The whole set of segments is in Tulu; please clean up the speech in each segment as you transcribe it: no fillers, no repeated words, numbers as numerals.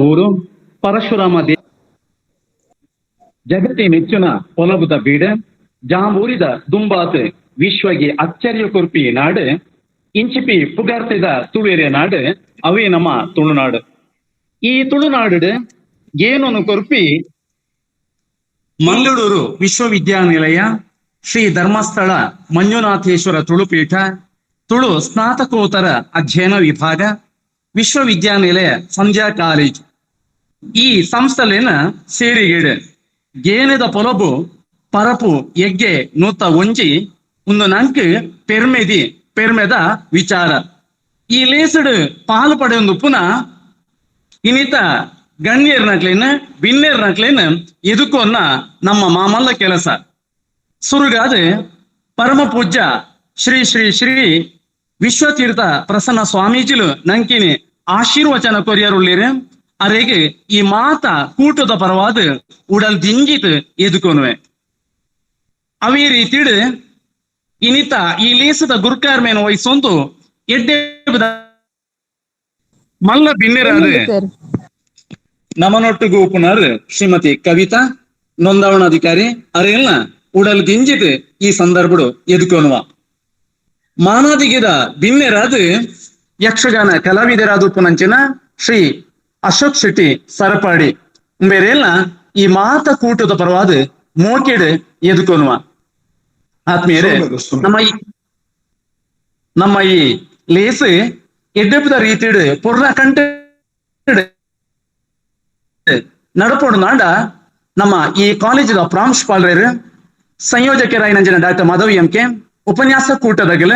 ಊರು ಪರಶುರಾಮ ಜಗತ್ತಿ ಮೆಚ್ಚುನ ಪೊಲಬುದ ಬೀಡ ಜಾಂಬೂರಿದ ದುಂಬಾತ್ ವಿಶ್ವಗೆ ಅಚ್ಚರಿಯ ಕೊರ್ಪಿ ನಾಡು ಇಂಚಿಪಿ ಪುಗಾರ್ತೆದ ತುಳುವೆರೆ ನಾಡು ಅವೇ ನಮ್ಮ ತುಳುನಾಡು. ಈ ತುಳುನಾಡು ಏನನ್ನು ಕೊರ್ಪಿ ಮಂಗಳೂರು ವಿಶ್ವವಿದ್ಯಾನಿಲಯ ಶ್ರೀ ಧರ್ಮಸ್ಥಳ ಮಂಜುನಾಥೇಶ್ವರ ತುಳುಪೀಠ ತುಳು ಸ್ನಾತಕೋತ್ತರ ಅಧ್ಯಯನ ವಿಭಾಗ ವಿಶ್ವವಿದ್ಯಾನಿಲಯ ಸಂಧ್ಯಾ ಕಾಲೇಜ್ ಈ ಸಂಸ್ಥೆಲೇನ ಸೇರಿಗೇಡು ಗೇನದ ಪೊಲಬು ಪರಪು ಎಗ್ಗೆ 101 ಒಂದು ನಂಕ್ ಪೆರ್ಮೆದಿ ಪೆರ್ಮೆದ ವಿಚಾರ. ಈ ಲೇಸಡು ಪಾಲು ಪಡೆಯೊಂದು ಪುನಃ ಇನ್ನಿತ ಗಣ್ಯರ್ನಕ್ಲೇನ ಬಿನ್ನೆರ್ನಕ್ಲೇನ ಎದುಕೋನ್ನ ನಮ್ಮ ಮಾಮಲ್ಲ ಕೆಲಸ. ಸುರುಗಾದ ಪರಮ ಪೂಜ್ಯ ಶ್ರೀ ಶ್ರೀ ಶ್ರೀ ವಿಶ್ವತೀರ್ಥ ಪ್ರಸನ್ನ ಸ್ವಾಮೀಜಿಲು ನಂಕಿನಿ ಆಶೀರ್ವಚನ ಕೊರಿಯರುಳ್ಳೀರು. ಅರೆಗೆ ಈ ಮಾತ ಕೂಟದ ಪರವಾದ ಉಡಲ್ ದಿಂಜಿತ್ ಎದುಕೊನುವೆ. ಅವೇ ರೀತಿಡು ಇನಿತ ಈ ಲೇಸದ ಗುರುಕಾರ್ಮೇನ ವಹಿಸೊಂದು ಎಡ್ಡೆ ಮಲ್ಲ ಬಿನ್ನೆರಾದ ನಮನೊಟ್ಟಿಗೂ ಉಪುನಾರ್ ಶ್ರೀಮತಿ ಕವಿತಾ ನೋಂದಾವಣಾಧಿಕಾರಿ ಅರೆಲ್ಲ ಉಡಲ್ ದಿಂಜಿತ್ ಈ ಸಂದರ್ಭಡು ಎದುಕೊನುವ. ಮಾನಾದಿಗೆದ ಬಿನ್ನೆರಾದ ಯಕ್ಷಗಾನ ಕಲಾವಿದರಾದ ಉಪನಂಚಿನ ಶ್ರೀ ಅಶೋಕ್ ಶೆಟ್ಟಿ ಸರಪಾಡಿ ಬೇರೆಲ್ಲ ಈ ಮಾತ ಕೂಟದ ಪರವಾದ ಮೋಕೆಡ್ ಎದುಕೊನುವ. ಆತ್ಮೀಯರೇ, ನಮ್ಮ ಈ ಲೇಸ್ ಎಡ್ಡೆಪ್ಪದ ರೀತಿಡು ಪೊರ್ಲ ಕಂಟೆ ನಡಪೋಡು ನಾಡ ನಮ್ಮ ಈ ಕಾಲೇಜಿನ ಪ್ರಾಂಶುಪಾಲರು ಸಂಯೋಜಕರಾಯಿನಂಜಿನ ಡಾಕ್ಟರ್ ಮಾಧವ್ ಎಂ ಕೆ, ಉಪನ್ಯಾಸ ಕೂಟದಗಲ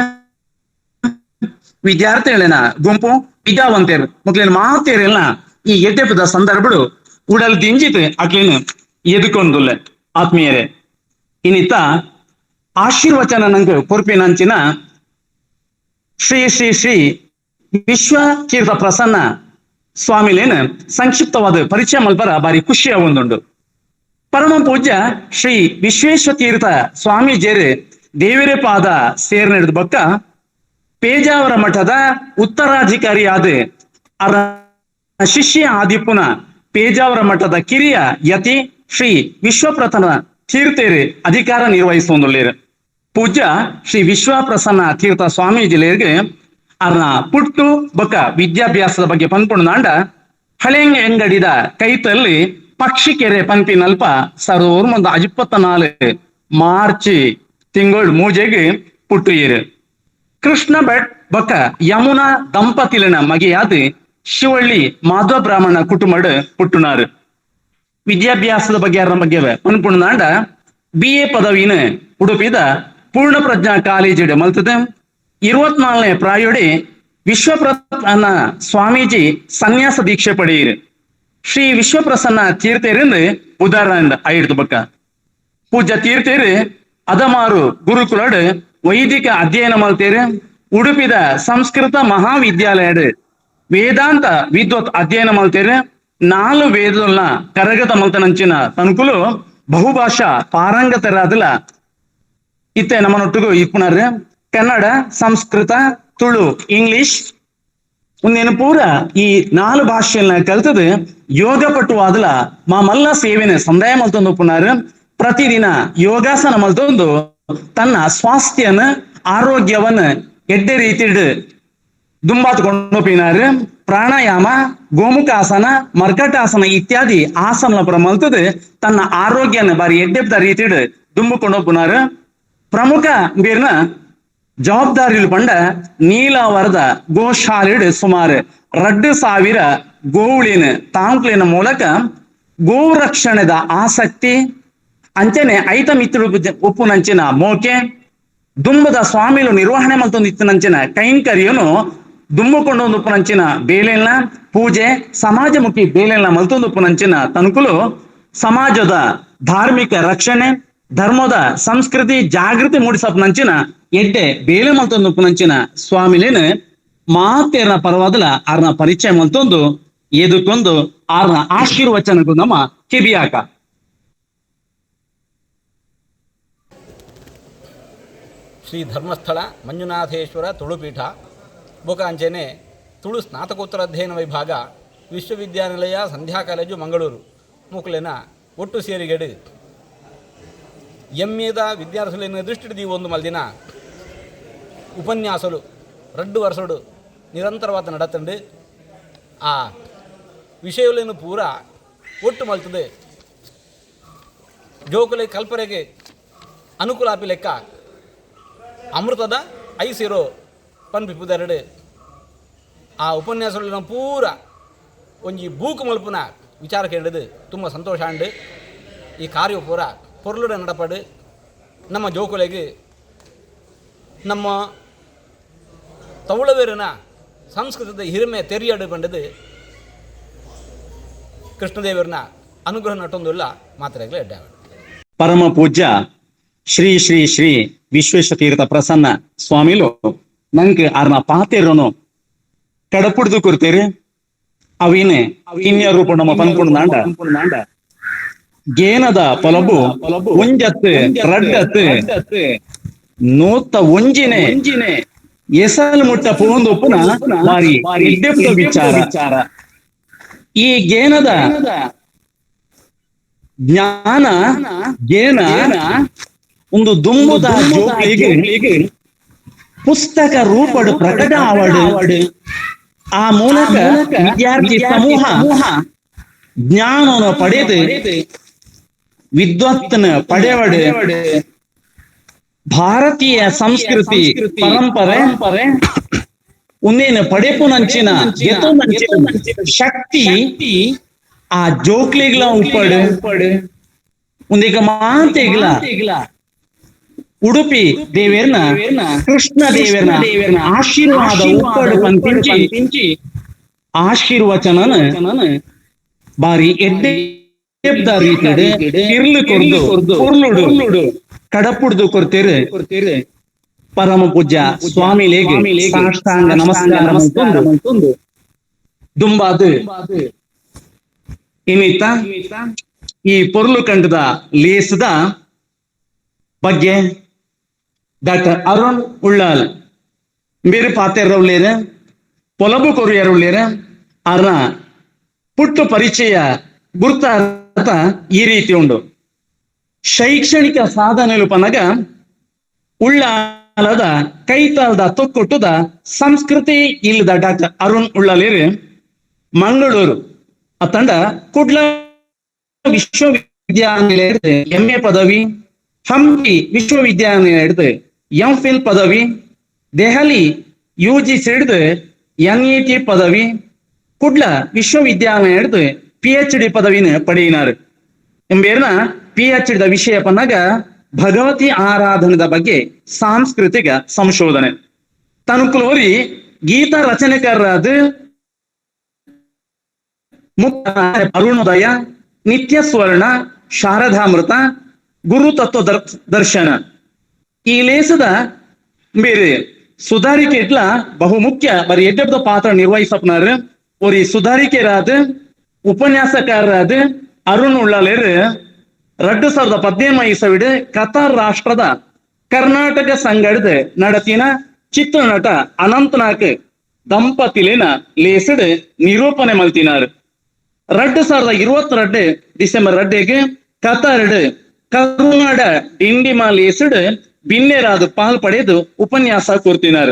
ವಿದ್ಯಾರ್ಥಿಗಳಿನ ಗುಂಪು ವಿದ್ಯಾವಂತರು ಮಕ್ಳಿನ ಮಾತೇರೆಲ್ಲ ಈ ಎಡ್ಡೆಪ್ಪದ ಸಂದರ್ಭಡು ಉಡಲ್ ದಿಂಜಿತ್ ಅಕ್ಲಿನ ಎದುಕೊಂದುಲ್ಲ. ಆತ್ಮೀಯರೇ, ಇನ್ನಿತ ಆಶೀರ್ವಚನ ನಂಗೆ ಕೊರ್ಪಿನಂಚಿನ ಶ್ರೀ ಶ್ರೀ ಶ್ರೀ ವಿಶ್ವ ತೀರ್ಥ ಪ್ರಸನ್ನ ಸ್ವಾಮಿಲೇನ ಸಂಕ್ಷಿಪ್ತವಾದ ಪರಿಚಯ ಮಲ್ಪರ ಬಾರಿ ಖುಷಿಯ ಒಂದುಂಡು. ಪರಮ ಪೂಜ್ಯ ಶ್ರೀ ವಿಶ್ವೇಶ್ವ ತೀರ್ಥ ಸ್ವಾಮೀಜಿಯರು ದೇವರ ಪಾದ ಸೇರ್ ನಡೆದ ಬಕ್ಕ ಪೇಜಾವರ ಮಠದ ಉತ್ತರಾಧಿಕಾರಿಯಾದ ಅರ ಶಿಷ್ಯ ಆದಿಪುನ ಪೇಜಾವರ ಮಠದ ಕಿರಿಯ ಯತಿ ಶ್ರೀ ವಿಶ್ವಪ್ರಥಮ ತೀರ್ಥೇರು ಅಧಿಕಾರ ನಿರ್ವಹಿಸುವಂದುಳ್ಳೇರು. ಪೂಜ್ಯ ಶ್ರೀ ವಿಶ್ವಪ್ರಸನ್ನ ತೀರ್ಥ ಸ್ವಾಮೀಜಿಲೇರಿಗೆ ಅರ್ನ ಪುಟ್ಟು ಬೊಕ್ಕ ವಿದ್ಯಾಭ್ಯಾಸದ ಬಗ್ಗೆ ಪನ್ಪುಂಡು ಹಳೆಂಗಡಿದ ಕೈತಲ್ಲಿ ಪಕ್ಷಿಕೆರೆ ಪನ್ಪಿನಲ್ಪ 1924 ಮಾರ್ಚ್ ತಿಂಗಳು ಮೂಜೆಗೆ ಪುಟ್ಟುಯೇರು. ಕೃಷ್ಣ ಭಟ್ ಬೊಕ್ಕ ಯಮುನಾ ದಂಪತಿಲಿನ ಮಗೆಯಾದ ಶಿವಳ್ಳಿ ಮಾಧವ ಬ್ರಾಹ್ಮಣ ಕುಟುಂಬಡ್ ಪುಟ್ಟುನಾರು. ವಿದ್ಯಾಭ್ಯಾಸದ ಬಗ್ಗೆ ಯಾರ ಬಗ್ಗೆ ಪನ್ಪುಂಡು ಬಿ.ಎ. ಪದವಿನ ಉಡುಪಿದ ಪೂರ್ಣ ಪ್ರಜ್ಞಾ ಕಾಲೇಜ್ ಮಲ್ತದೆ. 24ನೇ ಪ್ರಾಯೋಡಿ ವಿಶ್ವಪ್ರಸನ್ನ ಸ್ವಾಮೀಜಿ ಸನ್ಯಾಸ ದೀಕ್ಷೆ ಪಡೆಯಿರು. ಶ್ರೀ ವಿಶ್ವಪ್ರಸನ್ನ ತೀರ್ಥೇರಿಂದ ಉದಾಹರಣೆ ಆಯಿಡ್ತು ಬಕ್ಕ ಪೂಜ್ಯ ತೀರ್ಥೇರು ಅದಮಾರು ಗುರುಕುಲಡ್ ವೈದಿಕ ಅಧ್ಯಯನ ಮಲ್ತೇರು. ಉಡುಪಿದ ಸಂಸ್ಕೃತ ಮಹಾವಿದ್ಯಾಲಯಡ್ ವೇದಾಂತ ವಿದ್ವತ್ ಅಧ್ಯಯನ ಮಲ್ತೇರು. 4 ವೇದನ ಕರಗತ ಮಲ್ತನಂಚಿನ ತನುಕುಲು ಬಹುಭಾಷಾ ಪಾರಂಗತರಾದಲ ಇತ್ತೆ ನಮ್ಮನೊಟ್ಟಿಗೂ ಇಪ್ಪುನಾರು. ಕನ್ನಡ, ಸಂಸ್ಕೃತ, ತುಳು, ಇಂಗ್ಲಿಷ್ ಒಂದೇನು ಪೂರ ಈ 4 ಭಾಷೆಯನ್ನ ಕಲ್ತது ಯೋಗ ಪಟುವಾದಲ ಮಾಮಲ್ಲ ಸೇವೆನ ಸಂದಾಯ ಮಲ್ತೊಂದು ಪುನಾರು. ಪ್ರತಿದಿನ ಯೋಗಾಸನ ಮಲ್ತೊಂದು ತನ್ನ ಸ್ವಾಸ್ಥ್ಯನ ಆರೋಗ್ಯವನ್ನ ಎಡ್ಡೆ ರೀತಿಡ್ ದುಂಬಾತ್ಕೊಂಡು ಪಿನಾರು. ಪ್ರಾಣಾಯಾಮ, ಗೋಮುಖಾಸನ, ಮರ್ಕಟಾಸನ ಇತ್ಯಾದಿ ಆಸನ ಪುರ ಮಲ್ತದು ತನ್ನ ಆರೋಗ್ಯನ ಬಾರಿ ಎಡ್ಡೆಪ್ತ ರೀತಿಡ್ ದುಂಬುಕೊಂಡು ಪುನಾರು. ಪ್ರಮುಖ ಬೇರ್ನ ಜವಾಬ್ದಾರಿಲು ಪಂಡ ನೀಲಾವರದ ಗೋಶಾಲೆಡ್ ಸುಮಾರು 2000 ಗೋವುಳಿನ ತಾಂಕ್ಲಿನ ಮೂಲಕ ಗೋರಕ್ಷಣೆದ ಆಸಕ್ತಿ ಅಂಚನೆ ಐತ ಮಿತ್ರರು ಉಪ್ಪುನಂಚಿನ ಮೋಕೆ ದುಂಬದ ಸ್ವಾಮಿಲು ನಿರ್ವಹಣೆ ಮಲ್ತೊಂದಿತ್ತಿನಂಚಿನ ಕೈಂಕರ್ಯನು ದುಂಬುಕೊಂಡು ಉಪ್ಪುನಂಚಿನ ಬೇಲೆಲ್ಲ ಪೂಜೆ ಸಮಾಜಮುಖಿ ಬೇಲೆಲ್ಲ ಮಲ್ತೊಂದು ಉಪ್ಪುನಂಚಿನ ತನುಕುಲು ಸಮಾಜದ ಧಾರ್ಮಿಕ ರಕ್ಷಣೆ ಧರ್ಮದ ಸಂಸ್ಕೃತಿ ಜಾಗೃತಿ ಮೂಡಿಸಪ್ನಂಚಿನ ಎಡ್ಡೆ ಬೇಲೆ ಮಲ್ತೊಂದು ಉಪ್ಪುನಂಚಿನ ಸ್ವಾಮಿಲೇನ ಮಾತೇರ್ನ ಪರವಾದಲ ಆರ್ನ ಪರಿಚಯ ಮಲ್ತೊಂದು ಎದುಕೊಂದು ಆರ್ನ ಆಶೀರ್ವಚನಗಳು ನಮ್ಮ ಕಿಬಿಯಾಕ. ಶ್ರೀ ಧರ್ಮಸ್ಥಳ ಮಂಜುನಾಥೇಶ್ವರ ತುಳುಪೀಠ ಬೊಕ ಅಂಚೆನೆ ತುಳು ಸ್ನಾತಕೋತ್ತರ ಅಧ್ಯಯನ ವಿಭಾಗ ವಿಶ್ವವಿದ್ಯಾನಿಲಯ ಸಂಧ್ಯಾ ಕಾಲೇಜು ಮಂಗಳೂರು ಮುಕ್ಲೆನ ಒಟ್ಟು ಸೇರಿಗೆಡು ಎಮ್ಮೆದ ವಿದ್ಯಾರ್ಥಿಗಳನ್ನು ದೃಷ್ಟಿ ಒಂದು ಮಲ್ದಿನ ಉಪನ್ಯಾಸಲು ರಡ್ಡು ವರ್ಷಡು ನಿರಂತರವಾದ ನಡತಂಡು ಆ ವಿಷಯಗಳನ್ನು ಪೂರ ಒಟ್ಟು ಮಲ್ತದೆ ಜೋಕುಲೆ ಕಲ್ಪರೆಗೆ ಅನುಕೂಲ ಆಪಿ ಲೆಕ್ಕ ಅಮೃತದ ಐಸಿರೋ ಪನ್ಪಿಪುದೆರಡು ಆ ಉಪನ್ಯಾಸಗಳನ್ನ ಪೂರ ಒಂಜಿ ಬೂಕು ಮಲ್ಪುನ ವಿಚಾರ ಕೇಳಿದು ತುಂಬ ಸಂತೋಷ ಅಂಡು. ಈ ಕಾರ್ಯ ಪೂರ ಪೊರ್ಲುಡ ನಡಪಡು ನಮ್ಮ ಜೋಕುಲೆಗೆ ನಮ್ಮ ತವಳವೇರಿನ ಸಂಸ್ಕೃತದ ಹಿರಿಮೆ ತೆರಿಯಡು ಬಂಡದು ಕೃಷ್ಣದೇವರನ್ನ ಅನುಗ್ರಹ ನಟೊಂದುಲ್ಲ ಮಾತ್ರೆಗಳು ಎಡ್ಡೆ. ಪರಮ ಪೂಜ್ಯ ಶ್ರೀ ಶ್ರೀ ಶ್ರೀ ವಿಶ್ವೇಶ ತೀರ್ಥ ಪ್ರಸನ್ನ ಸ್ವಾಮಿಲು ನಂಗೆ ಆರ್ನ ಪಾತೆರನು ಕಡಪುಡ್ದು ಕೊಡ್ತೇರಿ. ಅವಿನೆ ಕಿನ್ಯ ರೂಪ ನಮ್ಮ ಪನ್ಪುಂಡು ನಾಂಡ ಗೇನದ ಪೊಲಬು ಒಂಜತ್ ರಡ್ಡತ್ ನೂತ ಒಂಜಿನೆ ಎಸಲ್ ಮುಟ್ಟ ಪೋಂದೊಪ್ಪುನ ಬಾರಿ ಎಡ್ಡೆಪ್ಪ ವಿಚಾರ. ಈ ಗೇನದ ಜ್ಞಾನ ಗೇನ ಒಂದು ದುಂಬುದ ಜೋಕ್ಲಿಗೆ ಪುಸ್ತಕ ರೂಪಡು ಪ್ರಕಟ ಆವಡು, ಆ ಮೂಲಕ ವಿದ್ಯಾರ್ಥಿ ಸಮೂಹ ಜ್ಞಾನವನ್ನು ಪಡೆದು ವಿದ್ವತ್ತನ ಪಡೆವಡು ಭಾರತೀಯ ಸಂಸ್ಕೃತಿ ಪರಂಪರೆ ಉಂದೇನು ಪಡೆಪುನಂಚಿನ ಗೆತುನಂಚಿನ ಶಕ್ತಿ ಆ ಜೋಕ್ಲಿಗ್ಲ ಉಪ್ಪಡು ಉಂದಿಗ ಮಾತೆಗ್ಲ ಉಡುಪಿ ದೇವೇರ್ನ ಕೃಷ್ಣ ದೇವೇರ್ನ ಆಶೀರ್ವಾದ ಉಪ್ಪಡು ಪಂಪಿಂಚಿ ಆಶೀರ್ವಚನನ ಬಾರಿ ಎಡ್ಡೆ ರೀತಿಡ್ ಕಿರ್ಲು ಕೊರ್ದು ಕುರ್ಲುಡು ಕಡಪುಡ್ದು ಕೊರ್ತೀರು. ಪರಮ ಪೂಜ್ಯ ಸ್ವಾಮಿಲೇಗೆ ಸಾಷ್ಟಾಂಗ ನಮಸ್ಕಾರ ಮಲ್ತೊಂದು ದುಂಬಾದು ಇನ್ನಿತ್ತ ಈ ಪೊರ್ಲು ಕಂಡದ ಲೇಸದ ಬಗ್ಗೆ ಡಾಕ್ಟರ್ ಅರುಣ್ ಉಳ್ಳಾಲ್ ಮೇರು ಪಾತೆರವುಳ್ಳೇರು, ಪೊಲಬು ಕೊರಿಯರುಳ್ಳೇರು. ಅರ್ನ ಪುಟ್ಟು ಪರಿಚಯ ಗುರ್ತಾರ್ಥ ಈ ರೀತಿ ಉಂಡು. ಶೈಕ್ಷಣಿಕ ಸಾಧನೆಲು ಪನಗ ಉಳ್ಳಾಲದ ಕೈತಾಲ್ದ ತೊಕ್ಕೊಟ್ಟುದ ಸಂಸ್ಕೃತಿ ಇಲ್ಲದ ಡಾಕ್ಟರ್ ಅರುಣ್ ಉಳ್ಳಾಲೇರು ಮಂಗಳೂರು ಅತ್ತಂಡ ಕುಡ್ಲ ವಿಶ್ವವಿದ್ಯಾನಿಲಯದ ಎಂಎ ಪದವಿ, ಹಂಪಿ ವಿಶ್ವವಿದ್ಯಾನಿಲಯದ ಎಂ ಫಿಲ್ ಪದವಿ, ದೆಹಲಿ ಯುಜಿ ಹಿಡಿದು ಎನ್ಇಟಿ ಪದವಿ, ಕುಡ್ಲ ವಿಶ್ವವಿದ್ಯಾನಿಲಯದ ಪಿಎಚ್ ಡಿ ಪದವಿನ ಪಡೆಯಿನಾರು. ಎಂಬೇರ್ನ ಪಿಎಚ್ ಡಿ ವಿಷಯ ಪನ್ನಾಗ ಭಗವತಿ ಆರಾಧನದ ಬಗ್ಗೆ ಸಾಂಸ್ಕೃತಿಕ ಸಂಶೋಧನೆ. ತನುಕುಲೋರಿ ಗೀತ ರಚನೆಕಾರರಾದ ಮುಕ್ತ ಅರುಣೋದಯ, ನಿತ್ಯ ಸ್ವರ್ಣ, ಶಾರದಾಮೃತ, ಗುರು ತತ್ವ ದರ್ಶನ ಈ ಲೇಸದ ಬೇರೆ ಸುಧಾರಿಕೆ ಇಟ್ಲ ಬಹುಮುಖ್ಯ ಬರೀ ಎಡ್ಡೆಬ್ದ ಪಾತ್ರ ನಿರ್ವಹಿಸಪ್ನಾರ. ಒರಿ ಸುಧಾರಿಕೆರಾದ ಉಪನ್ಯಾಸಕಾರರಾದ ಅರುಣ್ ಉಳ್ಳಾಲೇರ್ 2017 ಇಸವಿಡ್ ಕತಾರ್ ರಾಷ್ಟ್ರದ ಕರ್ನಾಟಕ ಸಂಘದ ನಡತಿನ ಚಿತ್ರನಟ ಅನಂತನಾಗ್ ದಂಪತಿಲಿನ ಲೇಸಡ್ ನಿರೂಪಣೆ ಮಲ್ತಿನಾರ್. 2022 ಡಿಸೆಂಬರ್ ರಡ್ಡೆಗೆ ಕತಾರ್ಡ್ ಕರುನಾಡ ಡಿಂಡಿಮಾ ಲೇಸಡ್ ಬಿನ್ನೇರಾದ ಪಾಲ್ ಪಡೆದು ಉಪನ್ಯಾಸ ಕೊರ್ತಿನಾರ್.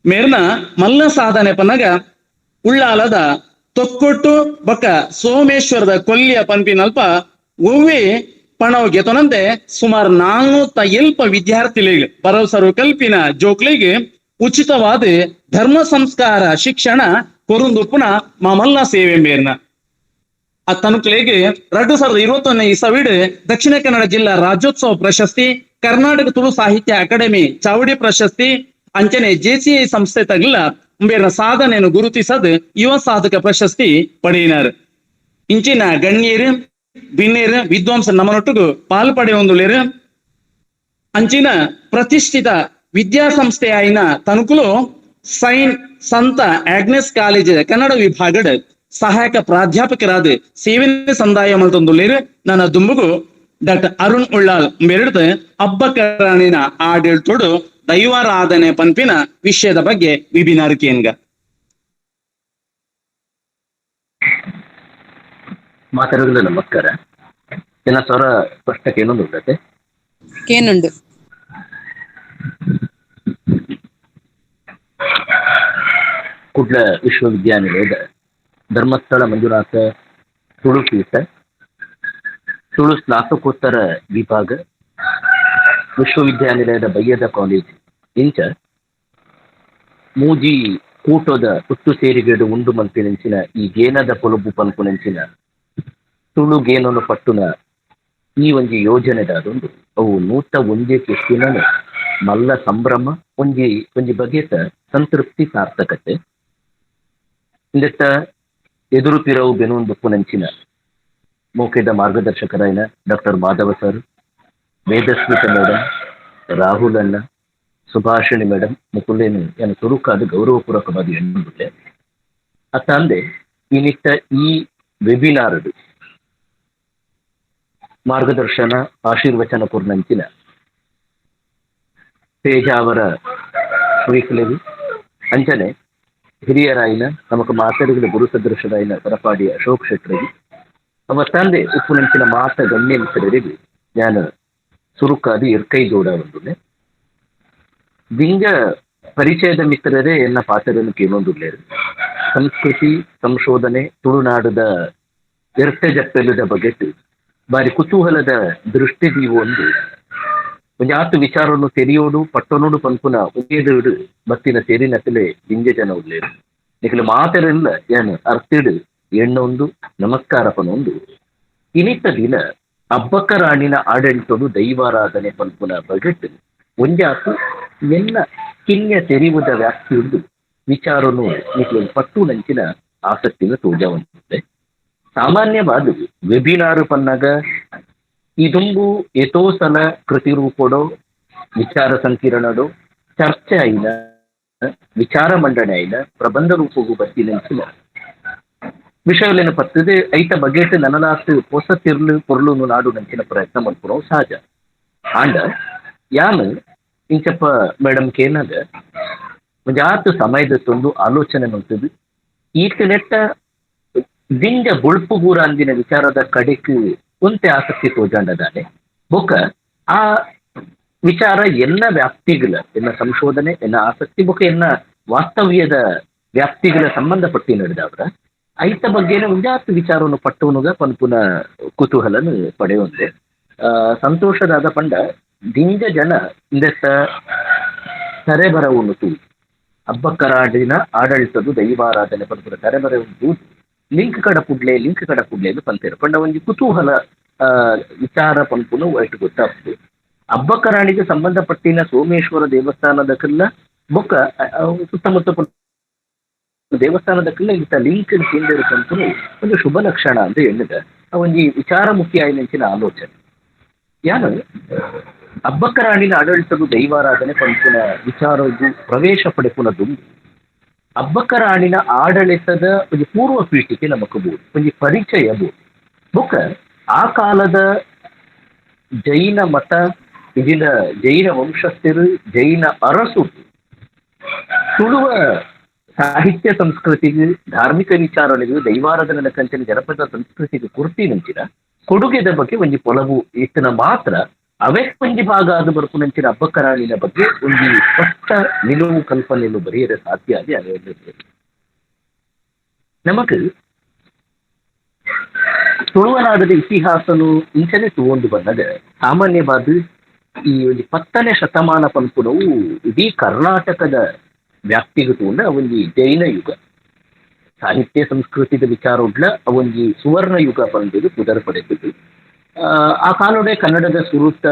ಮೇರ್ನ ಮಲ್ಲ ಸಾಧನೆ ಪನ್ನಗ ಉಳ್ಳಾಲದ ತೊಕ್ಕೊಟ್ಟು ಬೊಕ್ಕ ಸೋಮೇಶ್ವರದ ಕೊಲ್ಲಿಯ ಪನ್ಪಿನಲ್ಪ ಒವ್ವೆ ಪಣವು ಗೆತೊನಂತೆ ಸುಮಾರು 450 ವಿದ್ಯಾರ್ಥಿಗಳಿಗೆ ಬರವಸರು ಕಲ್ಪಿನ ಜೋಕ್ಲಿಗೆ ಉಚಿತವಾದ ಧರ್ಮ ಸಂಸ್ಕಾರ ಶಿಕ್ಷಣ ಕೊರುಂದುಪ್ಪುನ ಮಾಮಲ್ಲ ಸೇವೆ ಮೇರ್ನ. ಆ ತನುಕುಲೆಗೆ 2021 ಇಸವಿಡ್ ದಕ್ಷಿಣ ಕನ್ನಡ ಜಿಲ್ಲಾ ರಾಜ್ಯೋತ್ಸವ ಪ್ರಶಸ್ತಿ, ಕರ್ನಾಟಕ ತುಳು ಸಾಹಿತ್ಯ ಅಕಾಡೆಮಿ ಚಾವಡಿ ಪ್ರಶಸ್ತಿ, ಅಂಚನೆ ಜೆಸಿಐ ಸಂಸ್ಥೆ ತಗಲ ಬೇರೆ ಸಾಧನೆಯನ್ನು ಗುರುತಿಸದ್ ಯುವ ಸಾಧಕ ಪ್ರಶಸ್ತಿ ಪಡೆಯಿನಾರ್. ಇಂಚಿನ ಗಣ್ಯರು ಬಿನ್ನೇರು ವಿದ್ವಾಂಸ ನಮ್ಮನೊಟ್ಟಿಗೂ ಪಾಲ್ ಪಡೆಯೊಂದುಲೇರು. ಅಂಚಿನ ಪ್ರತಿಷ್ಠಿತ ವಿದ್ಯಾಸಂಸ್ಥೆಯಾಯಿನ ತನುಕುಲು ಸೈನ್ ಸಂತ ಆಗ್ನೆಸ್ ಕಾಲೇಜ್ ಕನ್ನಡ ವಿಭಾಗದ ಸಹಾಯಕ ಪ್ರಾಧ್ಯಾಪಕರಾದ ಸೇವೆ ಸಂದಾಯ ಮಲ್ತೊಂದುಲ್ಲೇರು. ನನ್ನ ದುಂಬುಗು ಡಾಕ್ಟರ್ ಅರುಣ್ ಉಳ್ಳಾಲ್ ಮೆರಡ್ದು ಅಬ್ಬಕರಾಣಿನ ಆಡಳಿತೋಡು ದೈವಾರಾಧನೆ ಪಂಪಿನ ವಿಷಯದ ಬಗ್ಗೆ ವಿಭಿನ್ನಾರಿಕೆಯನ್ಗ. ಮಾತಾಡೋದಿಲ್ಲ. ನಮಸ್ಕಾರ. ಏನ ಸ್ವರ ಸ್ಪಷ್ಟ ಕೇಳೊಂದು ಉಂಟತೆ? ಕೇನುಂಡು. ಕುಡ್ಲ ವಿಶ್ವವಿದ್ಯಾನಿಲಯದ ಧರ್ಮಸ್ಥಳ ಮಂಜುನಾಥ ತುಳು ಪೀಠ, ತುಳು ಸ್ನಾತಕೋತ್ತರ ವಿಭಾಗ, ವಿಶ್ವವಿದ್ಯಾನಿಲಯದ ಬಯ್ಯದ ಕಾಲೇಜ್ ಇಂಚ ಮೂಜಿ ಕೂಟದ ಒಟ್ಟು ಸೇರಿಗೆಡು ಉಂಡು ಮಲ್ಪಿನಂಚಿನ ಈ ಗೇನದ ಪೊಲಬು ಪನ್ಪುನಂಚಿನ ತುಳು ಗೇನನು ಪಟ್ಟುನ ಈ ಒಂಜಿ ಯೋಜನೆದಾದೊಂದು ಅವು 101 ಕೆತ್ತಿನ ಮಲ್ಲ ಸಂಭ್ರಮ, ಒಂಜಿ ಒಂಜಿ ಬಗೆತ ಸಂತೃಪ್ತಿ, ಸಾರ್ಥಕತೆ. ಇಂದೆತ್ತ ಎದುರು ಪಿರವು ಬೆನುಂದುಪ್ಪುನಂಚಿನ ಮೌಖಿಕ ಮಾರ್ಗದರ್ಶಕರಾಯಿನ doctor Madhava sir, Vedasmita madam, Rahul ಅಣ್ಣ, ಸುಭಾಷಿಣಿ ಮೇಡಮ್ ಮುಕುಲೇನು ಏನು ಸುರುಕಾದ ಗೌರವಪೂರ್ವಕವಾದ ಎಣ್ಣುಂಡುಲ್ಲೆ. ಅತ್ತಂದೆ ಈ ನಿಟ್ಟ ಈ ವೆಬಿನಾರ್ ಮಾರ್ಗದರ್ಶನ ಆಶೀರ್ವಚನ ಪೂರ್ಣಂಚಿನ ತೇಜಾವರ ಶ್ರೀಕುಲೆವಿ ಅಂಚನೆ ಹಿರಿಯರಾಯಿನ ನಮಕ್ ಮಾತಡಿಗಳ ಗುರು ಸದೃಶರಾಯಿನ ಪರಪಾಡಿ ಅಶೋಕ್ ಶೆಟ್ಟರಿಗೆ ಅವ ತಂದೆ ಉಪ್ಪುನಂಚಿನ ಮಾತ ಗಣ್ಯ ಮಿತ್ರರಿಗೆ ನಾನು ಸುರುಕಾದಿ ಇರ್ಕೈ ಜೋಡ ಒಂದುನೆ. ದಿಂಗ ಪರಿಚಯದ ಮಿತ್ರರೇ ಎನ್ನ ಪಾತ್ರವನ್ನು ಕೇಳೊಂದುಲ್ಲೇರು. ಸಂಸ್ಕೃತಿ ಸಂಶೋಧನೆ ತುಳುನಾಡದ ಎರ್ಟೆ ಜಪ್ಪೆಲುದ ಬಗೆಟ್ ಬಾರಿ ಕುತೂಹಲದ ದೃಷ್ಟಿ ದೀವು ಒಂದು ಒಂಜಾತು ವಿಚಾರವನ್ನು ತೆರೆಯೋಡು ಪಟ್ಟಣೋಡು ಪನ್ಪುನ ಉಮೇದುಡು ಬತ್ತಿನ ತೆರಿನಕಲೆ ದಿಂಜ ಜನ ಉಲ್ಲೇರು. ನಿಕಲೆ ಮಾತೆರೆಲ್ಲ ಏನು ಅರ್ತಿಡು ಎಣ್ಣೊಂದು ನಮಸ್ಕಾರ ಪನೊಂದು. ಇನಿತ ದಿನ ಅಬ್ಬಕ್ಕ ರಾಣಿನ ಆಡಳಿತಡು ದೈವಾರಾಧನೆ ಪನ್ಪುನ ಬಗೆಟ್ ಒಂಜಾತು ಎಲ್ಲ ಕಿನ್ಯ ತೆರಿವುದ ವ್ಯಾಪ್ತಿಯುಂಡು ವಿಚಾರನು ನಿಕಲೆ ಪಟ್ಟು ನಂಚಿನ ಆಸಕ್ತಿನ ತೋಜವಂತೆ. ಸಾಮಾನ್ಯವಾದ ವೆಬಿನಾರು ಪನ್ನಾಗ ಇದೊಂದು ಏತೋ ಸಲ ಕೃತಿ ರೂಪಡೋ ವಿಚಾರ ಸಂಕಿರಣಡೋ ಚರ್ಚೆ ಆಯಿನ ವಿಚಾರ ಮಂಡನೆ ಆಯಿನ ಪ್ರಬಂಧ ರೂಪಗೂ ಬತ್ತಿನಂಚಿನ ವಿಷಯಲೇನು ಪತ್ತದೆ ಐತ ಬಗೆಟ್ ನನಲಾತ್ ಹೊಸ ತಿರ್ಲು ಪೊರ್ಲುನು ನಾಡು ನಂಚಿನ ಪ್ರಯತ್ನ ಮಲ್ಪುನವು ಸಹಜ. ಆಂಡ ಯಾನ್ ಇಂಚಪ್ಪ ಮೇಡಮ್ ಕೇನಾಗ ಒಂಜಾತ್ ಸಮಯದ ತೊಂದು ಆಲೋಚನೆ ಮಲ್ತದು ಈತ ನೆಟ್ಟ ದಿಂಜ ಬೊಳ್ಪು ಗೂರ ಅಂದಿನ ವಿಚಾರದ ಕಡೆಕ್ ಒಂತೆ ಆಸಕ್ತಿ ತೋಜಾಂಡದಾನೆ. ಬೊಕ್ಕ ಆ ವಿಚಾರ ಎಲ್ಲ ವ್ಯಾಪ್ತಿಗಳ ಎನ್ನ ಸಂಶೋಧನೆ ಎನ್ನ ಆಸಕ್ತಿ ಬೊಕ್ಕ ಎನ್ನ ವಾಸ್ತವ್ಯದ ವ್ಯಾಪ್ತಿಗಳ ಸಂಬಂಧಪಟ್ಟಿ ನಡೆದವ್ರ ಐತ ಬಗ್ಗೆನೇ ಒಂಜಾತ್ ವಿಚಾರವನ್ನು ಪಟ್ಟವನುಗ ಪನ್ಪುನ ಕುತೂಹಲನು ಪಡೆಯುವಂತೆ. ಸಂತೋಷದಾದ ಪಂಡ ದಿಂಜ ಜನ ಇಂದೆತ್ತ ತರೆಬರವನ್ನು ತೂ ಅಬ್ಬಕ್ಕರಾಡಿನ ಆಡಳಿತದ್ದು ದೈವಾರಾಧನೆ ಪನ್ಪುನ ತರೆಬರವನ್ನು ಲಿಂಕ್ ಕಡ ಪುಡ್ಲೆ ಲಿಂಕ್ ಕಡ ಪುಡ್ಲೆ ಎಂದು ಪಂತೇರು ಪಂಡ ಒಂಜಿ ಕುತೂಹಲ ವಿಚಾರ ಪನ್ಪುನ ಒಟ್ಟು ಗೊತ್ತಾಗ್ತದೆ. ಅಬ್ಬಕ್ಕರಾಣಿಗೆ ಸಂಬಂಧಪಟ್ಟಿನ ಸೋಮೇಶ್ವರ ದೇವಸ್ಥಾನದ ಕಲ್ಲ ಬೊಕ್ಕ ಸುತ್ತಮುತ್ತ ದೇವಸ್ಥಾನದ ಕಲ್ಲ ಇಂಥ ಲಿಂಕ್ ಕೇಂದ್ರ ಪನ್ಪುನು ಒಂದು ಶುಭ ಲಕ್ಷಣ ಅಂತ ಎಣ್ಣಿದ ಒಂಜಿ ವಿಚಾರ ಮುಖ್ಯ ಆಯ್ನಂಚಿನ ಆಲೋಚನೆ. ಯಾನು ಅಬ್ಬಕ್ಕರಾಣಿನ ಆಡಳಿತದ ದೈವಾರಾಧನೆ ಪನ್ಪುನ ವಿಚಾರವು ಪ್ರವೇಶ ಪಡೆಪುನ ದುಂಬು ಅಬ್ಬಕ್ಕರಾಣಿನ ಆಡಳಿತದ ಒಂಜಿ ಪೂರ್ವ ಪೀಠಿಕೆ ನಮಕ್ ಬೋದು, ಒಂಜಿ ಪರಿಚಯ ಬೋದು. ಬೊಕ್ಕ ಆ ಕಾಲದ ಜೈನ ಮತ ಇದಿನ ಜೈನ ವಂಶಸ್ಥರು ಜೈನ ಅರಸು ತುಳುವ ಸಾಹಿತ್ಯ ಸಂಸ್ಕೃತಿಗೆ ಧಾರ್ಮಿಕ ವಿಚಾರಗಳಿಗೂ ದೈವಾರಾಧನೆ ಕಂಚಿನ ಜನಪದ ಸಂಸ್ಕೃತಿಗೆ ಕುರ್ತಿನಂಚಿನ ಕೊಡುಗೆದ ಬಗ್ಗೆ ಒಂಜಿ ಪೊಲವು ಇತ್ತನ ಮಾತ್ರ ಅವೇ ಒಂಜಿ ಭಾಗ ಅದು ಬರ್ಪುನಂಚಿನ ಅಬ್ಬಕ್ಕರಾಣಿನ ಬಗ್ಗೆ ಒಂಜಿ ಸ್ಪಷ್ಟ ನಿಲುವು ಕಲ್ಪನೆಯನ್ನು ಬರೆಯಲು ಸಾಧ್ಯ ಆಗಿ ಅದೇ. ನಮಕ್ ತುಳುವನಾಡದ ಇತಿಹಾಸನು ಇಂಚನೆ ತೂವೊಂದು ಬಂದಾಗ ಸಾಮಾನ್ಯವಾದ ಈ ಒಂಜಿ 10ನೇ ಶತಮಾನ ಪನ್ಪುನವು ಇಡೀ ಕರ್ನಾಟಕದ ವ್ಯಾಪ್ತಿಗೆ ತೂಂಡ ಒಂಜಿ ಜೈನ ಯುಗ, ಸಾಹಿತ್ಯ ಸಂಸ್ಕೃತಿದ ವಿಚಾರೊಡ್ಲ ಅವೊಂಜಿ ಸುವರ್ಣ ಯುಗ ಪಂಡುದು ಪುದರ್ ಪಡೆದಿದ್ದು. ಆ ಕಾಲೋಡೆ ಕನ್ನಡದ ಸುರುತ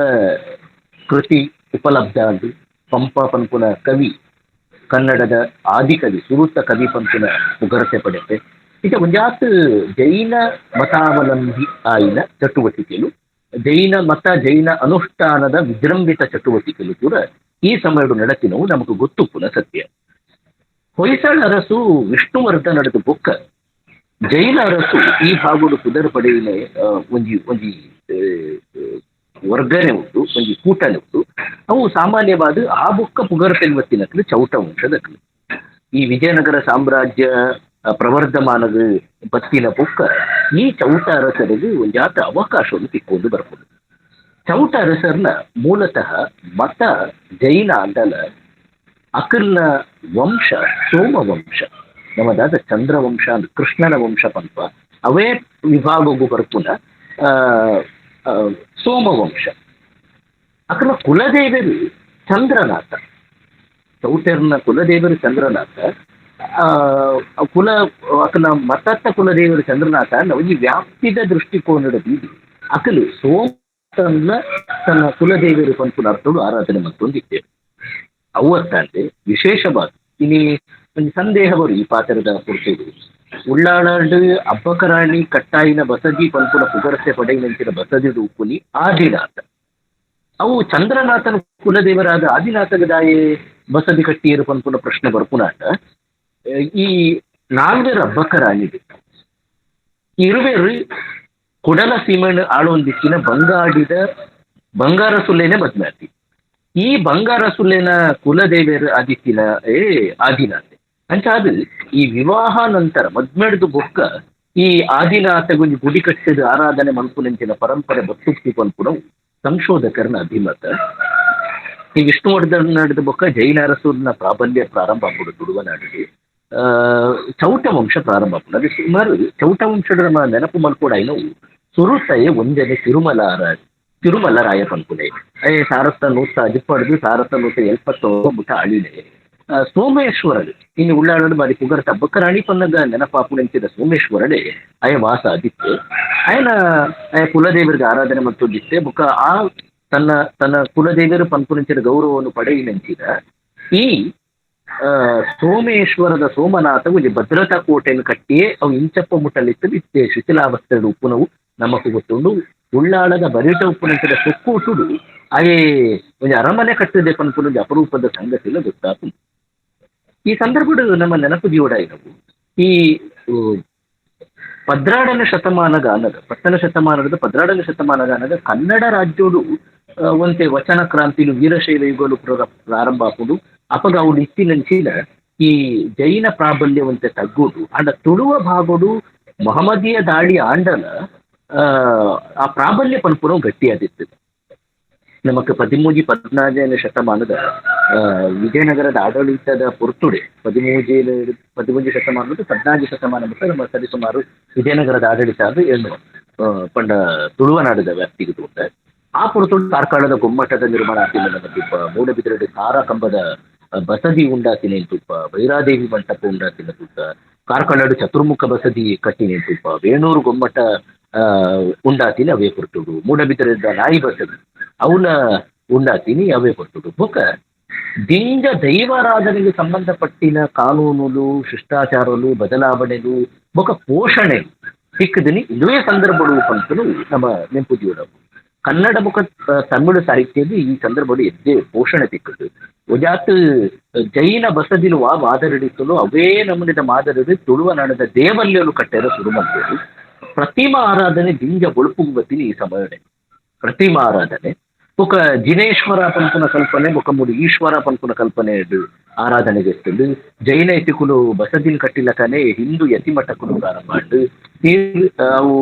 ಕೃತಿ ಉಪಲಬ್ಧ ಆಗಿ ಪಂಪ ಪನ್ಪುನ ಕವಿ ಕನ್ನಡದ ಆದಿಕವಿ ಸುರುತ ಕವಿ ಪನ್ಪುನ ಪುಗರತೆ ಪಡೆತೆ. ಈಗ ಒಂಜಾತ್ ಜೈನ ಮತಾವಲಂಬಿ ಆಯಿನ ಚಟುವಟಿಕೆಲು ಜೈನ ಮತ ಜೈನ ಅನುಷ್ಠಾನದ ವಿಜೃಂಭಿತ ಚಟುವಟಿಕೆಲು ಕೂಡ ಈ ಸಮಯಡು ನಡತಿನವು ನಮಗ್ ಗೊತ್ತು ಪುನಃ ಸತ್ಯ. ಹೊಯ್ಸಳ ಅರಸು ವಿಷ್ಣುವರ್ಧ ನಡೆದ ಬೊಕ್ಕ ಜೈನ ಅರಸು ಈ ಭಾಗಡು ಪುದರ್ ಪಡೆಯಿನ ಒಂಜಿ ಒಂಜಿ ವರ್ಗನೆ ಉಂಟು, ಒಂಜಿ ಕೂಟನೆ ಉಂಟು. ಅವು ಸಾಮಾನ್ಯವಾದ ಆ ಬೊಕ್ಕ ಪುಗರ್ ತೆಲ್ವತ್ತಿನಕ್ಲು ಚೌಟ ವಂಶದಕ್ಲು. ಈ ವಿಜಯನಗರ ಸಾಮ್ರಾಜ್ಯ ಪ್ರವರ್ಧಮಾನದ ಬತ್ತಿನ ಬೊಕ್ಕ ಈ ಚೌಟ ಅರಸರಿಗೆ ಒಂಜಾತ ಅವಕಾಶವನ್ನು ತಿಕ್ಕೊಂಡು ಬರ್ಬೋದು. ಚೌಟ ಅರಸರ್ನ ಮೂಲತಃ ಮತ ಜೈನ ಅಂದಲ ಅಕಲ್ನ ವಂಶ ಸೋಮವಂಶ, ನಮ್ಮದಾದ ಚಂದ್ರವಂಶ ಅಂದ್ರೆ ಕೃಷ್ಣನ ವಂಶ ಪಂಪ ಅವೇ ವಿಭಾಗಕ್ಕೂ ಬರ್ಪುನ ಸೋಮವಂಶ. ಅಕಲ ಕುಲದೇವರು ಚಂದ್ರನಾಥ, ಚೌಟರ್ನ ಕುಲದೇವರು ಚಂದ್ರನಾಥ. ಕುಲ ಅಕಲ ಮತತ್ತ ಕುಲದೇವರು ಚಂದ್ರನಾಥ. ನಾವು ಈ ವ್ಯಾಪ್ತಿದ ದೃಷ್ಟಿಕೋನದ ಬೀದಿ ಅಕಲು ಸೋಮ ತನ್ನ ತನ್ನ ಕುಲದೇವರು ಪನ್ಪುನ ಅರ್ಥವು ಆರಾಧನೆ ಮತ್ತೊಂದಿದ್ದೇವೆ. ಅವತ್ತಂತೆ ವಿಶೇಷವಾದ ಇನಿ ಒಂದು ಸಂದೇಹ ಬರು ಈ ಪಾತ್ರದ ಪುರ್ತುಡು ಉಳ್ಳಾಳಾಡು ಅಬ್ಬಕರಾಣಿ ಕಟ್ಟಾಯಿನ ಬಸದಿ ಪನ್ಪುನ ಪುಗರ್ಸೆ ಪಡೆಯಿನಂಚಿನ ಬಸದಿಡು ಉಪ್ಪುನಿ ಆದಿನಾಥ. ಅವು ಚಂದ್ರನಾಥನ ಕುಲದೇವರಾದ ಆದಿನಾಥಗದಾಯೇ ಬಸದಿ ಕಟ್ಟಿಯರು ಪನ್ಪುನ ಪ್ರಶ್ನೆ ಬರ್ಪುನಾಟ. ಈ ನಾಲ್ವರು ಅಬ್ಬಕರಾಣಿ ಇರುವೆರು ಕುಡಲ ಸೀಮೆಣ್ಣು ಆಳೊಂದಿಕ್ಕಿನ ಬಂಗಾಡಿದ ಬಂಗಾರ ಸುಲ್ಲೇನೆ ಮದ್ಮಾತಿ. ಈ ಬಂಗಾರ ಸುಲ್ಲೇನ ಕುಲದೇವರು ಆದಿತ್ತಿನ ಏ ಆದಿನಾಥೆ ಅಂಚಾದ ಈ ವಿವಾಹ ನಂತರ ಮದ್ಮೆಡ್ದು ಬೊಕ್ಕ ಈ ಆದಿನಾಥಗೊಂಜಿ ಗುಡಿ ಕಟ್ಟಿದ ಆರಾಧನೆ ಮನ್ಪುನಂಚಿನ ಪರಂಪರೆ ಬತ್ತುಕ್ತಿ ಪನ್ಪುನವು ಸಂಶೋಧಕರನ ಅಭಿಮತ. ಈ ವಿಷ್ಣುವರ್ಧನ್ ನಡೆದ ಬೊಕ್ಕ ಜೈನ ಅರಸೂರಿನ ಪ್ರಾಬಲ್ಯ ಪ್ರಾರಂಭ ಆಗ್ಬಿಡು ತುಳುವನಾಡಿಗೆ. ಚೌಟ ವಂಶ ಪ್ರಾರಂಭ ಆಗ್ಬಿಡು. ಅದು ಸುಮಾರು ಚೌಟ ವಂಶದ ನಮ್ಮ ನೆನಪು ಮಲ್ಕೊಡಾಯಿನವು ಸುರುತಯೆ ಒಂಜನೆ ತಿರುಮಲ ರಾಯ ಪನ್ಪುನೆ ಅಯ್ಯ ಸಾರತ್ತ ನೂತ ಅಜಿಪ್ಪಡ್ದು ಸಾರತ್ತ ನೂತ ಎಲ್ಪತ್ತೊಂಬ ಮುಟ ಅಳಿಲೆ. ಸೋಮೇಶ್ವರರು ಇನ್ನು ಉಳ್ಳಾಡಲು ಬಾರಿ ಪುಗರ್ತ ಅಬ್ಬಕ್ಕರಾಣಿ ಪನ್ನಗ ನೆನಪಾಪುನೆಂಚಿದ ಸೋಮೇಶ್ವರನೇ ಅಯ ವಾಸ ಅದಿತ್ತು. ಅಯನ ಅಯ ಕುಲದೇವರಿಗೆ ಆರಾಧನೆ ಮತ್ತು ದಿತ್ತೆ ಬುಕ್ಕ ಆ ತನ್ನ ತನ್ನ ಕುಲದೇವರು ಪನ್ಪುನೆಂಚಿದ ಗೌರವವನ್ನು ಪಡೆಯಿನೆಂಚಿದ ಈ ಸೋಮೇಶ್ವರದ ಸೋಮನಾಥ ಒಂಜಿ ಭದ್ರತಾ ಕೋಟೆಯನ್ನು ಕಟ್ಟಿಯೇ ಅವು ಇಂಚಪ್ಪ ಮುಟ್ಟಲಿತ್ತು ಇತ್ತೆ ಶಿಥಿಲಾವಸ್ಥೆಡ್ ಉಪ್ಪುನವು ನಮಕ್ ಗೊತ್ತುಂಡು. ಉಳ್ಳಾಳದ ಬರಿಟ ಉಪ್ಪುನಂಚಿನ ಸೊಕ್ಕೂಟುಡು ಅಯೇ ಒಂಜಿ ಅರಮನೆ ಕಟ್ಟಿದೆ ಪನ್ಪುನ ಒಂಜಿ ಅಪರೂಪದ ಸಂಗತಿಲ ಗೊತ್ತಾಪುಂಡು. ಈ ಸಂದರ್ಭಡು ನಮ್ಮ ನೆನಪು ಜೀವಡಾಯಿನವು ಈ ಪದ್ರಾಡನ ಶತಮಾನಗಾನದ ಪತ್ತನ ಶತಮಾನದ ಪದ್ರಾಡನ ಶತಮಾನಗಾನದ ಕನ್ನಡ ರಾಜ್ಯೋಡು ಒಂತೆ ವಚನ ಕ್ರಾಂತಿಲು ವೀರಶೈವ ಯುಗಲು ಪ್ರಾರಂಭ ಆಪುಂಡು. ಅಪಗ ಅವು ಇತ್ತಿನಂಚಿನ ಈ ಜೈನ ಪ್ರಾಬಲ್ಯವಂತೆ ತಗ್ಗುಡು ಅಂಡ ತುಳುವ ಭಾಗೋಡು ಮಹಮ್ಮದಿಯ ದಾಳಿ ಆಂಡಲ ಆ ಪ್ರಾಬಲ್ಯ ಪನ್ಪುನವು ಗಟ್ಟಿಯಾದಿತ್ತು. ನಮಕ್ ಪದಿಮೂಜಿ ಪದ್ನಾಜನೇ ಶತಮಾನದ ವಿಜಯನಗರದ ಆಡಳಿತದ ಪೊರ್ತುಡೆ ಪದಿಮೂಜಿ ಶತಮಾನದ ಪದ್ನಾಜಿ ಶತಮಾನ ಮತ್ತು ನಮ್ಮ ಸರಿಸುಮಾರು ವಿಜಯನಗರದ ಆಡಳಿತ ಅದು ಏನು ಪಂಡ ತುಳುವನಾಡದ ವ್ಯಾಪ್ತಿಗೆ ತೋಟ. ಆ ಪೊರ್ತುಡು ಕಾರ್ಕಳದ ಗೊಮ್ಮಟದ ನಿರ್ಮಾಣ ಆತಿನ ತುಪ್ಪ, ಮೂಡಬಿದಿರೆ ಸಾರ ಕಂಬದ ಬಸದಿ ಉಂಡಾತಿನ ತುಪ್ಪ, ಭೈರಾದೇವಿ ಮಂಟಪ ಉಂಡಾತಿನ ತುಪ್ಪ, ಕಾರ್ಕಳಡು ಚತುರ್ಮುಖ ಬಸದಿ ಕಟ್ಟಿನ ತುಪ್ಪ, ವೇಣೂರು ಗೊಮ್ಮಟ ಉಂಡಾತಿನ ಅವೇ ಪೊರ್ತುಡು, ಮೂಡಬಿದಿರೆದ ನಾಯಿ ಬಸದಿ ಅವನ ಉಂಡಾತಿನಿ ಅವೇ ಪೊರ್ತುಡು. ಬೊಕ ದಿಂಜ ದೈವಾರಾಧನೆಗೆ ಸಂಬಂಧಪಟ್ಟಿನ ಕಾನೂನುಲು ಶಿಷ್ಟಾಚಾರಲು ಬದಲಾವಣೆಲು ಬೊಕ ಪೋಷಣೆ ಸಿಕ್ಕದಿನಿ ಇದುವೇ ಸಂದರ್ಭಗಳು ಪಂತನು ನಮ್ಮ ನೆಂಪು ಜೀವನವು. ಕನ್ನಡ ಬೊಕ ತಮಿಳು ಸಾಹಿತ್ಯದ ಈ ಸಂದರ್ಭಗಳು ಎದ್ದೇ ಪೋಷಣೆ ತಿಕ್ಕದು. ಒಜಾತ್ ಜೈನ ಬಸದಿಲು ವಾ ಮಾದರಿಡಿಸಲು ಅವೇ ನಮೂನಿದ ಮಾದರಿ ತುಳುವ ನಾಡದ ದೇವಲ್ಯಲು ಕಟ್ಟೆರ ಶುರು ಮಾಡ್ಬೋದು. ಪ್ರತಿಮಾ ಆರಾಧನೆ ದಿಂಜ ಬೊಳುಪುಗು ಬತ್ತೀನಿ ಈ ಸಮಯಡೆ ಪ್ರತಿಮಾ ಆರಾಧನೆ ಬೊಕ ಜಿನೇಶ್ವರ ಪನ್ಪುನ ಕಲ್ಪನೆ ಬೊಕ ಮೂಡು ಈಶ್ವರ ಪನ್ಪುನ ಕಲ್ಪನೆ ಆರಾಧನೆಗೆ ಇರ್ತದೆ. ಜೈನ ಯತಿಕುಲು ಬಸದಿಲ್ ಕಟ್ಟಿಲಕನೆ ಹಿಂದೂ ಯತಿ ಮಠಕುಲು ಪ್ರಾರಂಭ ಆಂಡ್. ಅವು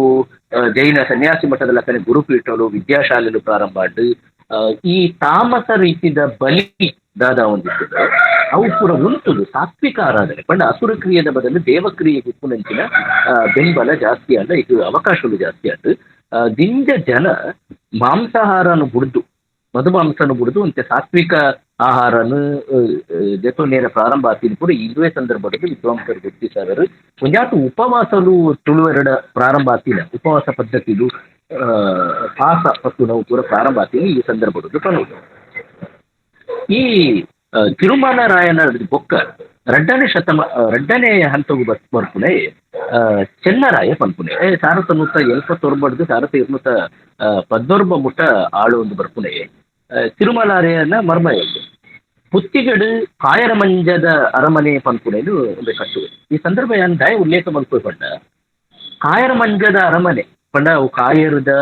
ಜೈನ ಸನ್ಯಾಸಿ ಮಠದ ಲಕ್ಕನೆ ಗುರುಪೀಠಲು ವಿದ್ಯಾಶಾಲೆಲು ಪ್ರಾರಂಭ ಆಂಡ್. ಈ ತಾಮಸ ರೀತಿದ ಬಲಿ ದಾದ ಒಂದಿರ್ತದೆ ಅವು ಪೂರ ಉಂಟುದು ಸಾತ್ವಿಕ ಆರಾಧನೆ ಪಂಡ ಅಸುರ ಕ್ರಿಯೆದ ಬದಲು ದೇವಕ್ರಿಯೆಗೆ ಉಪ್ಪುನಂಚಿನ ಬೆಂಬಲ ಜಾಸ್ತಿ ಆಂಡ ಇದು ಅವಕಾಶಗಳು ಜಾಸ್ತಿ ಆಯ್ತು. ದಿಂಜ ಜನ ಮಾಂಸಾಹಾರನು ಬುಡ್ದು ಮಧುಮಾಂಸನು ಬುಡ್ದು ಅಂತೆ ಸಾತ್ವಿಕ ಆಹಾರನು ನೇರ ಪ್ರಾರಂಭ ಆತಿನ ಪೂರ ಇದುವೇ ಸಂದರ್ಭದಲ್ಲಿ ವಿದ್ವಾಂಸರು ಗುರುತಿಸಾದರು. ಒಂಜಾತು ಉಪವಾಸಲು ತುಳುವೆರಡ ಪ್ರಾರಂಭ ಆತಿನ ಉಪವಾಸ ಪದ್ಧತಿಲು ಪಾಸ ಪತ್ತು ನಾವು ಪೂರ ಪ್ರಾರಂಭ ಆತಿನ ಈ ಸಂದರ್ಭದಲ್ಲಿ ಪನೋದು. ಈ ತಿರುಮಲ ರಾಯನ ಬೊಕ್ಕ ರಡ್ಡನೇ ಹಂತವು ಬರ್ಪುನೆ ಚೆನ್ನರಾಯ ಪನ್ಪುನೆ 1189 1219 ಮುಟ್ಟ ಆಳು ಒಂದು ಬರ್ಪುನೆ ತಿರುಮಲಾರಯನ ಮರ್ಮ ಎಲ್ದು ಪುತ್ತಿಗಡು ಕಾಯರಮಂಜದ ಅರಮನೆ ಪನ್ಪುನೇನು ಒಂದು ಕಟ್ಟುವೆ. ಈ ಸಂದರ್ಭ ಯಾನ್ ದಾಯ ಉಲ್ಲೇಖ ಮಲ್ಪುವೆ ಪಂಡ ಕಾಯರಮಂಜದ ಅರಮನೆ ಪಂಡ ಅವು ಕಾಯರದ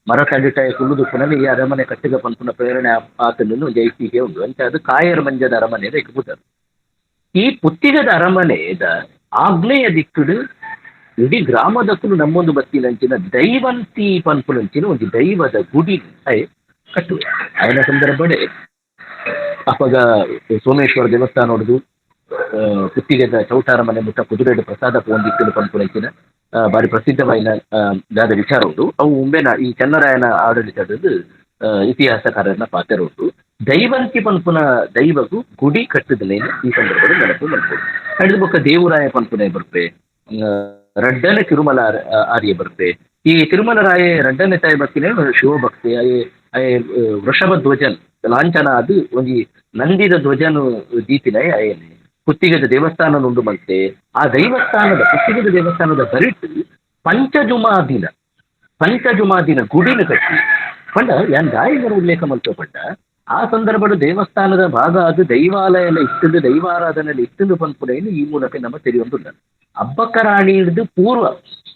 ಮರ ತಡಿಟ ಕುಲ್ಲುದು ಪುನಃ ಈ ಅರಮನೆ ಕಟ್ಟಿದ ಪನ್ಪುನ ಪ್ರೇರಣೆ ಆತನನ್ನು ಒಂದು ಐತಿಹ್ಯ ಉಂಟು ಅಂತ ಅದು ಕಾಯರಮಂಜದ ಅರಮನೆ ಪುತ್ತರ್. ಈ ಪುತ್ತಿಗದ ಅರಮನೆದ ಆಗ್ನೇಯ ದಿಕ್ಕುಡು ಇಡೀ ಗ್ರಾಮದಕ್ಕೂ ನಮ್ಮೊಂದು ಬತ್ತಿನಂಚಿನ ದೈವಂತಿ ಪನ್ಪುನಂಚಿನ ಒಂಜಿ ದೈವದ ಗುಡಿ ಅಯ್ ಕಟ್ಟುವೆ. ಅಯನ ಸಂದರ್ಭಡೆ ಅಪಗ ಸೋಮೇಶ್ವರ ದೇವಸ್ಥಾನ ಹೊಡೆದು ಪುತ್ತಿಗೆದ ಚೌಟಾರ ಮನೆ ಮುಟ್ಟ ಕುದುರೆಡು ಪ್ರಸಾದ ಪೋಂದಿತ್ತು ಪನ್ಪುನಂಚಿನ ಬಾರಿ ಪ್ರಸಿದ್ಧವಾಯಿನ ದಾದ ವಿಚಾರ ಉಂಟು. ಅವು ಉಂಬೆನ ಈ ಚನ್ನರಾಯನ ಆಡಳಿತದ ಇತಿಹಾಸಕಾರನ ಪಾತ್ರ ಉಂಟು. ದೈವಂತಿ ಪನ್ಪುನ ದೈವಗು ಗುಡಿ ಕಟ್ಟುದಲೇನು ಈ ಸಂದರ್ಭದಲ್ಲಿ ನೆನಪು ಮಲ್ಪೊಡು. ಅಡ್ದು ಬೊಕ್ಕ ದೇವರಾಯ ಪನ್ಪುನ ಬರ್ಪೆ, ರಡ್ಡನೆ ತಿರುಮಲ ಆರ್ಯ ಬರ್ಪೆ. ಈ ತಿರುಮಲ ರಾಯ ರಡ್ಡನೆ ತಾಯಿ ಭಕ್ತಿನೇ ಶಿವಭಕ್ತಿ. ಅಯೆ ಅಯೆ ವೃಷಭ ಧ್ವಜನ್ ಲಾಂಛನ ಅದು ಒಂಜಿ ನಂದಿದ ಧ್ವಜನು ದೀತಿನ ಅಯನೆ ಪುತ್ತಿಗೆದ ದೇವಸ್ಥಾನ ಉಂಡು ಮಲ್ತೆ. ಆ ದೈವಸ್ಥಾನದ ಪುತ್ತಿಗೆದ ದೇವಸ್ಥಾನದ ಬರಿಟ್ ಪಂಚಜುಮಾದಿನ ಗುಡಿನ ಕಟ್ಟಿ ಪಂಡ ಯಾನ್ ದಾಯಿಗರ ಉಲ್ಲೇಖ ಮಲ್ತೋ ಪಂಡ ಆ ಸಂದರ್ಭದ ದೇವಸ್ಥಾನದ ಭಾಗ ಅದು ದೈವಾಲಯನ ಇತ್ತಂದು ದೈವಾರಾಧನೆ ಇತ್ತಂದು ಪನ್ಪುನೇನು ಈ ಮೂಲಕ ನಮ್ಮ ತೆರಿಯೊಂದುಲ್ಲ. ಅಬ್ಬಕ್ಕರಾಣಿ ಹಿಡಿದು ಪೂರ್ವ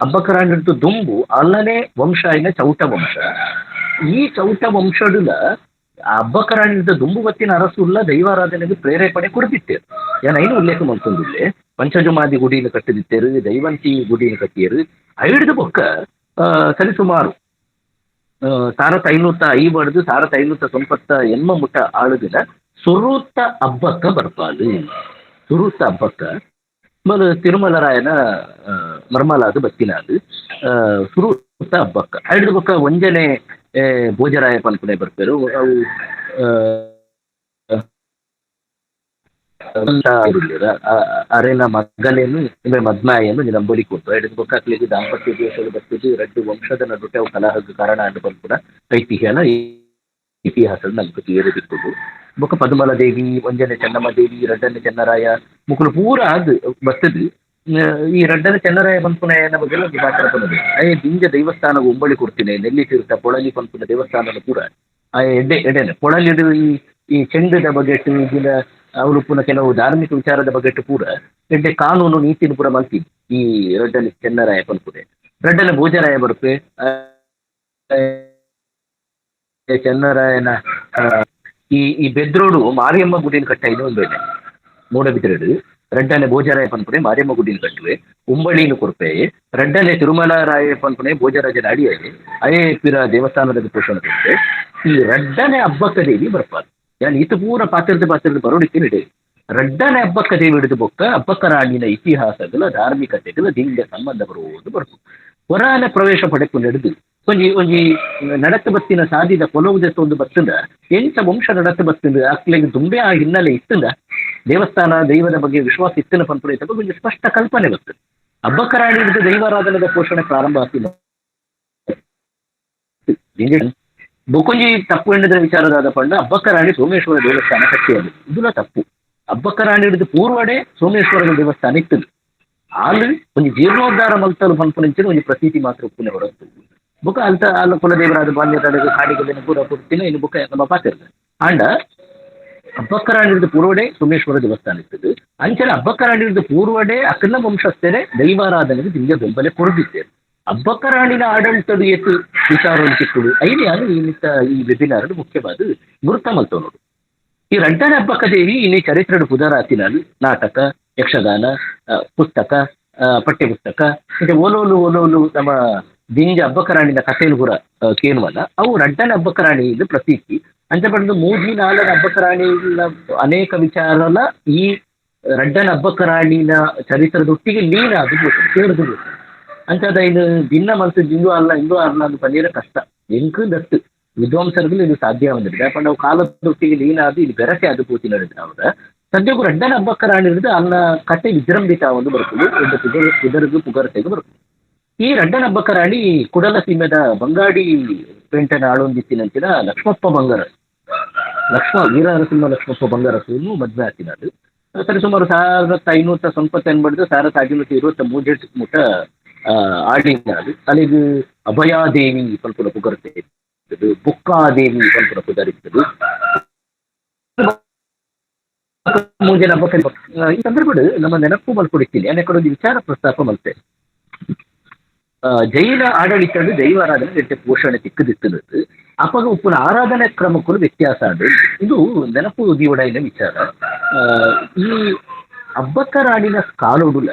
ಅಬ್ಬಕ್ಕರಾಣಿ ಹಿಡಿದು ದುಂಬು ಅಲ್ಲನೆ ವಂಶ ಇನ್ನ ಚೌಟ ವಂಶ. ಈ ಚೌಟ ವಂಶಡುಲ ಅಬ್ಬಕ್ಕರಾಣಿ ಹಿಡಿದ ದುಂಬು ಬತ್ತಿನ ಅರಸುಲ್ಲ ದೈವಾರಾಧನೆಗೆ ಪ್ರೇರೇಪಣೆ ಕೊಡ್ತಿತ್ತೇರು. ಏನ ಉಲ್ಲೇಖ ಮಲ್ತೊಂದುಲ್ಲೆ ಪಂಚಜುಮಾದಿ ಗುಡಿನ ಕಟ್ಟದಿತ್ತೇರು, ದೈವಂತಿ ಗುಡಿನ ಕಟ್ಟಿಯರು. ಐಡ್ದು ಬೊಕ್ಕ ಸರಿಸುಮಾರು 1550 1590 ಮುಟ್ಟ ಆಳುದಿನ ಸುರೂತ ಹಬ್ಬಕ್ಕ ಬರ್ಪಾಲು. ಸುರೂತ ಹಬ್ಬಕ್ಕ ಮಲ ತಿರುಮಲರಾಯನ ಮರ್ಮಲಾದ ಬತ್ತಿನಾದು ಸುರೂತ ಹಬ್ಬಕ್ಕ. ಐಡ್ದು ಬೊಕ್ಕ ಒಂಜನೆ ಭೋಜರಾಯ ಪನ್ಪುನೆ ಬರ್ಪೇರು. ಅವು ಅರೆನ ಮಗಲೇನು ಮದ್ಮಾಯನ್ನು ನಂಬಲಿ ಕೊಟ್ಟು ಐದು ಬೊಕ್ಕ ಅಕ್ಲೆಗ್ ದಾಂಪತ್ಯ ದೇಶಗಳು ಬತ್ತಿದ್ದು ರಡ್ಡು ವಂಶದ ನಡುಟೆ ಅವು ಕಲಹಗ್ ಕಾರಣ ಅಂಡ್ ಪನ್ಪುನ ಐತಿಹ್ಯನ ಇತಿಹಾಸದ ನಮ್ಗೆ ತೀರದಿಕ್ಕುದು. ಬೊಕ್ಕ ಪದ್ಮಲ ದೇವಿ, ಒಂಜನೆ ಚೆನ್ನಮ್ಮ ದೇವಿ, ರಡ್ಡನೆ ಚೆನ್ನರಾಯ ಮುಕುಲು ಪೂರ ಅದು ಬತ್ತದು. ಈ ರಡ್ಡನೆ ಚೆನ್ನರಾಯ ಪನ್ಪುನ ಬಗ್ಗೆ ಒಂದು ಮಾತ್ರ ಬಂದದೆ. ಅಯ್ಯ ದಿಂಜ ದೇವಸ್ಥಾನಗ ಉಂಬಳಿ ಕೊಡ್ತೀನಿ ನೆಲ್ಲಿ ತೀರ್ಥ ಪೊಳಲಿ ಪನ್ಪುನ ದೇವಸ್ಥಾನದ ಪೂರ ಎಡ್ಡೆ ಎಡೆನೆ ಪೊಳಲಿಡು ಈ ಈ ಚೆಂಡದ ಬಗೆಟ್ ಇದಿನ ಅವರು ಪುನಃ ಕೆಲವು ಧಾರ್ಮಿಕ ವಿಚಾರದ ಬಗೆಟ್ ಪೂರ ಎಡ್ಡೆ ಕಾನೂನು ನೀತಿನ ಪೂರ ಮಲ್ತಿ ಈ ರಡ್ಡನೆ ಚೆನ್ನರಾಯ ಪನ್ಪುನೆ. ರಡ್ಡನೆ ಭೋಜರಾಯ ಬರ್ಪೆ ಚೆನ್ನರಾಯನ ಈ ಈ ಬೆದ್ರೋಡು ಮಾರಿಯಮ್ಮ ಗುಡಿನ ಕಟ್ಟ ಒಂದು ಮೂಡಬಿದ್ರೆಡು ರಡ್ಡನೆ ಭೋಜರಾಯ ಪನ್ಪುನೆ ಮಾರಿಯಮ್ಮ ಗುಡಿನ ಕಟ್ಟುವೆ ಉಂಬಳಿನ ಕೊರ್ಪೆ. ರಡ್ಡನೆ ತಿರುಮಲರಾಯ ಪನ್ಪುನೆ ಭೋಜರಾಜನ ಅಡಿಯೇ ಅಯೇ ಪಿರ ದೇವಸ್ಥಾನದ ಪೋಷಣೆ ಕೊರ್ಪೆ. ಈ ರಡ್ಡನೆ ಹಬ್ಬಕ್ಕ ದೇವಿ ಬರ್ಪಾದು. ಯಾನ್ ಈತ ಪೂರ ಪಾತ್ರದ ಪಾತ್ರದ ಬರೋಡಿಕ್ಕೆ ನಡೆ ರಡ್ಡನೆ ಹಬ್ಬಕ್ಕ ದೇವಿ ಹಿಡಿದು ಬೊಕ್ಕ ಹಬ್ಬಕ್ಕ ರಾಣಿನ ಇತಿಹಾಸಗಳ ಧಾರ್ಮಿಕತೆಗಳ ದಿಂಡ ಸಂಬಂಧ ಬರುವುದು ಬರ್ಪು. ಹೊರಾನೆ ಪ್ರವೇಶ ಪಡೆಪು ನಡೆದು ಒಂಜಿ ಒಂಜಿ ನಡತ ಬತ್ತಿನ ಸಾದಿದ ಕೊಲವುದೆತ್ತ ಒಂದು ಬತ್ತಂದ ಎಂತ ವಂಶ ನಡತ ಬತ್ತಂದ ಅಕ್ಲೆಗ್ ದುಂಬೆ ಆ ಹಿನ್ನೆಲೆ ಇತ್ತಂದ ದೇವಸ್ಥಾನ ದೈವದ ಬಗ್ಗೆ ವಿಶ್ವಾಸ ಇತ್ತಿನ ಪನ್ಪುನ ಒಂಜಿ ಸ್ಪಷ್ಟ ಕಲ್ಪನೆ ಬರ್ತದೆ. ಹಬ್ಬಕ್ಕರಾಣಿ ಹಿಡಿದು ದೈವಾರಾಧನೆದ ಪೋಷಣೆ ಪ್ರಾರಂಭ ಆಗ್ತಿಲ್ಲ. ಬೊಕೊಂಜಿ ತಪ್ಪು ಎಣ್ಣದ ವಿಚಾರದಾದ ಪಂಡ ಅಬ್ಬಕ್ಕರಾಣಿ ಸೋಮೇಶ್ವರ ದೇವಸ್ಥಾನ ಕಟ್ಟಿಯದು ಇದನ್ನ ತಪ್ಪು. ಅಬ್ಬಕ್ಕರಾಣಿ ಹಿಡಿದು ಪೂರ್ವಡೆ ಸೋಮೇಶ್ವರದ ದೇವಸ್ಥಾನ ಇತ್ತದು. ಆಲು ಒಂಜಿ ಜೀರ್ಣೋದ್ಧಾರ ಮಲ್ತಲು ಪನ್ಪುನಂಚಿನ ಒಂಜಿ ಪ್ರತೀತಿ ಮಾತ್ರ ಉಪ್ಪುನೆ ಹೊರತು ಬೊಕ್ಕ ಅಲ್ತ ಅಲ್ಲ ಕುಲದೇವರಾದ ಬಾಲ್ಯದ ಕಾಡಿಗೆಲ್ಲ ಪೂರ ಕೊಡ್ತೀನಿ ಇನ್ನು ಬೊಕ್ಕ ನಮ್ಮ ಪಾತಿರ್ದ ಆಂಡ ಅಬ್ಬಕ್ಕರಾಣಿ ಹಿಡಿದು ಪೂರ್ವಡೆ ಸೋಮೇಶ್ವರ ದೇವಸ್ಥಾನ ಇತ್ತದು. ಅಂಚನೆ ಅಬ್ಬಕ್ಕರಾಣಿ ಹಿಡಿದು ಪೂರ್ವಡೆ ಅಕ್ಕನ ವಂಶಸ್ಥರೆ ದೈವಾರಾಧನೆಗೆ ದಿಂಜ ಬೆಂಬಲ ಕೊರದಿದ್ದೇವೆ. ಅಬ್ಬಕ್ಕರಾಣಿನ ಆಡಳಿತದ ಏತು ವಿಚಾರ ಚಿಕ್ಕುಡು ಐನಿಯಾನು ಈ ನಿತ್ತ ಈ ವೆಬಿನಾರ್ ಮುಖ್ಯವಾದ ಗುರುತ ಮಲ್ತೋ ನೋಡು. ಈ ರಡ್ಡನೆ ಹಬ್ಬಕ್ಕ ದೇವಿ ಇನ್ನಿ ಚರಿತ್ರೆಡು ಪುದರಾತಿನಲ್ಲಿ ನಾಟಕ, ಯಕ್ಷಗಾನ, ಪುಸ್ತಕ, ಪಠ್ಯ ಪುಸ್ತಕ ಮತ್ತೆ ಓಲೋಲು ಓಲೋಲು ನಮ್ಮ ದಿಂಜ ಹಬ್ಬಕ್ಕರಾಣಿನ ಕಥೆಲು ಪೂರ ಕೇನುವಲ್ಲ ಅವು ರಡ್ಡನೆ ಹಬ್ಬಕ್ಕರಾಣಿ ಇದು ಪ್ರತೀತಿ. ಅಂಚ ಪಡೆದು ಮೂಜಿ ನಾಲ್ಕು ಹಬ್ಬಕ್ಕರಾಣಿ ಅನೇಕ ವಿಚಾರಲ ಈ ರಡ್ಡನ ಹಬ್ಬಕ್ಕರಾಣಿನ ಚರಿತ್ರೆದೊಟ್ಟಿಗೆ ಲೀನ ಅದು ಸೇರಿದು ಅಂಚಾದ ಇದು ಭಿನ್ನ ಮನಸ್ಸು ಇಂದು ಅಲ್ಲ ಇಂದು ಅಲ್ಲ ಅಂತ ಪನ್ನೀರ ಕಷ್ಟ ಎಂಕು ದತ್ತು ವಿದ್ವಾಂಸರಿಗೂ ಇದು ಸಾಧ್ಯ ಬಂದಿದೆ. ಯಾಕಂದ್ರೆ ನಾವು ಕಾಲದೊಟ್ಟಿಗೆ ಲೀನ ಅದು ಇಲ್ಲಿ ಬೆರಕೆ ಅದು ಪೂತಿ ನಡೆದ ಅವರ ಸದ್ಯಕ್ಕೂ ರಡ್ಡನ ಹಬ್ಬಕ್ಕರಾಣಿ ಹಿಡಿದು ಅನ್ನ ಕಟ್ಟೆ ವಿಜೃಂಭಿತ ಒಂದು ಬರ್ತದೆ ಒಂದು ಪುದರ್ಗು ಪುಗರ್ತೆಗೂ ಬರ್ತದೆ. ಈ ರಡ್ಡನ ಹಬ್ಬಕ್ಕರಾಣಿ ಕುಡಲ ಸೀಮೆದ ಬಂಗಾಡಿ ಪೇಂಟನ ಆಳೊಂದಿತ್ತಿನಂಚಿನ ಲಕ್ಷ್ಮಪ್ಪ ಬಂಗಾರ ಲಕ್ಷ್ಮ ವೀರನರಸಿಂಹ ಲಕ್ಷ್ಮಪ್ಪ ಬಂಗಾರಸು ಮದ್ವೆ ಹಾಕಿನದು. ಸರಿ ಸುಮಾರು 1598 1523 ಮುಟ್ಟ ಆಡಿನಾಡು. ಅಲ್ಲಿಗೆ ಅಭಯಾದೇವಿ ಪನ್ಪುನ ಪುಗರ್ತೆ ಇರ್ತದೆ, ಬುಕ್ಕಾದೇವಿ ಪನ್ಪುನ ಪುದರ್ ಇರ್ತದೆ. ಮೂಜನ ಈ ಸಂದರ್ಭಡ್ ನಮ್ಮ ನೆನಪು ಮಲ್ಕೊಡಿತ್ತೀನಿ ಅನೇಕ ಒಂದು ವಿಚಾರ ಪ್ರಸ್ತಾಪ ಮಲ್ತೆ. ಜೈನ ಆಡಳಿತಡು ದೈವಾರಾಧನೆ ಎಡ್ಡೆ ಪೋಷಣೆ ತಿಕ್ಕದಿತ್ತದು. ಅಪಗ ಉಪ್ಪುನ ಆರಾಧನೆ ಕ್ರಮಕ್ಕೂ ವ್ಯತ್ಯಾಸ ಆಡು ಇದು ನೆನಪು ದೀವಡೈನ ವಿಚಾರ. ಈ ಅಬ್ಬಕ್ಕರಾಣಿನ ಕಾಲೋಡುಲ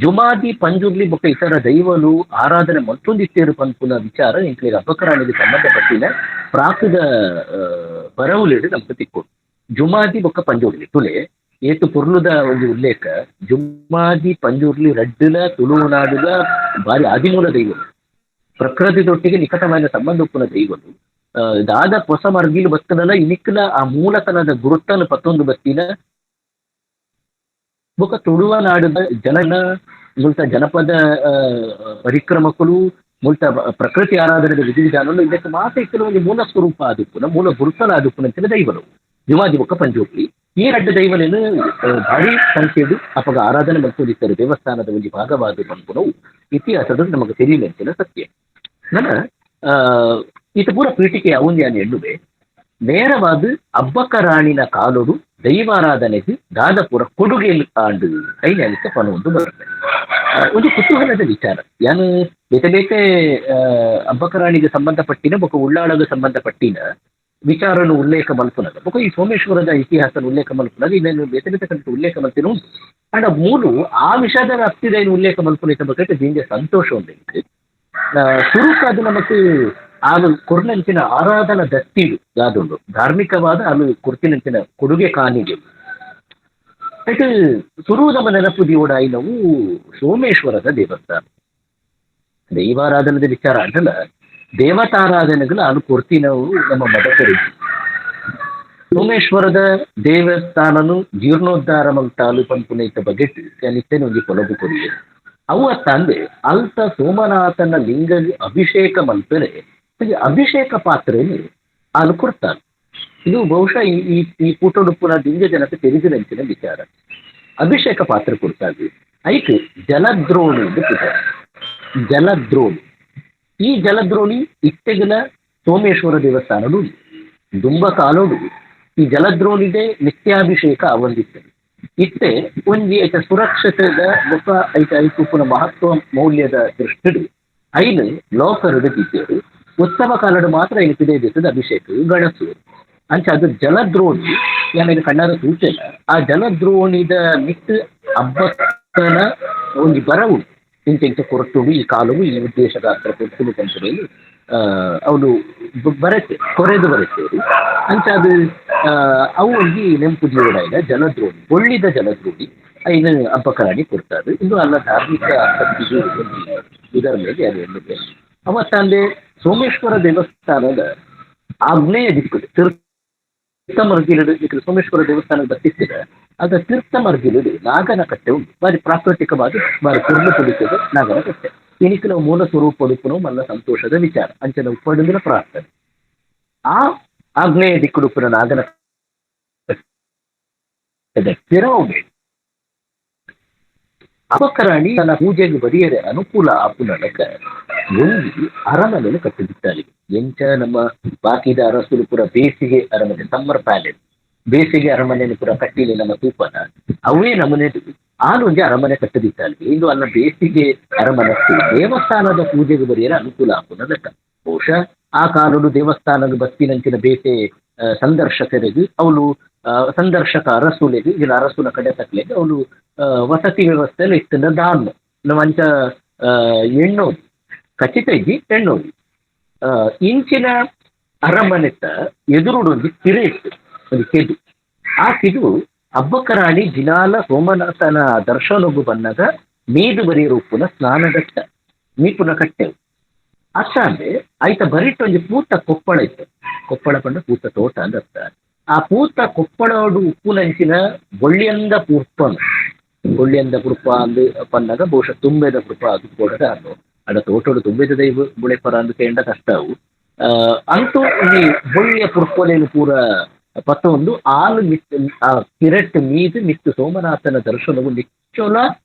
Jumadi Panjurli ಬೊಕ್ಕ ಇತರ ದೈವಲು ಆರಾಧನೆ ಮತ್ತೊಂದಿತ್ತೇರು ಪನ್ಪುನ ವಿಚಾರ ಎಂಕ್ಲೆಗ್ ಅಬ್ಬಕ್ಕರಾಣಿಗೆ ಸಂಬಂಧಪಟ್ಟಿನ ಪ್ರಾಕದ ಬರವುಲೆಡ್ ನಮ್ಗೆ ತಿಕ್ಕೊಡು. ಜುಮಾದಿ ಬೊಕ್ಕ ಪಂಜುರ್ಲಿ ತುಲೆ ಏತು ಪೊರ್ಲುದ ಒಂಜಿ ಉಲ್ಲೇಖ. ಜುಮಾದಿ ಪಂಜುರ್ಲಿ ರಡ್ಡುಲ ತುಳುನಾಡುದ ಬಾರಿ ಆದಿಮೂಲ ದೈವಲು, ಪ್ರಕೃತಿದೊಟ್ಟಿಗೆ ನಿಕಟವಾದ ಸಂಬಂಧ ಉಪ್ಪುನ ದೈವಲು. ದಾದ ಹೊಸ ಮರ್ಗಿಲು ಬತ್ತನಲ ಇನಿಕ್ಲ ಆ ಮೂಲತನದ ಗುರುತನ ಪತ್ತೊಂದು ಬತ್ತಿನ ಬೊಕ್ಕ ತುಳುವ ನಾಡುದ ಜನನ ಮುಲ್ತ ಜನಪದ ಪರಿಕ್ರಮಕ್ಕಳು ಮುಲ್ತ ಪ್ರಕೃತಿ ಆರಾಧನೆದ ವಿಧಿವಿಧಾನಗಳು ಇದಕ್ಕೆ ಮಾತ ಇಕ್ಕಲು ಒಂದು ಮೂಲ ಸ್ವರೂಪ ಆದಿಪ್ಪುನ ಮೂಲ ಗುರುತಲ ಆದಿಪ್ಪುನಂಚಿನ ದೈವಲು ಜುಮಾದಿ ಬೊಕ್ಕ ಪಂಜುರ್ಲಿ. ಈ ರಡ್ಡು ದೈವಲೇನು ಭಾರಿ ಸಂಖ್ಯೆಡು ಅಪಗ ಆರಾಧನೆ ಮಲ್ತೊಂದಿತ್ತೆರ್ ದೇವಸ್ಥಾನದ ಒಂಜಿ ಭಾಗವಾದ ಪನ್ಪುನವು ಇತಿಹಾಸದ ನಮಗೆ ತೆರಿಯಂಚಿನ ಸತ್ಯ. ನನ ಈತ ಪೂರ ಪೀಠಿಕೆ ಅವುಂದ್ಯಾನ್ ಎನ್ನುವೆ ನೇರವಾದ ಅಬ್ಬಕ್ಕ ರಾಣಿನ ಕಾಲೊಡು ದೈವಾರಾಧನೆಗೆ ದಾದಪುರ ಕೊಡುಗೆ ಆಂಡು ಐನಾಲಿಕ ಪನೊಂದು ಬರ್ತದೆ. ಒಂದು ಕುತೂಹಲದ ವಿಚಾರ. ಯಾನು ಬೇತೆ ಬೇತೆ ಅಬ್ಬಕ್ಕ ರಾಣಿಗೆ ಸಂಬಂಧಪಟ್ಟಿನ ಬೊಕ್ಕ ಉಳ್ಳಾಳಗೆ ಸಂಬಂಧಪಟ್ಟಿನ ವಿಚಾರನು ಉಲ್ಲೇಖ ಮಲ್ಪುನಗ ಬೊಕ್ಕ ಈ ಸೋಮೇಶ್ವರದ ಇತಿಹಾಸ ಉಲ್ಲೇಖ ಮಲ್ಪುನಗ ಇನ್ನೇನು ಬೇತೆ ಬೇತೆ ಕಂಡು ಉಲ್ಲೇಖ ಮಲ್ತಿನ ಉಂಟು. ಅಂಡ ಮೂಲು ಆ ವಿಷಯದ ವ್ಯಾಪ್ತಿದ ಏನು ಉಲ್ಲೇಖ ಮಲ್ಪುನ ಬಗ್ಗೆ ಜಿಂಜ ಸಂತೋಷ ಉಂಟು. ಸುರುಕಾದ ನಮಕ್ ಆಲು ಕೊರ್ನಂಚಿನ ಆರಾಧನಾ ದತ್ತಿಡು ದಾದುಂಡು ಧಾರ್ಮಿಕವಾದ ಆಲು ಕೊರ್ತಿನಂಚಿನ ಕೊಡುಗೆ ಕಾಣಿಗೆ ಇದು ಸುರು ನಮ್ಮ ನೆನಪು ದಿವಡಾಯಿನವು ಸೋಮೇಶ್ವರದ ದೇವಸ್ಥಾನ. ದೈವಾರಾಧನದ ವಿಚಾರ ಅಂಟಲ್ಲ, ದೇವತಾರಾಧನೆಗಳು ಆಲು ಕೊರ್ತಿನವು ನಮ್ಮ ಮದಕರಿ. ಸೋಮೇಶ್ವರದ ದೇವಸ್ಥಾನನು ಜೀರ್ಣೋದ್ಧಾರ ಮಲ್ತಾಲು ಪನ್ಪುನೈತ ಬಗೆಟ್ ನಿತ್ಯನ ಒಂಜಿ ಪೊಲಬು ಕೊರಿಯೆ. ಅವು ಅತ್ತಂದೆ ಅಲ್ತ ಸೋಮನಾಥನ ಲಿಂಗ ಅಭಿಷೇಕ ಮಲ್ಪೆರೆ ಅಭಿಷೇಕ ಪಾತ್ರೆಯನ್ನು ಆಲು ಕೊಡ್ತಾನೆ. ಇದು ಬಹುಶಃ ಈ ಈ ಕೂಟೊಡುಪ್ಪುನ ದಿಂಜ ಜನತೆ ತೆರಿದಿನಂಚಿನ ವಿಚಾರ. ಅಭಿಷೇಕ ಪಾತ್ರೆ ಕೊಡ್ತಾವೆ ಐಕ್ ಜಲದ್ರೋಣಿ ಎಂದು ಪುದರ್. ಜಲದ್ರೋಣಿ, ಈ ಜಲದ್ರೋಣಿ ಇತ್ತೆಗಿನ ಸೋಮೇಶ್ವರ ದೇವಸ್ಥಾನಡು ದುಂಬ ಕಾಲೋಡು ಈ ಜಲದ್ರೋಣಿದೆ ನಿತ್ಯಾಭಿಷೇಕ ಆವಂದಿತ್ತು. ಇತ್ತೆ ಒಂಜಿ ಐತ ಸುರಕ್ಷತೆದ ಬೊಕ್ಕ ಐತ ಐಕುಪ್ಪುನ ಮಹತ್ವ ಮೌಲ್ಯದ ದೃಷ್ಟಿಡು ಐನು ಲೋಕರುಡು ದಿತ್ತೇರು. ಉತ್ಸವ ಕಾಲಡು ಮಾತ್ರ ಐನು ಪಿದೈ ದಿತ್ತದ ಅಭಿಷೇಕ ಗಣಸು ಅಂಚ ಅದು ಜಲದ್ರೋಣಿ ಯಾನ ಕಣ್ಣಾರ ಸೂಚನೆ. ಆ ಜಲದ್ರೋಣಿದ ಮಿತ್ ಅಬ್ಬಕ್ಕನ ಒಂಜಿ ಬರವು ಇಂಚ ಇಂಚ ಕೊರಟುಡು ಈ ಕಾಲವು ಈ ಉದ್ದೇಶದ ಹತ್ರ ಕೊರ್ತುಡು ಕಂಪನಿಯಲ್ಲಿ ಅವನು ಬರತ್ತೆ ಕೊರೆದು ಬರತ್ತೇರು. ಅಂಚ ಅದು ಅವು ಒಂಜಿ ನೆಂಪು ಜೀವನ ಜಲದ್ರೋಣಿ, ಒಳ್ಳಿದ ಜಲದ್ರೋಣಿ ಐನು ಅಬ್ಬಕ್ಕರಾಣಿ ಕೊಡ್ತಾರೆ. ಇದು ಅಲ್ಲ ಧಾರ್ಮಿಕ ಆಸಕ್ತಿಗೆ ಒಂಜಿ ಇದರ ಮೇಲೆ ಅದು ಎನ್ನುತ್ತೆ. ಅವತ್ತಂದೆ ಸೋಮೇಶ್ವರ ದೇವಸ್ಥಾನದ ಆಗ್ನೇಯ ದಿಕ್ಕು ತೀರ್ಥ ಮರ್ಗಿಲುಡು ಸೋಮೇಶ್ವರ ದೇವಸ್ಥಾನದ ಬತ್ತಿತ್ತಿದ ಅದ ತೀರ್ಥ ಮರ್ಗಿಲುಡು ನಾಗನ ಕಟ್ಟೆ ಉಂಟು. ಬಾರಿ ಪ್ರಾಕೃತಿಕವಾಗಿ ಬಾರಿ ಕುರ್ಲು ಪುಡಿತದ ನಾಗನ ಕಟ್ಟೆ. ಇನಿಕ್ ನಾವು ಮೂಲ ಸ್ವರೂಪ ಉಡುಪುನು ಮಲ್ಲ ಸಂತೋಷದ ವಿಚಾರ ಅಂಚನ ಉಪ್ಪಡುಂದಿನ ಪ್ರಾರ್ಥನೆ. ಆ ಆಗ್ನೇಯ ದಿಕ್ಕುಡುಪುನ ನಾಗನ ಪಿರವು ಅಬ್ಬಕ್ಕರಾಣಿ ತನ್ನ ಪೂಜೆಗೆ ಬರಿಯರೆ ಅನುಕೂಲ ಆಪುನಲಕ ಒಂಜಿ ಅರಮನೆಯನ್ನು ಕಟ್ಟಿಬಿಟ್ಟಾలి. ಎಂಚ ನಮ್ಮ ಬಾಕಿದ ಅರಸುಲು ಪೂರ ಬೇಸಿಗೆ ಅರಮನೆ, ಸಮ್ಮರ್ ಪ್ಯಾಲೇಸ್, ಬೇಸಿಗೆ ಅರಮನೆಯನ್ನು ಪೂರ ಕಟ್ಟಿಲಿ ನಮ್ಮ ತೂಪನ ಅವೇ ನಮನೆ ಆಲೊಂಜಿ ಅರಮನೆ ಕಟ್ಟದಿಟ್ಟಾಲಿ. ಇಂದು ಅಲ್ಲ ಬೇಸಿಗೆ ಅರಮನೆ ದೇವಸ್ಥಾನದ ಪೂಜೆಗೆ ಬರಿಯರೆ ಅನುಕೂಲ ಆಪುನಲಕ. ಬಹುಶಃ ಆ ಕಾಲಡು ದೇವಸ್ಥಾನದ ಬತ್ತಿನಂಚಿನ ಬೇಸೆ ಸಂದರ್ಶಕರಿಗೆ ಅವಳು ಸಂದರ್ಶಕ ಅರಸುಲೆಗೆ ಇಲ್ಲ ಅರಸುಲ ಕಡೆ ತಕ್ಲೆಗೆ ಅವಳು ವಸತಿ ವ್ಯವಸ್ಥೆ ಇತ್ತಿನ ದಾನ್ ನಮ್ಮ ಅಂಚ ಎಣ್ಣೋದು ಖಚಿತ ಇದ್ದಿ ಎಣ್ಣೋದು. ಇಂಚಿನ ಅರಮನೆತ ಎದುರುಡು ಒಂಜಿ ತಿರೆ ಇತ್ತು, ಒಂದು ಕೆದು. ಆ ಕಿದು ಅಬ್ಬಕ್ಕರಾಣಿ ಜಿನಾಲ ಸೋಮನಾಥನ ದರ್ಶನಗು ಬನ್ನಗ ಮೀದು ಬರಿಯ ಉಪ್ಪುನ ಸ್ನಾನಘಟ್ಟ ಮೀಪುನ ಕಟ್ಟೆವು. ಅಷ್ಟಾಂದೆ ಆಯ್ತ ಬರಿಟ್ಟು ಒಂಜಿ ಪೂತ ಕೊಪ್ಪಳ ಇತ್ತು. ಕೊಪ್ಪಳ ಪಂಡ ಪೂತ ತೋಟ ಅಂದ ಅರ್ಥ. ಆ ಪೂತ ಕೊಪ್ಪಳೋಡು ಉಪ್ಪುನಂಚಿನ ಬೊಳ್ಳಿಯಂದ ಪುರ್ಪನು, ಬೊಳ್ಳಿಯಂದ ಪುರ್ಪ ಅಂದು ಪನ್ನಗ ಬಹುಶಃ ತುಂಬೆದ ಪುರ್ಪ ಅದು ಕೊಡದ ಅನ್ನು ಅಡ ತೋಟೋಡು ತುಂಬೆದ ದೈವ ಬುಳೆಪರ ಅಂದು ಕೇಂಡ ಕಷ್ಟ ಅವು. ಅಂತೂ ಈ ಬೊಳ್ಳಿಯ ಪುರ್ಪೊಲೇನು ಪೂರ ಪತ್ತೊಂದು ಆಲು ಮಿತ್ ಆ ಕಿರಟ್ ಮೀದು ಮಿತ್ತು ಸೋಮನಾಥನ ದರ್ಶನವು ನಿಚ್ಚೊಲ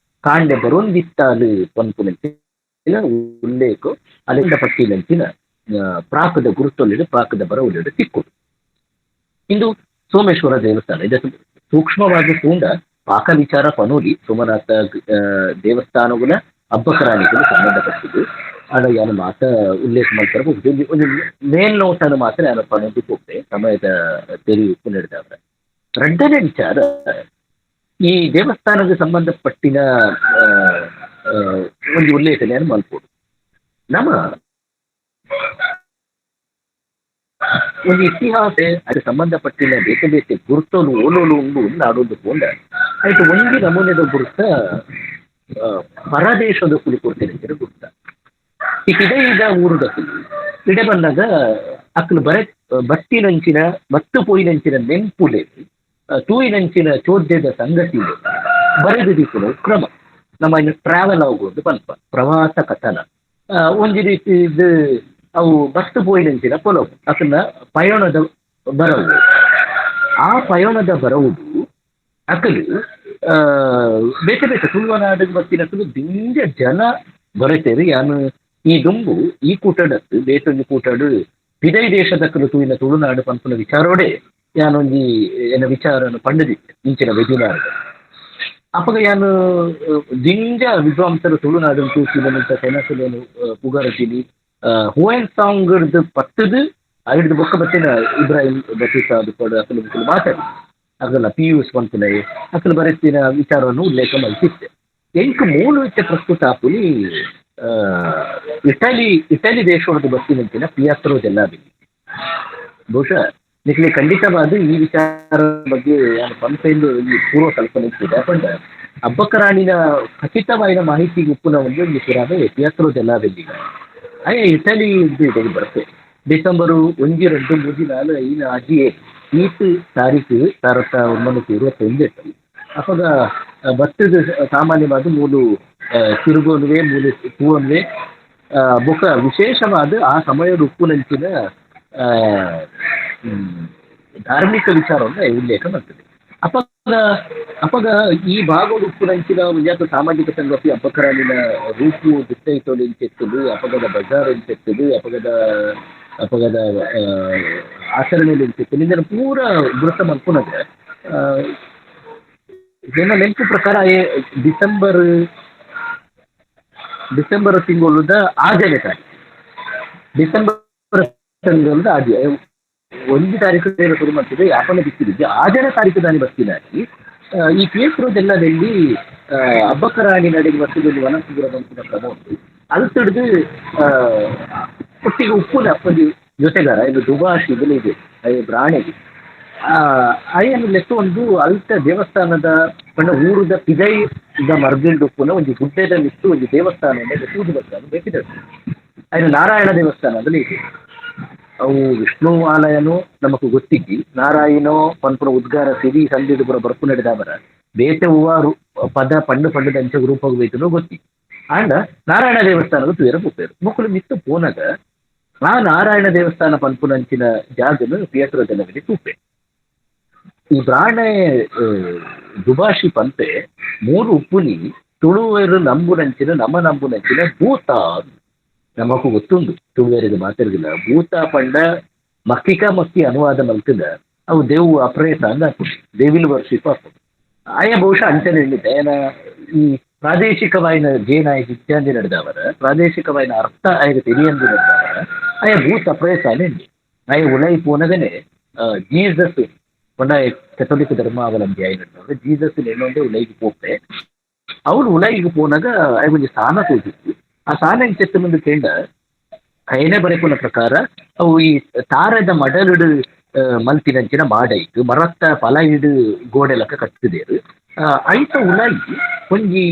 ಕಾಂಡೆ ಬರೊಂದಿತ್ತಾಲು ಪನ್ಪುನಂಚಿನ ಉಲ್ಲೇಖ ಅಲ್ಲಿಂದ ಪಟ್ಟಿಲಂಚಿನ ಪ್ರಾಕದ ಗುರುತೊಲ್ಲಿಡು ಪ್ರಾಕದ ಬರವುಲಿಡು ತಿಕ್ಕು. ಇಂದು ಸೋಮೇಶ್ವರ ದೇವಸ್ಥಾನ ಇದಕ್ಕೆ ಸೂಕ್ಷ್ಮವಾಗಿ ತೂಂಡ ಪಾಕ ವಿಚಾರ ಪನೋಲಿ ಸೋಮನಾಥ ದೇವಸ್ಥಾನಗಳ ಅಬ್ಬಕರಾಣಿಗಳು ಸಂಬಂಧಪಟ್ಟಿದ್ದು. ಆಡ ಯಾನು ಮಾತ ಉಲ್ಲೇಖ ಮಾಡ್ತಾರೆ ಒಂದು ಮೇಲ್ನೋಟನ ಮಾತ್ರ ಯಾನು ಪನೋದಿ ಹೋಗ್ತೆ ಸಮಯದ ತೆರೆಯುಪ್ಪು ನಡೆದವ್ರೆ. ಎರಡನೇ ವಿಚಾರ ಈ ದೇವಸ್ಥಾನಕ್ಕೆ ಸಂಬಂಧಪಟ್ಟಿನ ಒಂಜಿ ಉಲ್ಲೇಖನೆಯನ್ನು ಮಲ್ಪೊಡು. ನಮ ಒಂದು ಇತಿಹಾಸ ಅದಕ್ಕೆ ಸಂಬಂಧಪಟ್ಟಿನ ಬೇತೆ ಬೇತೆ ಗುರುತಲು ಓಲೋಲು ಉಂಡು ನಾಡೊಂದು ಪೋಂಡ ಆಯ್ತು ಒಂಜಿ ನಮೂನೆದ ಗುರುತ ಪರದೇಶದ ಕುಲಿ ಕೊಡ್ತೇನೆ ಗುರುತ. ಈ ಪಿದೈದ ಊರುದ ಕುಲಿ ಇಡೆ ಬಂದಾಗ ಅಕ್ಕಲು ಬರೆ ಬತ್ತಿನಂಚಿನ ಬತ್ತು ಪೋಯಿನಂಚಿನ ನೆಂಪುಲೆ ತೂಯಿನಂಚಿನ ಚೋದ್ಯದ ಸಂಗತಿ ಬರೆದು ದಿಕ್ಕುನ ಕ್ರಮ ನಮ್ಮ ಇನ್ನು ಟ್ರಾವೆಲ್ ಆಗೋದು ಪಲ್ಪ ಪ್ರವಾಸ ಕಥನ ಒಂಜಿ ರೀತಿ ಇದು ಅವು ಬತ್ತು ಪೋಯಿನಂಚಿನ ಪೊಲವು ಅದನ್ನ ಪಯಣದ ಬರವು. ಆ ಪಯಣದ ಬರವುದು ಅಕಲು ಬೇತೆ ಬೇತೆ ತುಳುವನಾಡಿಗೆ ಬತ್ತಿನಕಲು ದಿಂಜ ಜನ ಬರತೇರು. ಯಾನು ಈ ದುಂಬು ಈ ಕೂಟಡತ್ತು ಬೇತೊಂಜಿ ಕೂಟಡು ಪಿದೈ ದೇಶದಕ್ಕಲು ತೂಯಿನ ತುಳುನಾಡು ಪನ್ಪುನ ವಿಚಾರೋಡೆ ಯಾನೊಂಜಿ ಎನ್ನ ವಿಚಾರನು ಪಂಡದಿತ್ತು ಇಂಚಿನ ವೆಬಿನಾರ್. ಅಪಗ ಯಾನು ದಿಂಜ ವಿದ್ವಾಂಸರು ತುಳುನಾಡು ತೂಕಿದಂತ ಸೆನಸುಲೇನು ಪುಗರದಿನಿ ಹುವೆನ್ ಸಾಂಗ್ ಪತ್ತದು ಐಡ್ದು ಬೊಕ್ಕ ಬತ್ತಿನ ಇಬ್ರಾಹಿಂ ಬತೀಸ ಅದು ಅಕಲು ಮುಕುಲು ಮಾತಾಡಿ ಅಗಲ ಪಿ ಯು ಪನ್ಪುನೈ ಅಕಲು ಬರೆತಿನ ವಿಚಾರವನ್ನು ಉಲ್ಲೇಖ ಮಲ್ತಿತ್ತೆ. ಎಂಕ್ ಮೂಲ ಇತ್ತೆ ಪ್ರಸ್ತುತ ಆಪುನಿ ಇಟಲಿ ಇಟಲಿ ದೇಶದ ಬತ್ತಿನಂಚಿನ ಪಿಯಾತ್ರೋ ದೆಲ್ಲಾಬೆಲ್ಲಿ. ಬಹುಶಃ ನಿಖಲಿ ಖಂಡಿತವಾದ ಈ ವಿಚಾರ ಬಗ್ಗೆ ಯಾನು ಪನ್ಪೆಂದು ಈ ಪೂರ್ವ ಕಲ್ಪನೆ ಇತ್ತಿದೆ. ಪಂಡ ಅಬ್ಬಕ್ಕರಾಣಿನ ಖಚಿತವಾದ ಮಾಹಿತಿ ಉಪ್ಪುನ ಒಂದು ಈ ಪುರಾವೆ ಪಿಯಾತ್ರೋ ದೆಲ್ಲಾಬೆಲ್ಲಿ. ಅಯ್ಯ ಇಟಲಿ ಇದು ಬರುತ್ತೆ ಡಿಸೆಂಬರ್ 1 2 3 4 5 6 7 ಈತ್ ತಾರೀಕು 1921. ಅಪಗ ಬತ್ತದ ಸಾಮಾನ್ಯವಾದ ಮೂಲು ತಿರುಗೋನುವೆ ಮೂಲು ತೂವನ್ವೆ ಬೊಕ ವಿಶೇಷವಾದ ಆ ಸಮಯದ ಉಪ್ಪುನಂಚಿನ ಧಾರ್ಮಿಕ ವಿಚಾರವನ್ನು ಉಲ್ಲೇಖ ಮಾಡ್ತದೆ. ಅಪಗ ಅಪಗ ಈ ಭಾಗದ ಉಪ್ಪುನಂಚಿನ ಒಂಜಾತ ಸಾಮಾಜಿಕ ಸಂಗತಿ ಅಬ್ಬಕ್ಕರಾಣಿನ ರೂಪು ದಿಟ್ಟೈತೋಲು ಇಂಚೆತ್ತದು, ಅಪಗದ ಬಜಾರ್ ಇಂಚೆತ್ತದು, ಅಪಗದ ಅಪಗದ ಆಚರಣೆಯಲ್ಲಿ ಇಂಚೆತ್ತದು ಇಂದನ್ನು ಪೂರ ಗುರುತ ಮಲ್ಪುನಗ ಜನ ನೆನಪು ಪ್ರಕಾರ ಡಿಸೆಂಬರ್ ಡಿಸೆಂಬರ್ ತಿಂಗಳದ ಆಜನೇ ತಾರೀಕು, ಡಿಸೆಂಬರ್ ತಿಂಗಳದ ಆಜೆ 1 ತಾರೀಕು ಶುರು ಮಾಡ್ತಿದ್ದೆ ಯಾಪನ ಬಿತ್ತಿದ್ದು ಆಜನೇ ತಾರೀಕು ದಾನಿ ಬಸ್ತಿನಾಗಿ ಈ ಕೇಸರದೆಲ್ಲದಲ್ಲಿ ಅಬ್ಬಕ್ಕರಾಣಿ ನಡೆಗೆ ಬರ್ತದಲ್ಲಿ ವನಸುಗುರ ಬಂತಿನ ಕ್ರಮ ಉಂಟು. ಅದು ತಿಳಿದು ಒಟ್ಟಿಗೆ ಉಪ್ಪುನ ಅಪ್ಪಂದಿ ಜೊತೆಗಾರ ಇದು ದುಭಾಷಿ ಇದೆಲ್ಲ ಇದೆ ಬ್ರಾಣೆಗೆ ಅಯ್ಯನ ಲೆಕ್ಕ ಒಂದು ಅಲ್ತ ದೇವಸ್ಥಾನದ ಪಂಡ ಊರುದ ಪಿದೈದ ಮರ್ಗಿಲ್ಡ್ ಉಪ್ಪುನ ಒಂದು ಗುಡ್ಡೆದ ನಿಟ್ಟು ಒಂದು ದೇವಸ್ಥಾನ ತೂದು ಬರ್ತಾರೆ ಬೇಕಿದೆ. ಅಯ್ಯ ನಾರಾಯಣ ದೇವಸ್ಥಾನದಲ್ಲಿ ಇದೆ. ಅವು ವಿಷ್ಣು ಆಲಯನೋ ನಮಕ್ ಗೊತ್ತಿದ್ದಿ ನಾರಾಯಣೋ ಪನ್ಪುನ ಉದ್ಗಾರ ಸಿರಿ ಸಂದಿಡು ಪುರ ಬರ್ಪು ನಡೆದಾವರ ಬೇತೆ ಹೂವ ಪದ ಪಂಡು ಪಂಡದ ಅಂಚ ರೂಪ ಬೇತನೋ ಗೊತ್ತಿ. ಆಂಡ ನಾರಾಯಣ ದೇವಸ್ಥಾನದ ತುಯರ ಪೂಪೇರು ಮೊಕ್ಕಳು ಮಿತ್ತು ಪೋನಗ ಆ ನಾರಾಯಣ ದೇವಸ್ಥಾನ ಪನ್ಪುನಂಚಿನ ಜಾಗನು ಪಿಯತ್ರ ಜನರಲ್ಲಿ ತೂಪೆ. ಈ ಬ್ರಾಣೆ ದುಭಾಷಿ ಪಂಪೆ ಮೂರು ಉಪ್ಪುನಿ ತುಳುವೆರು ನಂಬುನಂಚಿನ ನಮ ನಂಬುನಂಚಿನ ಭೂತ ನಮಕು ಗೊತ್ತುಂಡು. ತುಳುವೆರಿಗೆ ಮಾತಾಡಿಲ್ಲ ಭೂತ ಪಂಡ ಮಕ್ಕಿಕ ಮಕ್ಕಿ ಅನುವಾದ ಮಲ್ತದ ಅವು ದೇವು ಅಪ್ರೇತ ಅಂದ ಹಾಕುದು ದೇವಿಲ್ ವರ್ಷಿಪ್ ಹಾಕುದು. ಆಯ ಬಹುಶಃ ಅಂಚನೆ ಹೇಳಿದ್ದೆ ಏನ ಈ ಪ್ರಾದೇಶಿಕವಾಯಿನ ಜೇನಾಯ ಇತ್ಯಾದಿ ನಡೆದವರ ಪ್ರಾದೇಶಿಕವಾಯಿನ ಅರ್ಥ ಆಯ್ತು ತಿಳಿಯಂದು ನಡೆದವರ ಆಯ ಭೂತ ಅಪ್ರೇತ ಅಂದೆ. ಆಯ ಉಲೈ ಪೋನಗನೆ ಜೀಸಸ್ ಪಂಡ ಕೆಥೋಲಿಕ್ ಧರ್ಮಾವಲಂಬಿ ಆಯಿ ನಡೆದವರು ಜೀಸಸ್ ಎನ್ನೊಂದೇ ಉಲೈಗೆ ಪೋಪೆ. ಅವನು ಉಲೈಗೆ ಪೋನಾಗ ಆಯ ಒಂಜಿ ಸ್ಥಾನ ತೋಜಿತ್ತು. ಆ ಸಾನ ಚೆತ್ತ ಮುಂದೆ ಕೇಂಡ ಕೈನೆ ಬರೆಪುನ ಪ್ರಕಾರ ಅವು ಈ ತಾರದ ಮಡಲಿಡು ಮಲ್ತಿನಂಚಿನ ಮಾಡೈತು ಮರತ್ತ ಫಲ ಇಡು ಗೋಡೆ ಲೆಕ್ಕ ಕಟ್ಟಿದೇರು. ಐತ ಉಲಾಯಿ ಒಂಜಿ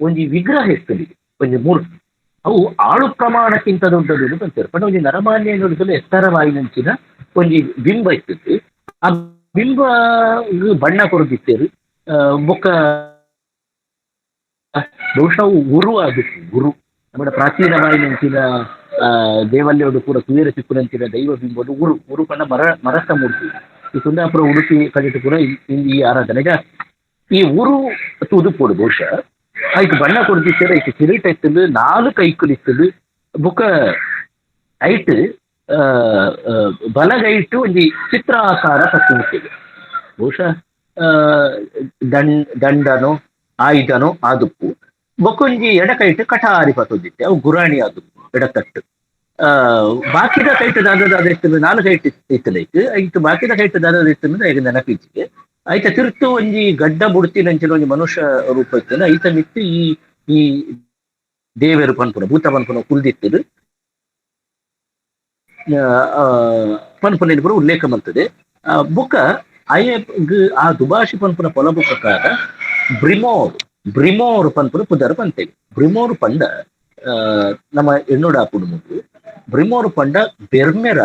ಒಂಜಿ ವಿಗ್ರಹ ಇರ್ತದೆ ಒಂಜಿ ಮೂರ್ತಿ ಅವು ಆಳು ಪ್ರಮಾಣಕ್ಕಿಂತ ದೊಡ್ಡದು ಅಂತಾರೆ. ಪಂಡ ಒಂಜಿ ನರಮಾನ್ಯ ನೋಡಿದ್ರೆ ಎತ್ತರವಾಯಿನಂಚಿನ ಒಂಜಿ ಬಿಂಬ ಇರ್ತದೆ. ಆ ಬಿಂಬ ಬಣ್ಣ ಕೊರದಿತ್ತೇರು ಬೊಕ್ಕ ಬಹುಶಃ ಗುರು ಆಗಿತ್ತು. ಗುರು ನಮ್ಮ ಪ್ರಾಚೀನವಾಯಿನಂಚಿನ ದೇವಾಲಯಡು ಪೂರ ತುಯರ ಚಿಕ್ಕುನಂಚಿನ ದೈವ ಬಿಂಬಡು ಉರು ಉರು ಪಂಡ ಮರ ಮರತ್ತ ಮೂರ್ತಿ. ಈ ಕುಂದಾಪುರ ಉಡುಪಿ ಕಡೆಟು ಪೂರ ಈ ಆರಾಧನೆ ಜಾಸ್ತಿ. ಈ ಊರು ತೂದು ಪೋಡು ಬಹುಶಃ ಐಕ್ ಬಣ್ಣ ಕೊಡ್ತಿತ್ತಾರೆ. ಐಕ್ ಕಿರೀಟ ಇತ್ತದು, 4 ಕೈಕುಲು ಇತ್ತದು, ಬೊಕ್ಕ ಐಟ್ ಬಲಗೈಟು ಒಂಜಿ ಚಿತ್ರಾಕಾರ ಪತ್ತು ಬಹುಶಃ ದಂಡನೋ ಆಯುಧನೋ ಆದುಪ್ಪು. ಬೊಕ್ಕೊಂಜಿ ಎಡಕೈಟು ಕಟಾರಿ ಪತ್ತೊಂದಿತ್ತೆ ಅವು ಗುರಾಣಿ ಆದುಪ್ಪು ಎಡತಟ್ಟು. ಬಾಕಿದ ಕೈಟು ದಾದದಾದ ಇತ್ತು 4 ಕೈಟು ಇತ್ತಲೈಕ್ ಐತು ಬಾಕಿದ ಕೈಟು ದಾದದ ಇತ್ತು ಅಂದ್ರೆ ಈಗ ನೆನಪಿಚ್ಚಿಗೆ ಐತ ತಿರ್ತು ಒಂಜಿ ಗಡ್ಡ ಬುಡ್ತಿನಂಚಿನ ಒಂಜಿ ಮನುಷ್ಯ ರೂಪ ಇತ್ತಲ್ಲ ಐತ ಮಿತ್ತು ಈ ಈ ದೇವೆರು ಪನ್ಪುನ ಭೂತ ಪನ್ಪುನ ಕುಲ್ದಿತ್ತದು ಪನ್ಪುನ ಪೂರ ಉಲ್ಲೇಖ ಮಲ್ತದೆ. ಬೊಕ್ಕ ಅಯಗ್ ಆ ದುಭಾಷಿ ಪನ್ಪುನ ಪೊಲಬು ಪ್ರಕಾರ ಬ್ರಿಮೋರ್ ಬ್ರಿಮೋರ್ ಪನ್ಪುನ ಪುದರ್ ಪಂತೇವೆ. ಬ್ರಿಮೋರ್ ಪಂಡ ನಮ್ಮ ಎಣ್ಣುಡಾಪುಡು ಮುಗು ಬ್ರಿಮೋರ್ ಪಂಡ ಬೆರ್ಮೆರ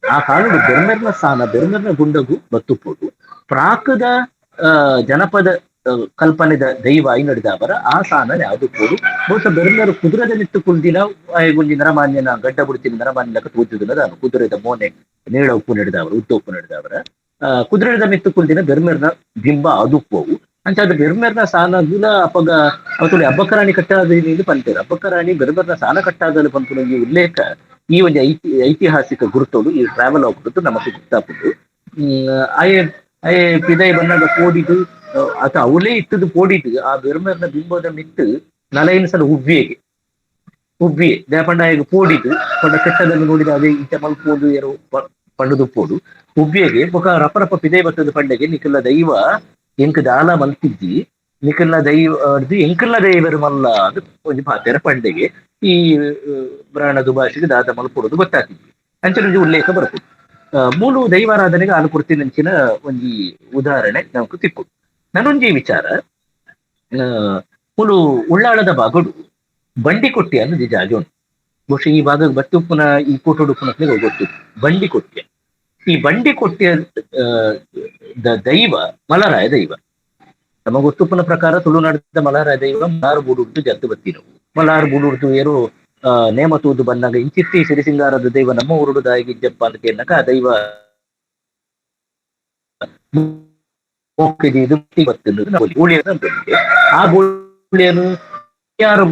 ಆ ಕಾಲಡು ಬೆರ್ಮೆರ್ನ ಸ್ಥಾನ ಬೆರ್ಮೆರ್ನ ಗುಂಡಗು ಬತ್ತುಪೋಡು ಪ್ರಾಕದ ಜನಪದ ಕಲ್ಪನೆದ ದೈವ ಐನಡಿದಾವರ ಆ ಸಾನ ಯಾವ್ದು ಪೋಡು ಬಹುಶಃ ಬೆರ್ಮೆರು ಕುದುರೆದ ನಿತ್ತು ಕುಲ್ದಿನ ಗುಂಜಿ ನರಮಾನ್ಯನ ಗಡ್ಡ ಬುಡ್ತಿನ ನರಮಾನ್ಯಕ ತೋಜುದಿನ ದಾನು ಕುದುರೆದ ಮೋನೆ ನೇಳ ಉಪ್ಪು ನಡೆದವರು ಉದ್ದ ಉಪ್ಪು ನಡೆದವರ ಕುದುರೆದ ಮಿತ್ತು ಕುಲ್ದಿನ ಬೆರ್ಮೆರ್ನ ಬಿಂಬ ಅದುಪ್ಪವು ಅಂಚಾದ ಬೆರ್ಮೆರ್ನ ಸಾನಗುಲ ಅಪಗ ಅವತುಳಿ ಅಬ್ಬಕರಾಣಿ ಕಟ್ಟಾದ ಪಂತೇರು ಅಬ್ಬಕರಾಣಿ ಬೆರ್ಮೆರ್ನ ಸಾನ ಕಟ್ಟಾದಲು ಪನ್ಪುನ ಈ ಉಲ್ಲೇಖ ಈ ಒಂದು ಐತಿಹಾಸಿಕ ಗುರುತೋಡು ಈ ಟ್ರಾವೆಲ್ ಆಗುದು ನಮಗೆ ಗೊತ್ತಾಪುದು. ಅಯೆ ಅಯೆ ಪಿದೈ ಬನ್ನಗ ಪೋಡಿದು ಅತ ಅವಲೇ ಇತ್ತದು ಪೋಡಿದು ಆ ಬೆರ್ಮೆರ್ನ ಬಿಂಬದ ಮಿತ್ತು ನಲೈನ್ ಸಲ ಉಬ್ಬಿಯೆಗೆ ಉಬ್ಬಿಯೆ ದೇಪಂಡ ಪೋಡಿದು ಪಂಡ ಕೆಟ್ಟದನ್ನು ನೋಡಿದ ಅದೇ ಇಂಚ ಮಲ್ಪೋದು ಏರೋ ಪಂಡದು ಪೋಡು ಉಬ್ಬಿಯೆಗೆ ಬೊಕ ರಪ ರಪ ಪಿದೈ ಬತ್ತದ ಪಂಡೆಗೆ ನಿಕಲ್ಲ ದೈವ ಎಂಕ್ ದಾಲ ಮಲ್ತಿದ್ದಿ ನಿಕಲ್ಲ ದೈವ ಎಂಕಲ್ಲ ದೈವರು ಮಲ್ಲ ಅದು ಒಂಜಿ ಪಾತೆರ ಪಂಡೆಗೆ ಈ ಬ್ರಾಣ ದುಭಾಷೆಗೆ ದಾದ ಮಲ್ಪೊಡುದು ಗೊತ್ತಾಗ್ತಿದ್ವಿ ಅಂಚನೆ ಉಲ್ಲೇಖ ಬರ್ಪುದು. ಮೂಲು ದೈವಾರಾಧನೆಗೆ ಹಾಲು ಕೊಡ್ತಿನಂಚಿನ ಒಂಜಿ ಉದಾಹರಣೆ ನಮಕ್ ತಿಕ್ಕು. ನನೊಂಜಿ ವಿಚಾರ, ಮೂಲು ಉಳ್ಳಾಳದ ಭಾಗಡು ಬಂಡಿಕೊಟ್ಟಿ ಅನ್ನೋದು ಜಾಗೆ ಉಂಟು. ಬಹುಶಃ ಈ ಭಾಗ ಬತ್ತುಪ್ಪುನ ಈ ಕೋಟುಡುಪ್ಪುನ ಗೊತ್ತು ಬಂಡಿಕೊಟ್ಟಿಯ. ಈ ಬಂಡಿಕೊಟ್ಟಿಯ ದೈವ ಮಲರಾಯ ದೈವ. ನಮ್ಮ ಗೊತ್ತುಪ್ಪನ ಪ್ರಕಾರ ತುಳುನಾಡಿದ ಮಲರಾಯ ದೈವ ಮಲಾರು ಬೂಡುಡ್ದು ಜದ್ದು ಬತ್ತಿನವು. ಮಲಾರು ಬೂಡುಡ್ದು ಏರೋ ನೇಮ ತೂದು ಬಂದಾಗ ಇಂಚಿತ್ತಿ ಸಿರಿಸಿಂಗಾರದ ದೈವ ನಮ್ಮ ಊರುಡು ದಾಯಿಗಿಜ್ಜಪ್ಪ ಅಂತ ಕೇಳಿನಾಗ ಆ ದೈವ ಆ ಗೋಳಿಯನ್ನು ಯಾರು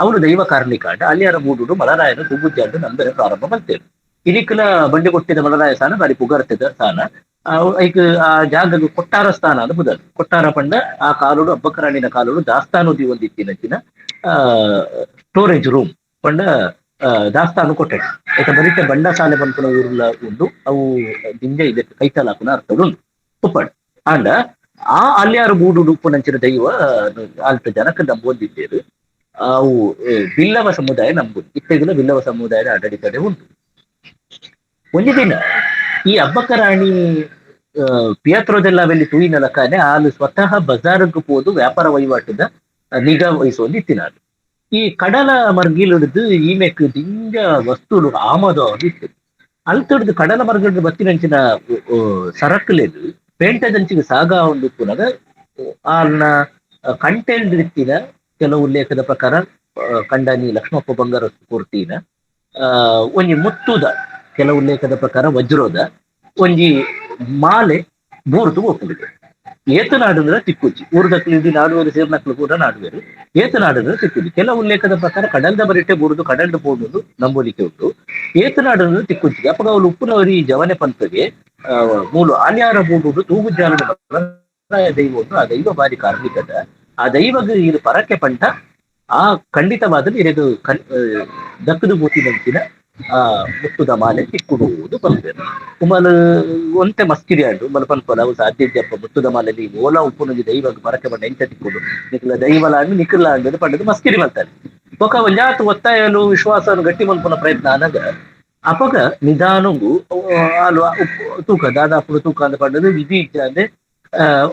ಅವನು ದೈವ ಕಾರ್ಣಿಕಾಂಡ ಅಲ್ಲಿಯಾರ ಮೂಡುಡು ಮಲರಾಯನ ತುಗುಜ್ಜಾಂಡು ನಂಬರೆ ಪ್ರಾರಂಭ ಮಾಡ್ತೇವೆ. ಇನಿಕಲ ಬಂಡಿ ಕೊಟ್ಟಿದ ಮಲರಾಯ ಸ್ಥಾನ ಬಾರಿ ಪುಗರ್ತಿದ ಸ್ಥಾನ. ಐಕ್ ಆ ಜಾಗದ ಕೊಟ್ಟಾರ ಸ್ಥಾನ ಅಂತ ಬುದಲ್ ಕೊಟ್ಟಾರ ಪಂಡ ಆ ಕಾಲುಡು ಅಬ್ಬಕರಾಣಿನ ಕಾಲುಡು ದಾಸ್ತಾನು ಒಂದಿತ್ತಿನಂಚಿನ ಸ್ಟೋರೇಜ್ ರೂಮ್ ಪಂಡ ದಾಸ್ತಾನು ಕೊಟ್ಟೆ. ಆಯ್ತಾ ಬರೀತ ಬಂಡಸಾಲೆ ಪನ್ಪುನ ಊರುಲ ಉಂಡು ಅವು ದಿಂಜ ಇದೆ ಕೈತಲಾಪುನ ಅರ್ಥಡು ಉಂಡು ಉಪ್ಪಡ್ ಆಂಡ ಆ ಅಲ್ಯಾರು ಬೂಡು ಉಪ್ಪುನಂಚಿನ ದೈವ ಅಲ್ಪ ಜನಕ್ಕೆ ನಂಬೊಂದಿದ್ದೇರು. ಅವು ಬಿಲ್ಲವ ಸಮುದಾಯ ನಂಬುದು ಇತ್ತೆಗುಲ ಬಿಲ್ಲವ ಸಮುದಾಯದ ಆಡಳಿತಡೆ ಉಂಟು. ಒಂದು ದಿನ ಈ ಅಬ್ಬಕರಾಣಿ ಪಿಯತ್ರೋದೆಲ್ಲ ಬೆಲ್ಲಿ ತೂಯಿನ ಲಕ್ಕನೆ ಆಲು ಸ್ವತಃ ಬಜಾರ್ಗ್ ಪೋದು ವ್ಯಾಪಾರ ವಹಿವಾಟದ ನಿಗಾ ವಹಿಸುವಂದು ಇತ್ತಿನಾಳು. ಈ ಕಡಲ ಮರ್ಗಿಲಿಡ್ದು ಈಮೆಕ್ ದಿಂಜ ವಸ್ತುಲು ಆಮದು ಇತ್ತು. ಅಲ್ತೊಡ್ದು ಕಡಲ ಮರ್ಗಿಡ್ದು ಬತ್ತಿನಂಚಿನ ಸರಕುಲೆದು ಪೇಂಟದಂಚಿಗೆ ಸಾಗ ಒಂದು ಪುನಗ ಆಲ್ನ ಕಂಟೆಂಟ್ ಇತ್ತಿನ ಕೆಲವು ಉಲ್ಲೇಖದ ಪ್ರಕಾರ ಕಂಡನಿ ಲಕ್ಷ್ಮಪ್ಪ ಬಂಗಾರ ಕೊರ್ತಿನ ಒಂಜಿ ಮುತ್ತುದ ಕೆಲವು ಉಲ್ಲೇಖದ ಪ್ರಕಾರ ವಜ್ರೋದ ಒಂಜಿ ಮಾಲೆ ಬೂರ್ದು ಒಪ್ಪುಗಿದೆ. ಏತನಾಡಂದ್ರೆ ತಿಕ್ಕುಜ್ಜಿ ಊರ್ದಕ್ಲು ಇಡೀ ನಾಡುವರು ಸೇರ್ನಕ್ಲು ಕೂಡ ನಾಡುವರು ಏತನಾಡಂದ್ರೆ ತಿಕ್ಕುಜ್ಜಿ. ಕೆಲವು ಉಲ್ಲೇಖದ ಪ್ರಕಾರ ಕಡಲ್ದ ಬರಿಟೆ ಬೂರ್ದು ಕಡಲ್ದ ಪೋಡುದು ನಂಬೋಲಿಕ್ಕೆ ಉಂಟು. ಏತನಾಡಂದ್ರೆ ತಿಕ್ಕುಜ್ಜಿ ಅಪ್ಪಗ ಅವಳು ಉಪ್ಪುನವರಿ ಜವನೆ ಪಂತಗೆ ಮೂಲು ಆಲ್ಯಾರ ಬೂಡುದು ತೂಗುಜ್ಜಾಲದ ದೈವ ಉಂಟು. ಆ ದೈವ ಬಾರಿ ಕಾರ್ಮಿಕದ ಆ ದೈವಗ ಇದು ಪರಕ್ಕೆ ಪಂಟ ಆ ಖಂಡಿತವಾದಲ್ಲಿ ಇದು ದಕ್ಕದು ಬೂತಿನಂಚಿನ ಆ ಮುತ್ತುದ ಮಾಲೆ ತಿಕ್ಕುಡುವುದು ಪನ್ಪೆರ್. ಉಮಲ್ ಒಂತೆ ಮಸ್ಕಿರಿ ಆಂಡು ಉಮಲ್ ಪನ್ಪಲ ಅವು ಸಾಧ್ಯ ಇಜ್ಜಪ್ಪ ಮುತ್ತುದ ಮಾಲೆಲಿ ಓಲಾ ಉಪ್ಪುನೊಂಜಿ ದೈವಗ್ ಪರಕೆ ಪಂಡ ಎಂಚ ತಿಕ್ಕುಡು ನಿಕ್ಲ ದೈವಲ ಆಂಡ್ ನಿಕ್ಲ ಆಂಡ್ ಪಂಡದು ಮಸ್ಕಿರಿ ಮಲ್ತಾರೆ. ಬೊಕ ಒಂಜಾತ್ ಒತ್ತಾಯಲು ವಿಶ್ವಾಸವನ್ನು ಗಟ್ಟಿ ಮಲ್ಪುನ ಪ್ರಯತ್ನ ಆನಗ ಅಪಗ ನಿಧಾನಗು ಆಲು ತೂಕ ದಾದಾಪುಡು ತೂಕ ಅಂದ್ ಪಂಡದು ವಿಧಿ ಇಜ್ಜಾಂದೆ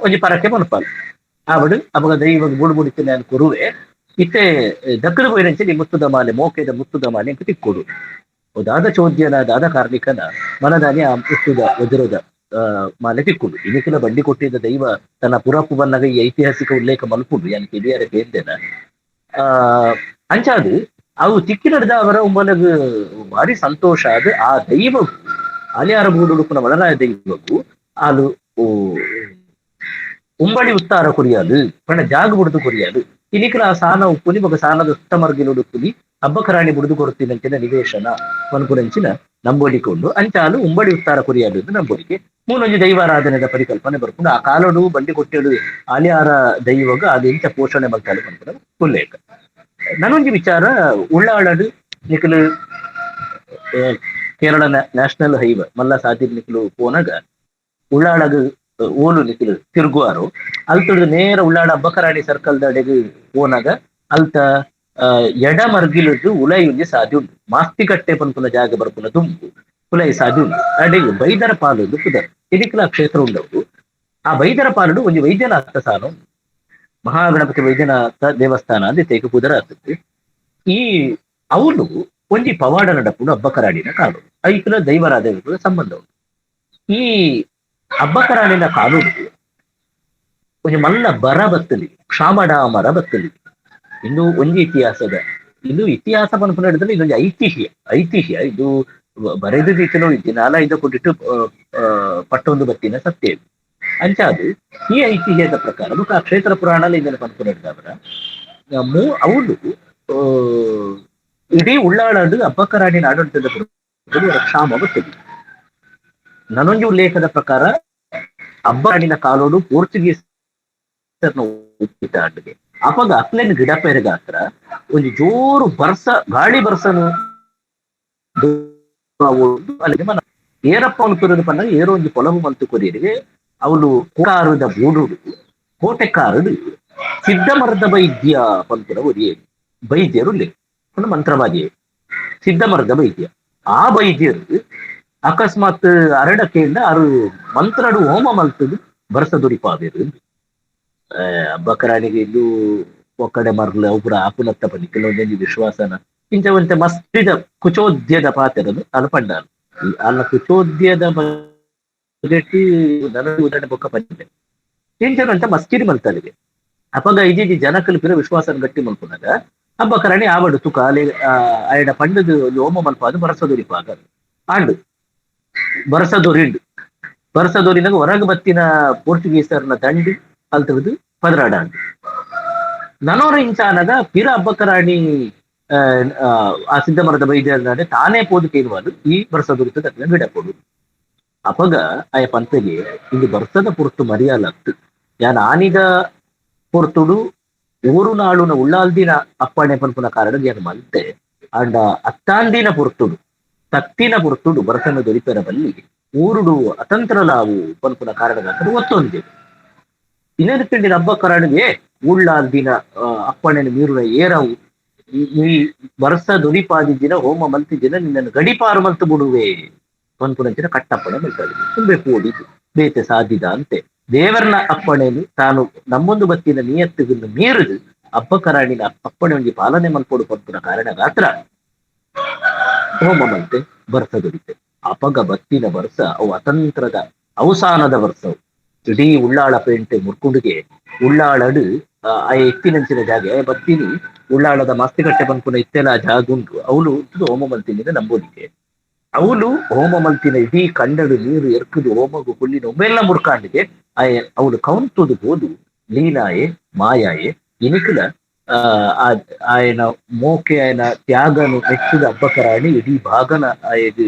ಒಂಜಿ ಪರಕೆ ಮಲ್ಪಾಲ್ ಆವಡು ಅಪಗ ದೈವಗ್ ಬುಡು ಬುಡಿತಿನ ಕೊರುವೆ ಇತ್ತೆ ದಕ್ಕದ ಪೋಯಿನಂಚನೆ ಮುತ್ತುದ ಮಾಲೆ ಮೋಕೆದ ಮುತ್ತುದ ಮಾಲೆ ಎಂಕ್ ತಿಕ್ಕುಡು. ದಾದ ಚೋದ್ಯನ ದಾದ ಕಾರ್ಣಿಕನ ಮನದಾನಿ ಆ ಮುತ್ತುದ ವಜ್ರದ ಮಾಲೆ ತಿಕ್ಕುಡು. ಇನ್ನಿಕಲ ಬಂಡಿ ಕೊಟ್ಟಿದ್ದ ದೈವ ತನ್ನ ಪುರಪ್ಪು ಬನ್ನಗ ಈ ಐತಿಹಾಸಿಕ ಉಲ್ಲೇಖ ಮಲ್ಪುಂಡು ಯಾನ್ ಕೆರಿಯರೆ ಕೇಂದೇನ ಅಂಚಾದ್ ಅವು ತಿಕ್ಕಿನಡ್ದ ಅವರ ಉಂಬಲಗ್ ಭಾರಿ ಸಂತೋಷ ಅದು ಆ ದೈವ ಅಲಿಯಾರ ಬೂಡುಡುಪುನ ಮಲರಾಯ ದೈವಗೂ ಅದು ಉಂಬಳಿ ಉತ್ತಾರ ಕೊರಿಯಾದು ಪಂಡ ಜಾಗ ಬುಡ್ದು ಕೊರಿಯಾದು ಇನಿಕಲ ಆ ಸಾನ ಉಪ್ಪುನಿ ಬೊಕ ಸಾನದ ಸುತ್ತಮರ್ಗಿಲು ಉಪ್ಪುನಿ ಅಬ್ಬಕರಾಣಿ ಬುಡ್ದು ಕೊರ್ತಿನಂಚಿನ ನಿವೇಶನ ಪನ್ಪುನಂಚಿನ ನಂಬೋಲಿಕೆ ಉಂಡು. ಅಂಚಾಲು ಉಂಬಳಿ ಉತ್ತಾರ ಕೊರಿಯಾದು ಎಂದು ನಂಬೋಲಿಕೆ ಮೂಲೊಂಜಿ ದೈವಾರಾಧನೆದ ಪರಿಕಲ್ಪನೆ ಬರ್ಪುಂಡು. ಆ ಕಾಲಡು ಬಂಡಿ ಕೊಟ್ಟೆಡು ಆಲಿಯಾರ ದೈವಗ ಅದು ಇಂಚ ಪೋಷಣೆ ಮಲ್ತಾಲು ಪನ್ಪುನ ಉಲ್ಲೇಖ. ನನೊಂಜಿ ವಿಚಾರ ಉಳ್ಳಾಳಡು ನಿಕಲು ಕೇರಳ ನ್ಯಾಷನಲ್ ಹೈವೇ ಮಲ್ಲ ಸಾದಿ ನಿಕಲು ಪೋನಗ ಉಳ್ಳಾಳಗ್ ಓಲು ನಿಖಿಲು ತಿರುಗುವಾರು ಅಲ್ತುಡು ನೇರ ಉಳ್ಳಾಡ ಅಬ್ಬಕರಾಣಿ ಸರ್ಕಲ್ ದಡೆಗ್ ಪೋನಾಗ ಅಲ್ತ ಎಡ ಮರ್ಗಿಲುಡ್ದು ಉಲೈ ಒಂಜಿ ಸಾದಿ ಉಂಡು. ಮಾಸ್ತಿಕಟ್ಟೆ ಪನ್ಪುನ ಜಾಗ ಬರ್ಪುನ ದುಂಬು ಉಲೈ ಸಾದಿ ಉಂಡು. ಅಡೆಗ್ ಬೈದರ ಪಾಲು ಪುದರ್ ಇನಿಕ್ಲ ಕ್ಷೇತ್ರ ಉಂಡವು. ಆ ಬೈದರ ಪಾಲುಡು ಒಂಜಿ ವೈದ್ಯನಾಥ ಸಾನು ಮಹಾಗಣಪತಿ ವೈದ್ಯನಾಥ ದೇವಸ್ಥಾನ ಅಂದ್ ತೇಕ ಪುದರ ಆಗ್ತದೆ. ಈ ಅವನು ಒಂಜಿ ಪವಾಡ ನಡಪುಡು ಅಬ್ಬಕರಾಣಿನ ಕಾಲು ಐಕ್ಲ ದೈವರಾಧನೆಗಳ ಸಂಬಂಧ ಉಂಟು. ಈ ಅಬ್ಬಕರಾಣಿನ ಕಾಲುಡು ಒಂಜಿ ಮಲ್ಲ ಬರ ಬತ್ತಲಿ, ಕ್ಷಾಮಡಾಮರ ಬತ್ತಲಿ. ಇನ್ನು ಒಂಜಿ ಇತಿಹಾಸದ ಇದು ಇತಿಹಾಸ ಪನ್ಪುನ ಹಿಡಿದ್ರೆ ಇದೊಂದು ಐತಿಹ್ಯ ಐತಿಹ್ಯ ಇದು ಬರೆದ ರೀತಿಯೂ ನಾಲ ಇದು ಕೊಟ್ಟಿಟ್ಟು ಪಟ್ಟೊಂದು ಬತ್ತಿನ ಸತ್ಯ ಅಂಚಾದು ಈ ಐತಿಹ್ಯದ ಪ್ರಕಾರ ಬೊಕ್ಕ ಆ ಕ್ಷೇತ್ರ ಪುರಾಣ ಇದನ್ನು ಪನ್ಪುನ ಹಿಡಿದವರ ಅವನು ಇಡೀ ಉಳ್ಳಾಳಡು ಅಬ್ಬಕ್ಕರಾಣಿನ ಆಡಳಿತದ ಕ್ಷಾಮ ಬರ್ತದೆ. ನನೊಂಜಿ ಉಲ್ಲೇಖದ ಪ್ರಕಾರ ಅಬ್ಬರಾಣಿನ ಕಾಲೋಡು ಪೋರ್ಚುಗೀಸ್ ಅಪಗ ಅಕ್ಲೆನ್ ಗಿಡ ಪೆರಗಾತ್ರ ಒಂದು ಜೋರು ಬರ್ಸ ಗಾಳಿ ಬರ್ಸನು ಅಲ್ಲಿಗೆ ಮನ ಏರಪ್ಪ ಅವನು ಪಂಡ ಏರೋ ಒಂಜಿ ಪೊಲವು ಮಂತು ಕೊರಿಯರಿಗೆ ಅವಳು ಕೋಟಾರದ ಬೂಡುಡು ಕೋಟೆಕಾರಡು ಸಿದ್ಧಮರದ ವೈದ್ಯ ಪಂಪುನ ಒರಿಯೇ ವೈದ್ಯರು ಒಂದು ಮಂತ್ರವಾದಿ ಸಿದ್ಧಮರದ ವೈದ್ಯ. ಆ ವೈದ್ಯರು ಅಕಸ್ಮಾತ್ ಅರಡಕೆಯಿಂದ ಅರು ಮಂತ್ರಡು ಹೋಮ ಮಲ್ತದು ಬರ್ಸ ದುರಿಪಾವೇರು. ಅಬ್ಬಕರಾಣಿಗೆ ಇದು ಒಕ್ಕಡೆ ಮರ್ಲು ಅವು ಪೂರ ಆಪುನತ್ತ ಪನಿ ಕೆಲವೊಂದೊಂಜಿ ವಿಶ್ವಾಸನ ಇಂಚ ಒಂತೆ ಮಸ್ತಿದ ಕುಚೋದ್ಯದ ಪಾತೆರದು ಅದು ಪಂಡಾರು. ಅಲ್ಲ ಕುಚೋದ್ಯದ ಬಗೆಟ್ ನನಗೆ ಉದಾಹರಣೆ ಬೊಕ್ಕ ಪಂಡೆ ಇಂಚ ಮಸ್ಕಿರಿ ಮಲ್ತಲಿಗೆ ಅಪಗ ಇಜಿ ಜನಕಲು ಪಿರ ವಿಶ್ವಾಸನ ಗಟ್ಟಿ ಮಲ್ಪುನಾಗ ಅಬ್ಬಕರಾಣಿ ಆವಡು ತುಕ ಅಲ್ಲಿ ಆಯಡ ಪಂಡದು ಹೋಮ ಮಲ್ಪ ಅದು ಬರಸದುರಿಪಾಗ ಆಂಡು ಬರಸದೊರಿಂಡು ಬರಸದೊರಿನಾಗ ಹೊರಗ ಬತ್ತಿನ ಪೋರ್ಚುಗೀಸರ್ನ ದಂಡಿ ಅಲ್ತುದು ಪದರಾಡ ನನೋರ ಇಂಚಾನಗ ಪಿರ ಅಬ್ಬಕರಾಣಿ ಆ ಸಿದ್ಧಮರದ ವೈದ್ಯರ ತಾನೇ ಪೋದು ಕೇಳುವುದು ಈ ಬರಸದುರಿತ ತಕ್ಕ ಬಿಡಕೊಡು. ಅಪಗ ಆಯ ಪಂತೆಗೆ ಇದು ಬರ್ಸದ ಪೊರ್ತು ಮರಿಯಾಲತ್ತು ಯಾನ್ ಆನಿದ ಪೊರ್ತುಡು ಊರು ನಾಳುನ ಉಳ್ಳಾಲ್ದಿನ ಅಪ್ಪಣೆ ಪನ್ಪುನ ಕಾರಣ ಯಾನ್ ಮಲ್ತೆ ಅಂಡ ಅತ್ತಾಂದಿನ ಪೊರ್ತುಡು ತತ್ತಿನ ಪೊರ್ತುಡು ಬರಸನ ದೊರಿಪೆರ ಬಲ್ಲಿ ಊರುಡು ಅತಂತ್ರಲಾವು ಪನ್ಪುನ ಕಾರಣದ ಒತ್ತೊಂದೆ. ಇನ್ನೇನು ತಿಂಡಿನ ಹಬ್ಬ ಕಾರಣಗೆ ಉಳ್ಳಾಲ್ದಿನ ಅಪ್ಪಣೆನ ಮೀರುವ ಏರವು ಈ ಬರ್ಸ ದೊರಿಪಾದಿದ್ದಿನ ಹೋಮ ಮಲ್ತಿದ್ದಿನ ನಿನ್ನನ್ನು ಗಡಿಪಾರು ಮಲ್ತು ಬಿಡುವೆ ಪನ್ಪುನಂಚಿನ ಕಟ್ಟಪ್ಪಣೆ ಮಲ್ತಾಳೆ. ತುಂಬೆ ಕೂಡಿತು ಬೇತೆ ಸಾಧಿದ ಅಂತೆ ದೇವರನ ಅಪ್ಪಣೆಯನ್ನು ತಾನು ನಮ್ಮೊಂದು ಬತ್ತಿನ ನಿಯತ್ತುಗಳನ್ನು ಮೀರಿದು ಅಬ್ಬಕರಾಣಿನ ಅಪ್ಪಣೆ ಒಂಜಿ ಪಾಲನೆ ಮಲ್ಪೋಡು ಪನ್ಪುನ ಕಾರಣ ಗಾತ್ರ ಹೋಮ ಮಲ್ತೆ ಬರ್ಸ ದೊರಿತೆ. ಅಪಗ ಬತ್ತಿನ ಬರ್ಸ ಅವು ಅತಂತ್ರದ ಅವಸಾನದ ವರ್ಷವು. ಇಡೀ ಉಳ್ಳಾಳ ಪೇಂಟೆ ಮುರ್ಕುಂಡಿಗೆ ಉಳ್ಳಾಳಡು ಆ ಎತ್ತಿನಂಚಿನ ಜಾಗೆ ಬತ್ತಿನಿ ಉಳ್ಳಾಳದ ಮಾಸ್ತಿಕಟ್ಟೆ ಪನ್ಪುನ ಇತ್ತೆಲ್ಲ ಜಾಗ ಉಂಟು. ಅವಳು ಹೋಮ ಮಲ್ತಿನಿಂದ ನಂಬೋದಿಕ್ಕೆ ಅವಳು ಹೋಮ ಮಲ್ತಿನ ಇಡೀ ಕಂಡಡು ನೀರು ಎರ್ಕುದು ಹೋಮಗು ಹುಲ್ಲಿನ ಒಮ್ಮೆಲ್ಲ ಮುರ್ಕಾಂಡಿಗೆ ಆಯ ಅವಳು ಕೌಂತುದು ಹೋದು ಲೀಲಾಯೆ ಮಾಯಾಯೆ ಇನಿಕುಲ ಆಯನ ಮೋಕೆ ಆಯನ ತ್ಯಾಗನು ಮೆಚ್ಚುದ ಅಬ್ಬಕರಾಣಿ ಇಡೀ ಭಾಗನ ಆಯಗ್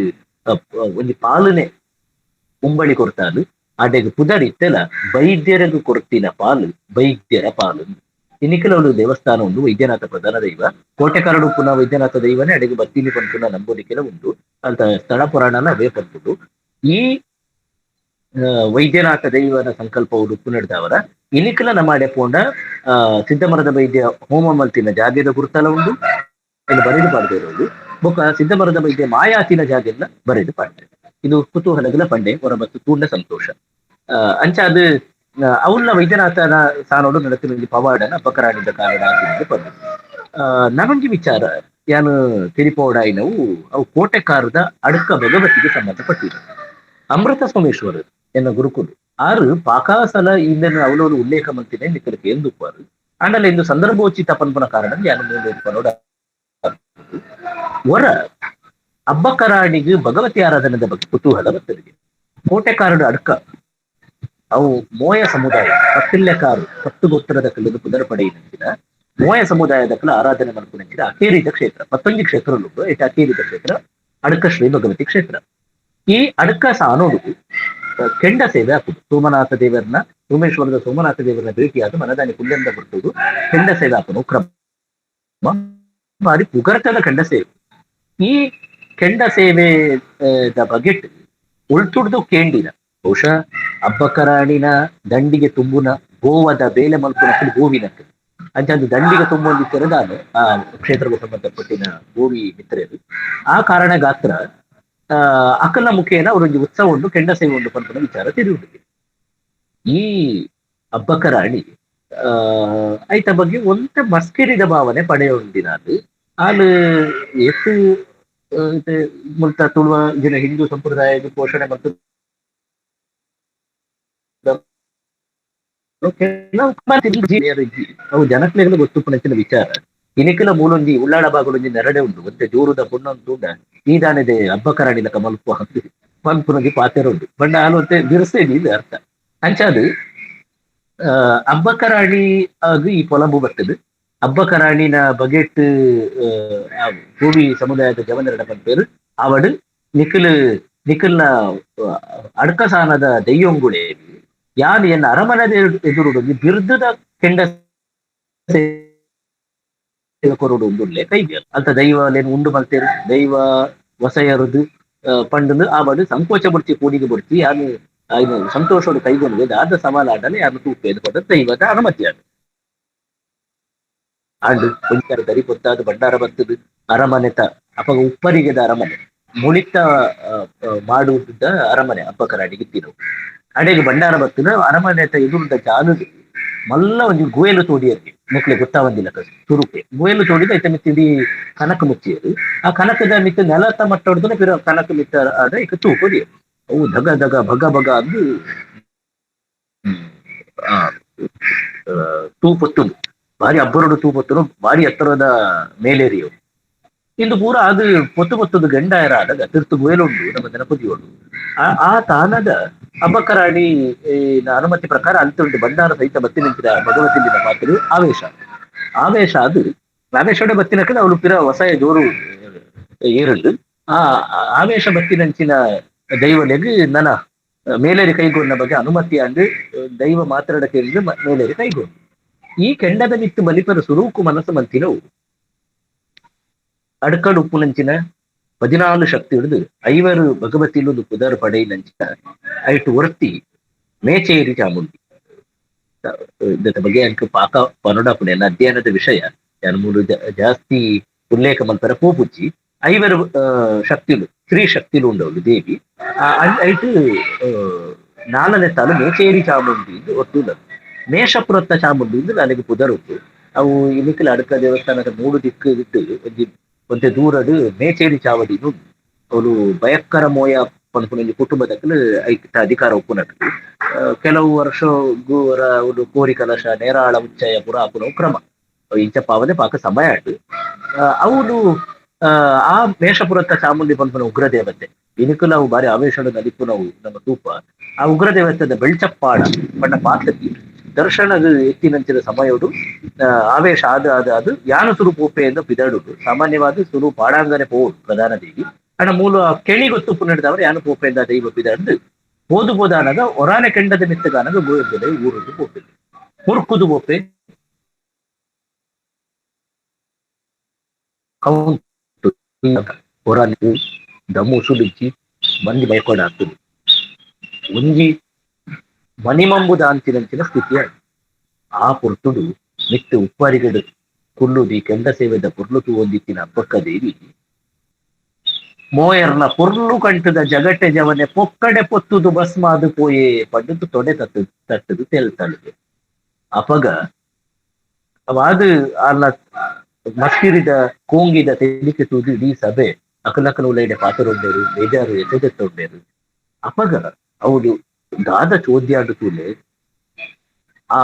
ಒಂಜಿ ಪಾಲನೆ ಉಂಬಳಿ ಕೊಡ್ತಾಳು. ಅಡೆಗ್ ಪುದರ್ ಇತ್ತೆಲ ವೈದ್ಯರಿಗೂ ಕೊಡ್ತಿನ ಪಾಲು ವೈದ್ಯರ ಪಾಲು. ಇನ್ನಿಕಲವಳು ದೇವಸ್ಥಾನ ಉಂಡು ವೈದ್ಯನಾಥ ಪ್ರಧಾನ ದೈವ ಕೋಟೆಕರಡು ಪುನಃ ವೈದ್ಯನಾಥ ದೈವನೇ ಅಡೆಗೆ ಬತ್ತೀನಿ ಪನ್ಪುನ ನಂಬೋದಿಕ್ಕೆಲ್ಲ ಉಂಟು ಅಂತ ಸ್ಥಳ ಪುರಾಣನ ಅವೇ ಪನ್ಪುಂಡು. ಈ ವೈದ್ಯನಾಥ ದೈವನ ಸಂಕಲ್ಪ ಉಡುಪು ನಡೆದವರ ಇನಿಕಲ ನಮ್ಮ ಅಡೆ ಪೋಂಡ ಸಿದ್ಧಮರದ ವೈದ್ಯ ಹೋಮ ಮಲ್ತಿನ ಜಾಗೆದ ಗುರುತಲ ಉಂಡು ಇಲ್ಲಿ ಬರೆದು ಪಾಡ್ದಿರೋದು. ಬೊಕ್ಕ ಸಿದ್ಧಮರದ ವೈದ್ಯ ಮಾಯಾತಿನ ಜಾಗೆಲ್ಲ ಬರೆದು ಪಾಡ್ದೆ. ಇದು ಕುತೂಹಲಗಳ ಪಂಡೆ ಹೊರಬತ್ತು ತೂಂಡ ಸಂತೋಷ. ಅಂಚ ಅದು ಅವನ್ನ ವೈದ್ಯನಾಥನ ಸಾನೋಡು ನಡತಿನ ಪವಾಡನ ಅಪಕರಾಣಿದ ಕಾರಣ ಪಂಡೆ. ನನೊಂಜಿ ವಿಚಾರ ಯಾನು ತಿರಿಪೋಡಾಯಿನವು ಅವು ಕೋಟೆಕಾರದ ಅಡ್ಕ ಭಗವತಿಗೆ ಸಂಬಂಧಪಟ್ಟಿದೆ. ಅಮೃತ ಸೋಮೇಶ್ವರರು ಎನ್ನ ಗುರುಕುಲು ಆರು ಪಾಕಾಸಲ ಇಂದನ್ನು ಅವಲೋಲು ಉಲ್ಲೇಖ ಮಂತಿನ ನಿಕಲಕ್ಕೆ ಎಂದುಪಾರು ಆಂಡಲ ಇಂದು ಸಂದರ್ಭೋಚಿತ ಪನ್ಪುನ ಕಾರಣ ಯಾನು ಮುಂದೆ ವರ ಅಬ್ಬಕರಾಣಿಗೆ ಭಗವತಿ ಆರಾಧನದ ಬಗ್ಗೆ ಕುತೂಹಲ ಬರ್ತದೆ. ಕೋಟೆಕಾರಡು ಅಡ್ಕ ಅವು ಮೋಯ ಸಮುದಾಯ ಪತ್ತಿಲ್ಲೆಕಾರು ಪತ್ತು ಗೋತ್ರದ ಕಲ್ಲದು ಪುದರ್ ಪಡೆಯಿನ ಮೋಯ ಸಮುದಾಯದ ಕಲ ಆರಾಧನೆ ಮಲ್ಪುನಂಚಿನ ಅಕೇರಿದ ಕ್ಷೇತ್ರ ಪತ್ತೊಂಜಿ ಕ್ಷೇತ್ರ ಇಟ್ಟು ಅಕೇರಿದ ಕ್ಷೇತ್ರ ಅಡ್ಕ ಶ್ರೀ ಭಗವತಿ ಕ್ಷೇತ್ರ. ಈ ಅಡ್ಕ ಸಾನೋಡು ಕೆಂಡ ಸೇವೆ ಹಾಕುದು ಸೋಮನಾಥ ದೇವರನ್ನ ಸೋಮೇಶ್ವರದ ಸೋಮನಾಥ ದೇವರನ್ನ ಭೇಟಿಯಾದ ಮನದಾನಿ ಕುಲ್ಯಂದ ಬರ್ತುದು ಕೆಂಡ ಸೇವೆ ಹಾಕುನು ಕ್ರಮ ಭಾರಿ ಪುಗರ್ತದ ಕೆಂಡ ಸೇವೆ. ಈ ಕೆಂಡ ಸೇವೆ ಬಗೆಟ್ ಉಳ್ತುಡ್ದು ಕೇಂಡಿನ ಬಹುಶಃ ಅಬ್ಬಕರಾಣಿನ ದಂಡಿಗೆ ತುಂಬುನ ಗೋವಾದ ಬೇಲೆ ಮಲ್ಪುನ ಗೋವಿನಕ್ಕೆ ಅಂಚಂದು ದಂಡಿಗೆ ತುಂಬೊಂದಿತ್ತರ ದಾನೆ ಆ ಕ್ಷೇತ್ರಕ್ಕೆ ಸಂಬಂಧಪಟ್ಟಿನ ಗೋವಿ ಮಿತ್ರರು. ಆ ಕಾರಣ ಗಾತ್ರ ಅಕಲ ಮುಖೇನ ಅವರೊಂದು ಉತ್ಸವ ಉಂಟು, ಕೆಂಡ ಸೇವೆ ಉಂಟು ಪನ್ಪುನ ವಿಚಾರ ತಿಳಿಯುವುದು. ಈ ಅಬ್ಬಕರಾಣಿ ಐತ ಬಗ್ಗೆ ಒಂತ ಮಸ್ಕಿರಿದ ಭಾವನೆ ಪಡೆಯೊಂದಿನಾದು ಆಲು ಏತ್ ಮುಲ್ತ ತುಳುವ ಜನ ಹಿಂದೂ ಸಂಪ್ರದಾಯದ ಪೋಷಣೆ ಮತ್ತು ಅವು ಜನಕ್ಲೆಗ್ಲ ಗೊತ್ತುಪ್ಪುನಂಚಿನ ವಿಚಾರ. ಇನಿಕಲ ಮೂಲೊಂಜಿ ಉಳ್ಳಾಡ ಬಾಗುಲೊಂಜಿ ನೆರಡೆ ಉಂಡು, ಒಂತೆ ಜೋರುದ ಪೊಣ್ಣೊಂದು ಉಂಡ ಈ ದಾನೆದೆ ಅಬ್ಬಕರಾಣಿ ಲಕ ಮಲ್ಪು ಪನ್ಪುನೊಂಜಿ ಪಾತೆರ ಉಂಡು. ಬಣ್ಣ ಆಲು ಒಂತೆ ಬಿರುಸೇನಿ ಇದು ಅರ್ಥ. ಅಂಚಾದ್ ಅಬ್ಬಕರಾಣಿ ಆಗ ಈ ಪೊಲಂಬು ಬರ್ತದೆ. ಅಬ್ಬಕರಾಣಿನ ಬಗೆಟ್ ಭೂಮಿ ಸಮುದಾಯದ ಜವನರಡ ಪನ್ಪೇರು ಅವಡು ನಿಖಲ್ ನಿಖಲ್ನ ಅಡ್ಕಸಾನದ ದೆಯ್ಯೊಂಗುಳೆ ಯಾನ್ ಎನ್ನ ಅರಮನದ ಎದುರುಡು ಬಿರ್ದದ ಕೆಂಡ ಕೊರಡು ಉಂಡುಲ್ಲೆ ಕೈಗೆ ಅಂತ ದೈವಲೇನು ಉಂಡು ಮಲ್ತೇರು ದೈವ ವಸಯರುದು ಪಂಡನು ಆವಡು ಸಂಕೋಚ ಬಡ್ತಿ ಕೂಡಿಗೆ ಬಡ್ತಿ ಯಾನು ಸಂತೋಷೋಡು ಕೈಗೊಂಡು ದಾದ ಸವಾಲಾಡಲೆ ಯಾನು ತೂಪೇದು ಪಂಡ ದೈವದ ಅನುಮತಿ ಅದು. ಆಂಡು ಒಂಜಾರ ದರಿ ಪೊತ್ತಾದು ಭಂಡಾರ ಬರ್ತದು ಅರಮನೆತ ಅಪಗ ಉಪ್ಪರಿಗೆದ ಅರಮನೆ ಮುಳಿತ ಮಾಡುವುದ ಅರಮನೆ ಅಬ್ಬಕರಾಡಿಗೆ ಇತ್ತಿನವು. ಅಡೆಗೆ ಭಂಡಾರ ಬರ್ತದ ಅರಮನೆತ ಎದುರುದ ಜಾಲುದು ಮಲ್ಲ ಒಂಜಿ ಗುವೆಲು ತೋಡಿಯರ್ಗೆ ಮುಕ್ಲೆ ಗೊತ್ತಾವಂದಿಲ್ಲ ತುರುಕೆ ಗುವೆಲು ತೋಡಿದ ಐತ ಮಿತ್ತ ಇಡೀ ಕನಕ ಮುಚ್ಚಿಯರು. ಆ ಕನಕದ ಮಿತ್ತ ನೆಲತ ಮಟ್ಟ ಹೊಡೆದ್ರೆ ಪಿರ ಕನಕ ಮಿತ್ತ ಆದ ಈಗ ತೂಕೊಡಿಯರು ಅವು ಧಗ ಧಗ ಭಗ ಭಗ ಅಂದು ತೂ ಪೊತ್ತುಂಡು ಭಾರಿ ಅಬ್ಬರಡು ತೂ ಪೊತ್ತುನು ಭಾರಿ ಎತ್ತರದ ಮೇಲೇರಿಯವು. ಇಂದು ಪೂರ ಅದು ಪೊತ್ತು ಪೊತ್ತುದು ಗಂಡಾಯರ ಆದಾಗ ತಿರ್ತು ಗುವೆಲುಂಡು ನಮ್ಮ ಜನಪದಿಯೋಡು. ಆ ತಾನದ ಅಬ್ಬಕರಾಣಿ ಅನುಮತಿ ಪ್ರಕಾರ ಅಂತುಂಟು ಭಂಡಾರ ಸಹಿತ ಬತ್ತಿ ನಿಂತಿದ ಭಗವತಿನ ಪಾತ್ರ ಆವೇಶ ಆವೇಶ ಅದು ಆವೇಶೋಡೆ ಬತ್ತಿನಕಡೆ ಅವಳು ಪಿರ ವಸಾಯ ಜೋರು ಏರುಂಡು. ಆ ಆವೇಶ ಬತ್ತಿನಂಚಿನ ದೈವಲೆಗ್ ನನ ಮೇಲೇರಿ ಕೈಗೊಂಡ ಬಗ್ಗೆ ಅನುಮತಿ ಅಂದು ದೈವ ಮಾತಾಡ ಕೇಳಿದ್ರೆ ಮೇಲೇರಿ ಕೈಗೊಂಡು ಈ ಕೆಂಡದ ನಿತ್ತು ಬಲಿಪರ ಸುರೂಕು ಮನಸ್ಸು ಮಂತಿನವು ಅಡ್ಕಡು ಉಪ್ಪುನಂಚಿನ 14 ಶಕ್ತಿ ಹಿಡಿದು 5 ಭಗವತಿಲು ಪುದರ್ ಪಡೆಯಿನಂಚಿನ ಐಟು ವರ್ತಿ ಮೇಚೇರಿ ಚಾಮುಂಡಿ. ಇದರ ಬಗ್ಗೆ ಅಂಕ ಪಾಕ ಪನೋಡಾಪುಣೆ ಅಧ್ಯಯನದ ವಿಷಯ ಯಾನು ಮೂಲು ಜಾಸ್ತಿ ಉಲ್ಲೇಖ ಮಲ್ಪರ ಪೋಪುಚ್ಚಿ. 5 ಶಕ್ತಿಲು ಸ್ತ್ರೀ ಶಕ್ತಿಲು ಉಂಡವಳು ದೇವಿ. ಐಟು 4ನೇ ತಾಲು ಮೇಚೇರಿ ಚಾಮುಂಡಿ ಎಂದು ಒಟ್ಟು ಮೇಷಪುರತ್ತ ಚಾಮುಂಡಿ ಎಂದು ನನಗೆ ಪುದರ್ ಉಂಟು. ಅವು ಇನ್ನಿಕಲ ಅಡ್ಕ ದೇವಸ್ಥಾನದ 3 ದಿಕ್ಕು ಇಟ್ಟು ಒಂಜಿ ಒಂತೆ ದೂರಡು ಮೇಚೇರಿ ಚಾವಡಿ ಅವಳು ಭಯಕ್ಕರ ಮೋಯ ಪನ್ಪುನೊಂಜಿ ಕುಟುಂಬದಕ್ಕಲು ಐತ ಅಧಿಕಾರ ಒಪ್ಪುನಟ್ಟು. ಕೆಲವು ವರ್ಷ ಅವಳು ಕೋರಿ ಕಲಶ ನೇರಾಳ ಉಚ್ಚಯ ಪುರ ಆಪುನ ಕ್ರಮ ಇಂಚ ಪಾವನೆ ಪಾಕ ಸಮಯ ಆಟು. ಅವಳು ಆ ಮೇಷಪುರತ್ತ ಚಾಮುಂಡಿ ಪನ್ಪುನ ಉಗ್ರ ದೇವತೆ ಇನಿಕುಲ ಅವು ಬಾರಿ ಆವೇಶದ ನಲಿಪುನವು ನಮ್ಮ ತೂಪ. ಆ ಉಗ್ರ ದೇವತೆದ ಬೆಳ್ಚಪ್ಪಾಡ ಬಣ್ಣ ಪಾತ್ರತಿ ದರ್ಶನದ ಎತ್ತಿನಂಚಿನ ಸಮಯೋಡು ಆವೇಶ ಆದ ಆದ ಅದು ಯಾನು ಸುರು ಪೋಪೆಯಿಂದ ಪಿದಾಡುದು. ಸಾಮಾನ್ಯವಾದ ಸುರು ಪಾಡಾಂಗನೆ ಪೋವು ಪ್ರಧಾನ ದೇವಿ ಅಣ್ಣ ಮೂಲ ಕೆಣಿ ಗೊತ್ತು ಪುನಡಿದವರು ಯಾನು ಪೋಪೆಯಿಂದ ದೈವ ಪಿದಾಡ್ದು ಹೋದು ಬೋದಾನಗ ಒರಾನೆ ಕೆಂಡದ ಮಿತ್ತಗಾನಗ ಗೋಯದ ಊರದ್ದು ಪೋಪೆ ಮುರ್ಕುದು ಪೋಪೆ ಕೌಂಟು ಒರಾನೆ ದಮ್ಮು ಸುಲಿಚ್ಚಿ ಮಂದಿ ಬೈಕೋಡ ಆಗ್ತದೆ ಒಂಜಿ ಮಣಿಮಂಬುದ ಅಂಚಿನಂಚಿನ ಸ್ಥಿತಿಯ ಆ ಪೊರ್ತುಡು ಮಿತ್ತು ಉಪ್ಪಾರಿಗಡು ಕುಲ್ಲುದಿ ಕೆಂಡ ಸೇವೆದ ಪೊರ್ಲು ತೂವೊಂದಿತ್ತಿನ ಅಬ್ಬಕ್ಕ ದೇವಿ ಮೋಯರ್ನ ಪೊರ್ಲು ಕಂಟದ ಜಗಟ್ಟೆ ಜವನೆ ಪೊಕ್ಕಡೆ ಪೊತ್ತುದು ಬಸ್ಮಾದು ಪೋಯೆ ಪಡ್ದು ತೊಡೆ ತಟ್ಟು ತಟ್ಟದು ತೆಲ್ತಳಿಗೆ. ಅಪಗ ಅವಾದು ಅಲ್ಲ ಮಸ್ಕಿರಿದ ಕೋಂಗಿದ ತೆಲಿಕೆ ತೂದು ಇಡೀ ಸಭೆ ಅಕಲಕಲ ಉಲೈಡೆ ಪಾತರೊಂಡೇರು ಬೇಜಾರು ಎಸೆದೆತ್ತೊಂಡೇರು. ಅಪಗ ಅವಳು ದಾದ ಚೋದ್ಯಾಡು ತೂಲೆ ಆ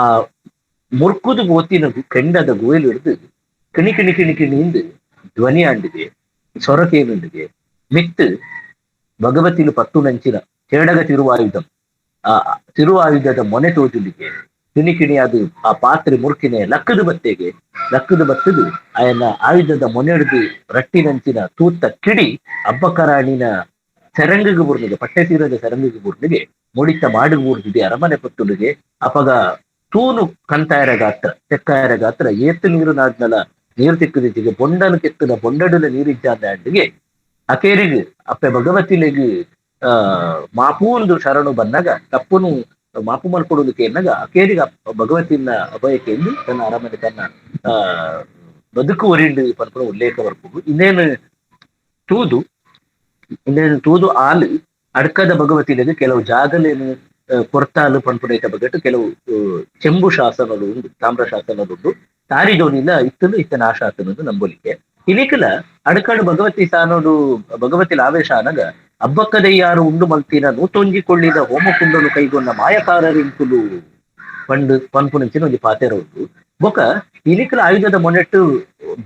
ಮುರ್ಕುದು ಬೋತಿನ ಕೆಂಡದ ಗುವೆಲು ಹಿಡಿದು ಕಿಣಿ ಕಿಣಿ ಕಿಣಿ ಕಿಣಿಂದು ಧ್ವನಿ ಆಂಡಿದೆ ಸೊರಕೇನುಂಡಿಗೆ ಮಿತ್ತು ಭಗವತಿಲು ಪತ್ತು ನಂಚಿನ ಚೇಡಗ ತಿರುವಾಯುಧಂ ಆ ತಿರುವಾಯುಧದ ಮೊನೆ ತೋಜುಲಿಗೆ ಕಿಣಿ ಕಿಣಿ ಅದು ಆ ಪಾತ್ರೆ ಮುರ್ಕಿನೆ ಲಕ್ಕದು ಬತ್ತೆಗೆ ಲಕ್ಕದು ಬತ್ತದು ಆಯನ ಆಯುಧದ ಮೊನೆ ಹಿಡಿದು ರಟ್ಟಿನಂಚಿನ ತೂತ ಕಿಡಿ ಅಬ್ಬಕರಾಣಿನ ಸೆರಂಗಿಗೆ ಬುರ್ನಿಗೆ ಪಟ್ಟೆ ತೀರದ ಸೆರಂಗಿಗೆ ಬುರ್ನಿಗೆ ಮುಡಿತ ಮಾಡು ಊರ್ದಿದೆ ಅರಮನೆ ಪತ್ತುಲಿಗೆ. ಅಪಗ ತೂನು ಕಂತಾಯರ ಗಾತ್ರ ತೆಕ್ಕಾಯರ ಗಾತ್ರ ಏತ್ತು ನೀರು ನಾಡ್ನಲ ನೀರು ತಿಕ್ಕದಿತ್ತಿಗೆ ಬೊಂಡನು ಕೆತ್ತದ ಬೊಂಡಡುಲ ನೀರಿಜ್ಜಾದ ಅಡ್ಡಿಗೆ ಅಕೇರಿಗ್ ಅಪ್ಪೆ ಭಗವತಿಲೆಗ್ ಮಾಪೂಂದು ಶರಣು ಬಂದಾಗ ತಪ್ಪುನು ಮಾಪು ಮಲ್ಪಡುವುದು ಕೇನಾಗ ಅಕೇರಿಗ ಭಗವತಿನ ಅಭಯಕ್ಕೆ ತನ್ನ ಅರಮನೆ ತನ್ನ ಬದುಕು ಒರಿಂಡು ಪನ್ಪುನ ಉಲ್ಲೇಖ ಬರ್ಪುಂಡು. ಇನ್ನೇನು ತೂದು ಇನ್ನೇನು ತೂದು ಆಲು ಅಡ್ಕದ ಭಗವತಿಲಿಗೆ ಕೆಲವು ಜಾಗಲೇನು ಕೊರ್ತಾಲು ಪನ್ಪುನೈತ ಬಗ್ಗೆಟ್ ಕೆಲವು ಚೆಂಬು ಶಾಸನಗಳು ಉಂಡು, ತಾಮ್ರ ಶಾಸನಗಳು ಉಂಡು. ತಾರಿಜೋನಿಲ ಇತ್ತಲು ಇತ್ತ ನಾಶ ಆತನದು ನಂಬೊಲಿಕೆ. ಇನಿಕಲ ಅಡ್ಕಡು ಭಗವತಿ ಸಾನೋಡು ಭಗವತಿ ಆವೇಶ ಅನಗ ಅಬ್ಬಕ್ಕದಯ್ಯಾರು ಉಂಡು ಮಲ್ತಿನ ನೂತೊಂಜಿಕೊಳ್ಳಿದ ಹೋಮಕುಂಡನು ಕೈಗೊಂಡ ಮಾಯಕಾರರಿಂಕುಲು ಪಂಡು ಪನ್ಪುನಂಚಿನ ಒಂಜಿ ಪಾತೆರ ಉಂಡು. ಬೊಕ ಇನಿಕಲ ಆಯುಧದ ಮೊನೆಟ್ಟು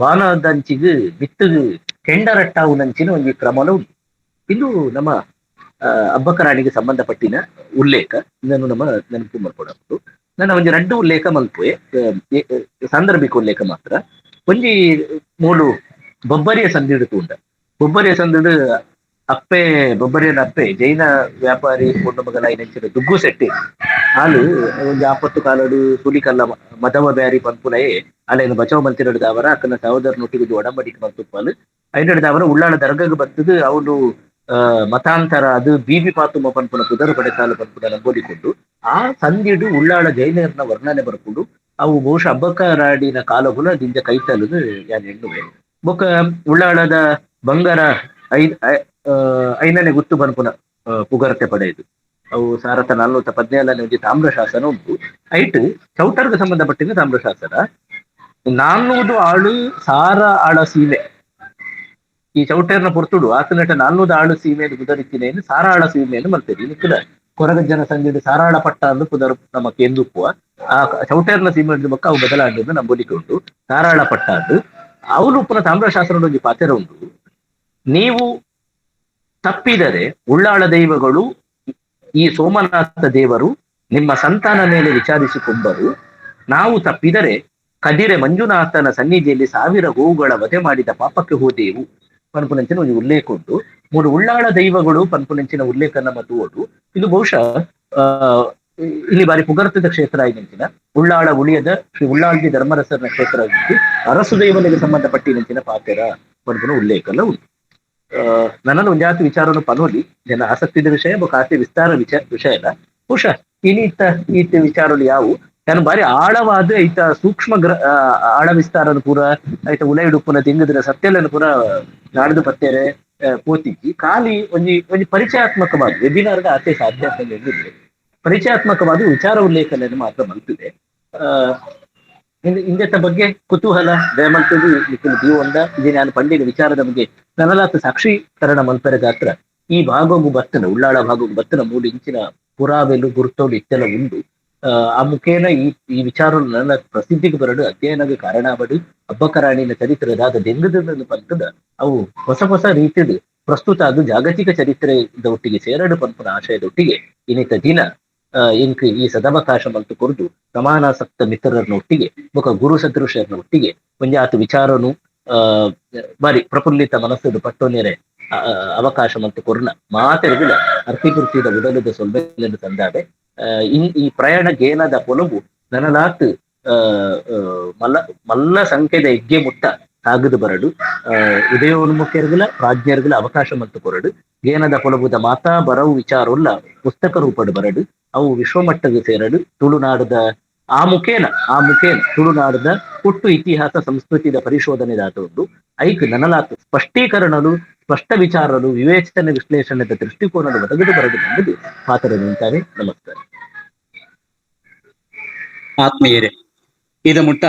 ಬಾಣದಂಚಿಗ್ ಬಿತ್ತುಗು ಕೆಂಡರಟ್ಟಾವುನಂಚಿನ ಒಂಜಿ ಕ್ರಮಲ ಉಂಟು. ಇದು ನಮ್ಮ ಅಬ್ಬಕ್ಕ ರಾಣಿಗೆ ಸಂಬಂಧಪಟ್ಟಿನ ಉಲ್ಲೇಖ. ಇದನ್ನು ನಮ್ಮ ನೆನಪು ಮಲ್ಪೊಡಾಪುಂಡು. ನನ್ನ ಒಂಜಿ ರಡ್ಡು ಉಲ್ಲೇಖ ಮಲ್ಪುವೆ, ಸಾಂದರ್ಭಿಕ ಉಲ್ಲೇಖ ಮಾತ್ರ. ಒಂಜಿ ಮೂಲು ಬೊಬ್ಬರಿಯ ಸಂದಿಡು ತೂಂಡ. ಬೊಬ್ಬರಿಯ ಸಂದಿಡು ಅಪ್ಪೆ ಬೊಬ್ಬರಿಯನ ಅಪ್ಪೆ ಜೈನ ವ್ಯಾಪಾರಿ ಪೊಣ್ಣು ಮಗಲಾಯಿ ದುಗ್ಗು ಸೆಟ್ಟಿ ಆಲು ಒಂಜಿ ಆಪತ್ತು ಕಾಲಡು ಸುಲಿಕಲ್ಲ ಮದವ ಬ್ಯಾರಿ ಪನ್ಪುನಯೇ ಅಲೇನು ಬಚಾವ್ ಮಲ್ತಿರಡ್ದಾವರ ಅಕ್ಕನ ಸಹೋದರನೊಟ್ಟಿಗೆ ಒಡಂಬಡಿಕೆ ಮಲ್ತುಪ್ಪಲು ಐನಡ್ದಾವರ ಉಳ್ಳಾಳ ದರ್ಗಗ್ ಬತ್ತದು ಅವನು ಮತಾಂತರ ಅದು ಬೀಬಿ ಪಾತುಮ ಪನ್ಪುನ ಪುದರು ಪಡೆತಾಲು ಪನ್ಪುನ ನಂಬೋಲಿಕೊಂಡು ಆ ಸಂದಿಡು ಉಳ್ಳಾಳ ಜೈನರ್ನ ವರ್ಣನೆ ಬರ್ಕೊಂಡು ಅವು ಬಹುಶಃ ಅಬ್ಬಕ್ಕ ರಾಡಿನ ಕಾಲಗುಲ ದಿಂಜ ಕೈತಲುದು ಯಾನ್ ಎಣ್ಣುವೆ. ಬೊಕ ಉಳ್ಳಾಳದ ಬಂಗಾರ ಐನನೆ ಗುತ್ತು ಪನ್ಪುನ ಪುಗರ್ತೆ ಪಡೆಯಿತು. ಅವು 1417ನೇ ಒಂಜಿ ತಾಮ್ರ ಶಾಸನ ಉಂಟು. ಐಟ್ ಚೌಟರ್ಗೆ ಸಂಬಂಧಪಟ್ಟಿನ ತಾಮ್ರ ಶಾಸನ. 400 ಆಳು ಸಾರ ಆಳ ಸೀಮೆ ಈ ಚೌಟರ್ನ ಪೊರ್ತುಡು ಆತನಟ 400 ಆಳು ಸೀಮೆಯನ್ನು ಪುದರಿತ್ತಿನೇನು ಸಾರ ಆಳ ಸೀಮೆಯನ್ನು ಮಲ್ತೇವೆ. ಇನಿಕ್ಕುಲ ಕೊರಗಜ್ಜನ ಸಂಜೆ ಸಾರಾಳ ಪಟ್ಟ ಅಂದು ಪುದರ್ ನಮ್ಮ ಕೇಂದುಪ್ಪುವ ಆ ಚೌಟರ್ನ ಸೀಮೆ ಬೊಕ್ಕ ಅವು ಬದಲಾಂಡು ನಂಬೊಲಿಕೆ ಉಂಟು. ಸಾರಾಳ ಪಟ್ಟ ಅಂದು ಅವನು ಉಪ್ಪುನ ತಾಮ್ರಶಾಸನದ ಒಂಜಿ ಪಾತೆರ ಉಂಟು. ನೀವು ತಪ್ಪಿದರೆ ಉಳ್ಳಾಳ ದೈವಗಳು ಈ ಸೋಮನಾಥ ದೇವರು ನಿಮ್ಮ ಸಂತಾನ ಮೇಲೆ ವಿಚಾರಿಸಿಕೊಂಬರು. ನಾವು ತಪ್ಪಿದರೆ ಕದಿರೆ ಮಂಜುನಾಥನ ಸನ್ನಿಧಿಯಲ್ಲಿ 1000 ಗೋವುಗಳ ವಧೆ ಮಾಡಿದ ಪಾಪಕ್ಕೆ ಹೋದೆವು ಪನ್ಪುನಂಚಿನ ಒಂದು ಉಲ್ಲೇಖ ಉಂಟು. ಮೂರು ಉಳ್ಳಾಳ ದೈವಗಳು ಪನ್ಪುನಂಚಿನ ಉಲ್ಲೇಖ ನಮ್ಮ ತೋಡು. ಇದು ಬಹುಶಃ ಇಲ್ಲಿ ಬಾರಿ ಪುಗರ್ತದ ಕ್ಷೇತ್ರ ಆಗಿಂಚಿನ ಉಳ್ಳಾಳ ಉಳಿಯದ ಶ್ರೀ ಉಳ್ಳಾಳ್ದಿ ಧರ್ಮರಸನ ಕ್ಷೇತ್ರ ಆಗಿದ್ದು ಅರಸು ದೈವನಿಗೆ ಸಂಬಂಧಪಟ್ಟಿನಂಚಿನ ಪಾತೆರ ಪನ್ಪುನ ಉಲ್ಲೇಖ ಎಲ್ಲ ಉಂಟು. ನನ್ನನ್ನು ಒಂಜಾತಿ ವಿಚಾರವನ್ನು ಪನೋಲಿ ಜನ ಆಸಕ್ತಿದ ವಿಷಯ ಬೊಕ ಆತಿ ವಿಸ್ತಾರ ವಿಷಯ ಅಲ್ಲ. ಬಹುಶಃ ಇನಿತ ಈತ ವಿಚಾರಗಳು ಯಾವುವು ನಾನು ಬಾರಿ ಆಳವಾದ ಐತ ಸೂಕ್ಷ್ಮ ಆಳ ವಿಸ್ತಾರನ ಪೂರ ಐತ ಉಲೈಡುಪ್ಪುನ ತಿಂಗದ್ರ ಸತ್ಯಲನ್ನು ಪೂರ ನಾಡ್ದು ಪತ್ತೇರೆ ಪೋತಿಕ್ಕಿ ಖಾಲಿ ಒಂಜಿ ಒಂಜಿ ಪರಿಚಯಾತ್ಮಕವಾದ ವೆಬಿನಾರ್ದ ಆತೆ ಸಾಧ್ಯ ಅಂತ ಹೇಳಿದ್ರೆ ಪರಿಚಯಾತ್ಮಕವಾದ ವಿಚಾರ ಉಲ್ಲೇಖಗಳನ್ನು ಮಾತ್ರ ಮಲ್ತಿದೆ. ಇಂದೆತ್ತ ಬಗ್ಗೆ ಕುತೂಹಲ ದಯಮಲ್ತದು ನಿಖಿಲ್ ದೀವೊಂದ ಇದು ನಾನು ಪಂಡಿನ ವಿಚಾರದ ಬಗ್ಗೆ ನನಲಾತ ಸಾಕ್ಷೀಕರಣ ಮಲ್ಪೆರ ಗಾತ್ರ ಈ ಭಾಗವು ಬತ್ತನ ಉಳ್ಳಾಳ ಭಾಗವು ಬತ್ತನ 3 ಇಂಚಿನ ಪುರಾವೆಲು ಗುರ್ತೋಲು ಇತ್ತೆಲ್ಲ ಉಂಡು. ಆ ಮುಖೇನ ಈ ಈ ವಿಚಾರ ನನ್ನ ಪ್ರಸಿದ್ಧಿಗೆ ಬರಡು ಅಧ್ಯಯನಕ್ಕೆ ಕಾರಣ ಬಡು ಅಬ್ಬಕರಾಣಿನ ಚರಿತ್ರೆದಾದ ದೆಂಗದ ಪಂತದ ಅವು ಹೊಸ ಹೊಸ ರೀತಿಯದು ಪ್ರಸ್ತುತ ಅದು ಜಾಗತಿಕ ಚರಿತ್ರೆದ ಒಟ್ಟಿಗೆ ಸೇರಡು ಪಂಪನ ಆಶಯದೊಟ್ಟಿಗೆ ಇನ್ನಿತ ದಿನ ಇಂಕ್ ಈ ಸದಾವಕಾಶ ಮಲ್ತು ಕೊರ್ದು ಸಮಾನಾಸಕ್ತ ಮಿತ್ರರನ್ನ ಒಟ್ಟಿಗೆ ಬೊಕ ಗುರು ಸದೃಶರನ್ನ ಒಟ್ಟಿಗೆ ಒಂಜಾತ ವಿಚಾರನು ಬಾರಿ ಪ್ರಫುಲ್ಲಿತ ಮನಸ್ಸು ಪಟ್ಟೊನೇರೆ ಅವಕಾಶ ಮಲ್ತು ಕೊರ್ನ ಮಾತೆರ್ಗಿಲ ಅರ್ತಿಪುರ್ತಿದ ಉಡಲದ ಸೊಲ್ಬೆಲೆಂದು ತಂದಾದೆ. ಈ ಪ್ರಯಾಣ ಗೇನದ ಪೊಲಬು ನನಲಾತ್ ಮಲ್ಲ ಮಲ್ಲ ಸಂಖ್ಯೆದ ಹೆಗ್ಗೆ ಮುಟ್ಟ ಸಾಗದು ಬರಡು ಉದಯೋನ್ಮುಖರ್ಗಲ ಪ್ರಾಜ್ಞರ್ಗಲ ಅವಕಾಶ ಮತ್ತು ಕೊರಡು ಗೇನದ ಪೊಲಬುದ ಮಾತಾ ಬರವು ವಿಚಾರವುಲ್ಲ ಪುಸ್ತಕ ರೂಪಡು ಬರಡು ಅವು ವಿಶ್ವಮಟ್ಟದ ಸೇರಡು ತುಳುನಾಡದ ಆ ಮುಖೇನ ತುಳುನಾಡದ ಒಟ್ಟು ಇತಿಹಾಸ ಸಂಸ್ಕೃತಿದ ಪರಿಶೋಧನೆ ದಾತ ಉಂಟು. ಐಕ್ ನನಲಾತ್ ಸ್ಪಷ್ಟೀಕರಣಲು ಸ್ಪಷ್ಟ ವಿಚಾರಲು ವಿವೇಚನೆ ವಿಶ್ಲೇಷಣೆದ ದೃಷ್ಟಿಕೋನದ ಒದಗದು ಬರಡು ಎಂಬುದು ಪಾತ್ರ ನಿಂತಾರೆ. ನಮಸ್ಕಾರ. ಆತ್ಮೀಯರೇ, ಇದ ಮುಟ್ಟ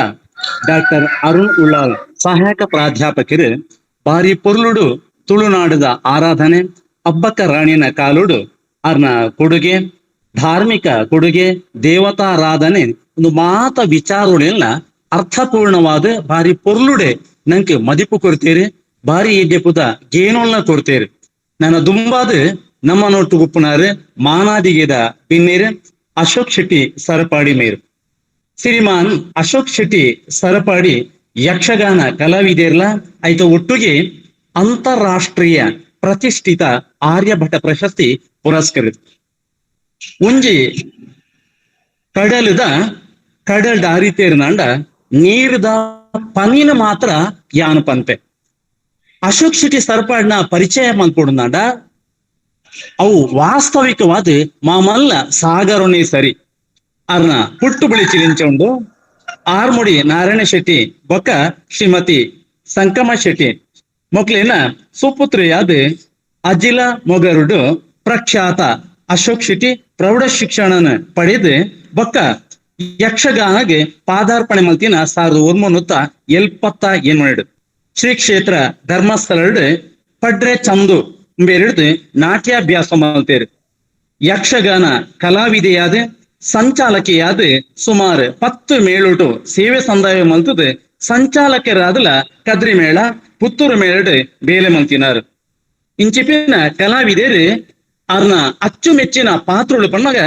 ಡಾಕ್ಟರ್ ಅರುಣ್ ಉಳ್ಳಾಲ್ ಸಹಾಯಕ ಪ್ರಾಧ್ಯಾಪಕರು ಬಾರಿ ಪೊರ್ಲುಡು ತುಳುನಾಡದ ಆರಾಧನೆ ಅಬ್ಬಕ್ಕ ರಾಣಿನ ಕಾಲುಡು ಅರ್ನ ಕೊಡುಗೆ ಧಾರ್ಮಿಕ ಕೊಡುಗೆ ದೇವತಾರಾಧನೆ ಒಂದು ಮಾತ ವಿಚಾರಗಳೆಲ್ಲ ಅರ್ಥಪೂರ್ಣವಾದ ಬಾರಿ ಪೊರ್ಲುಡೆ ನಂಗೆ ಮದಿಪು ಕೊಡ್ತೀರಿ, ಬಾರಿ ಎಡ್ಡೆಪುದ ಗೇನೊಲ್ನ ಕೊಡ್ತೀರಿ. ನನ್ನ ದುಂಬಾದ ನಮ್ಮ ನೋಟು ಗುಪ್ಪುನಾರು ಮಾನಾದಿಗೆದ ಬಿನ್ನೇರು ಅಶೋಕ್ ಶೆಟ್ಟಿ ಸರಪಾಡಿ ಮೇರು. ಶ್ರೀಮಾನ್ ಅಶೋಕ್ ಶೆಟ್ಟಿ ಸರಪಾಡಿ ಯಕ್ಷಗಾನ ಕಲಾವಿದೆರ್ಲ ಆಯ್ತ ಒಟ್ಟಿಗೆ ಅಂತಾರಾಷ್ಟ್ರೀಯ ಪ್ರತಿಷ್ಠಿತ ಆರ್ಯಭಟ ಪ್ರಶಸ್ತಿ ಪುರಸ್ಕರಿತ. ಒಂಜಿ ಕಡಲದ ಕಡಲ್ದ ಅರಿತೇರ್ನಾಂಡ ನೀರ್ದ ಪನಿನ ಮಾತ್ರ ಯಾನು ಪಂತೆ. ಅಶೋಕ್ ಶೆಟ್ಟಿ ಸರಪಾಡಿನ ಪರಿಚಯ ಮಲ್ಪೊಡುನಾಂಡ ಅವು ವಾಸ್ತವಿಕವಾದ ಮಾಮಲ್ಲ ಸಾಗರನೇ ಸರಿ. ಅರ್ನ ಪುಟ್ಟು ಬಿಳಿ ಚಿಲಿಂಚ ಉಂಡು. ಆರ್ಮುಡಿ ನಾರಾಯಣ ಶೆಟ್ಟಿ ಬೊಕ್ಕ ಶ್ರೀಮತಿ ಸಂಕಮ ಶೆಟ್ಟಿ ಮೊಕ್ಲಿನ ಸುಪುತ್ರಿಯಾದ ಅಜಿಲ ಮೊಗರುಡು ಪ್ರಖ್ಯಾತ ಅಶೋಕ್ ಶೆಟ್ಟಿ ಪ್ರೌಢ ಶಿಕ್ಷಣನ ಪಡೆದು ಬೊಕ್ಕ ಯಕ್ಷಗಾನಗೆ ಪಾದಾರ್ಪಣೆ ಮಲ್ತಿನ 1978. ಶ್ರೀ ಕ್ಷೇತ್ರ ಧರ್ಮಸ್ಥಳ ಪಡ್ರೆ ಚಂದು ಬೇರೆಡ್ದು ನಾಟ್ಯಾಭ್ಯಾಸ ಮಲ್ತೇರು. ಯಕ್ಷಗಾನ ಕಲಾವಿದೆಯಾದ ಸಂಚಾಲಕಿಯಾದ ಸುಮಾರು 10 ಮೇಳುಟು ಸೇವೆ ಸಂದಾಯ ಮಲ್ತದ ಸಂಚಾಲಕರಾದಲ ಕದ್ರಿ ಮೇಳ ಪುತ್ತೂರು ಮೇಳಡು ಬೇಲೆ ಮಲ್ತಿನಾರು. ಇಂಚಿಪಿನ ಕಲಾವಿದರು ಅರ್ನ ಅಚ್ಚುಮೆಚ್ಚಿನ ಪಾತ್ರಗಳು ಪಣ್ಣಗ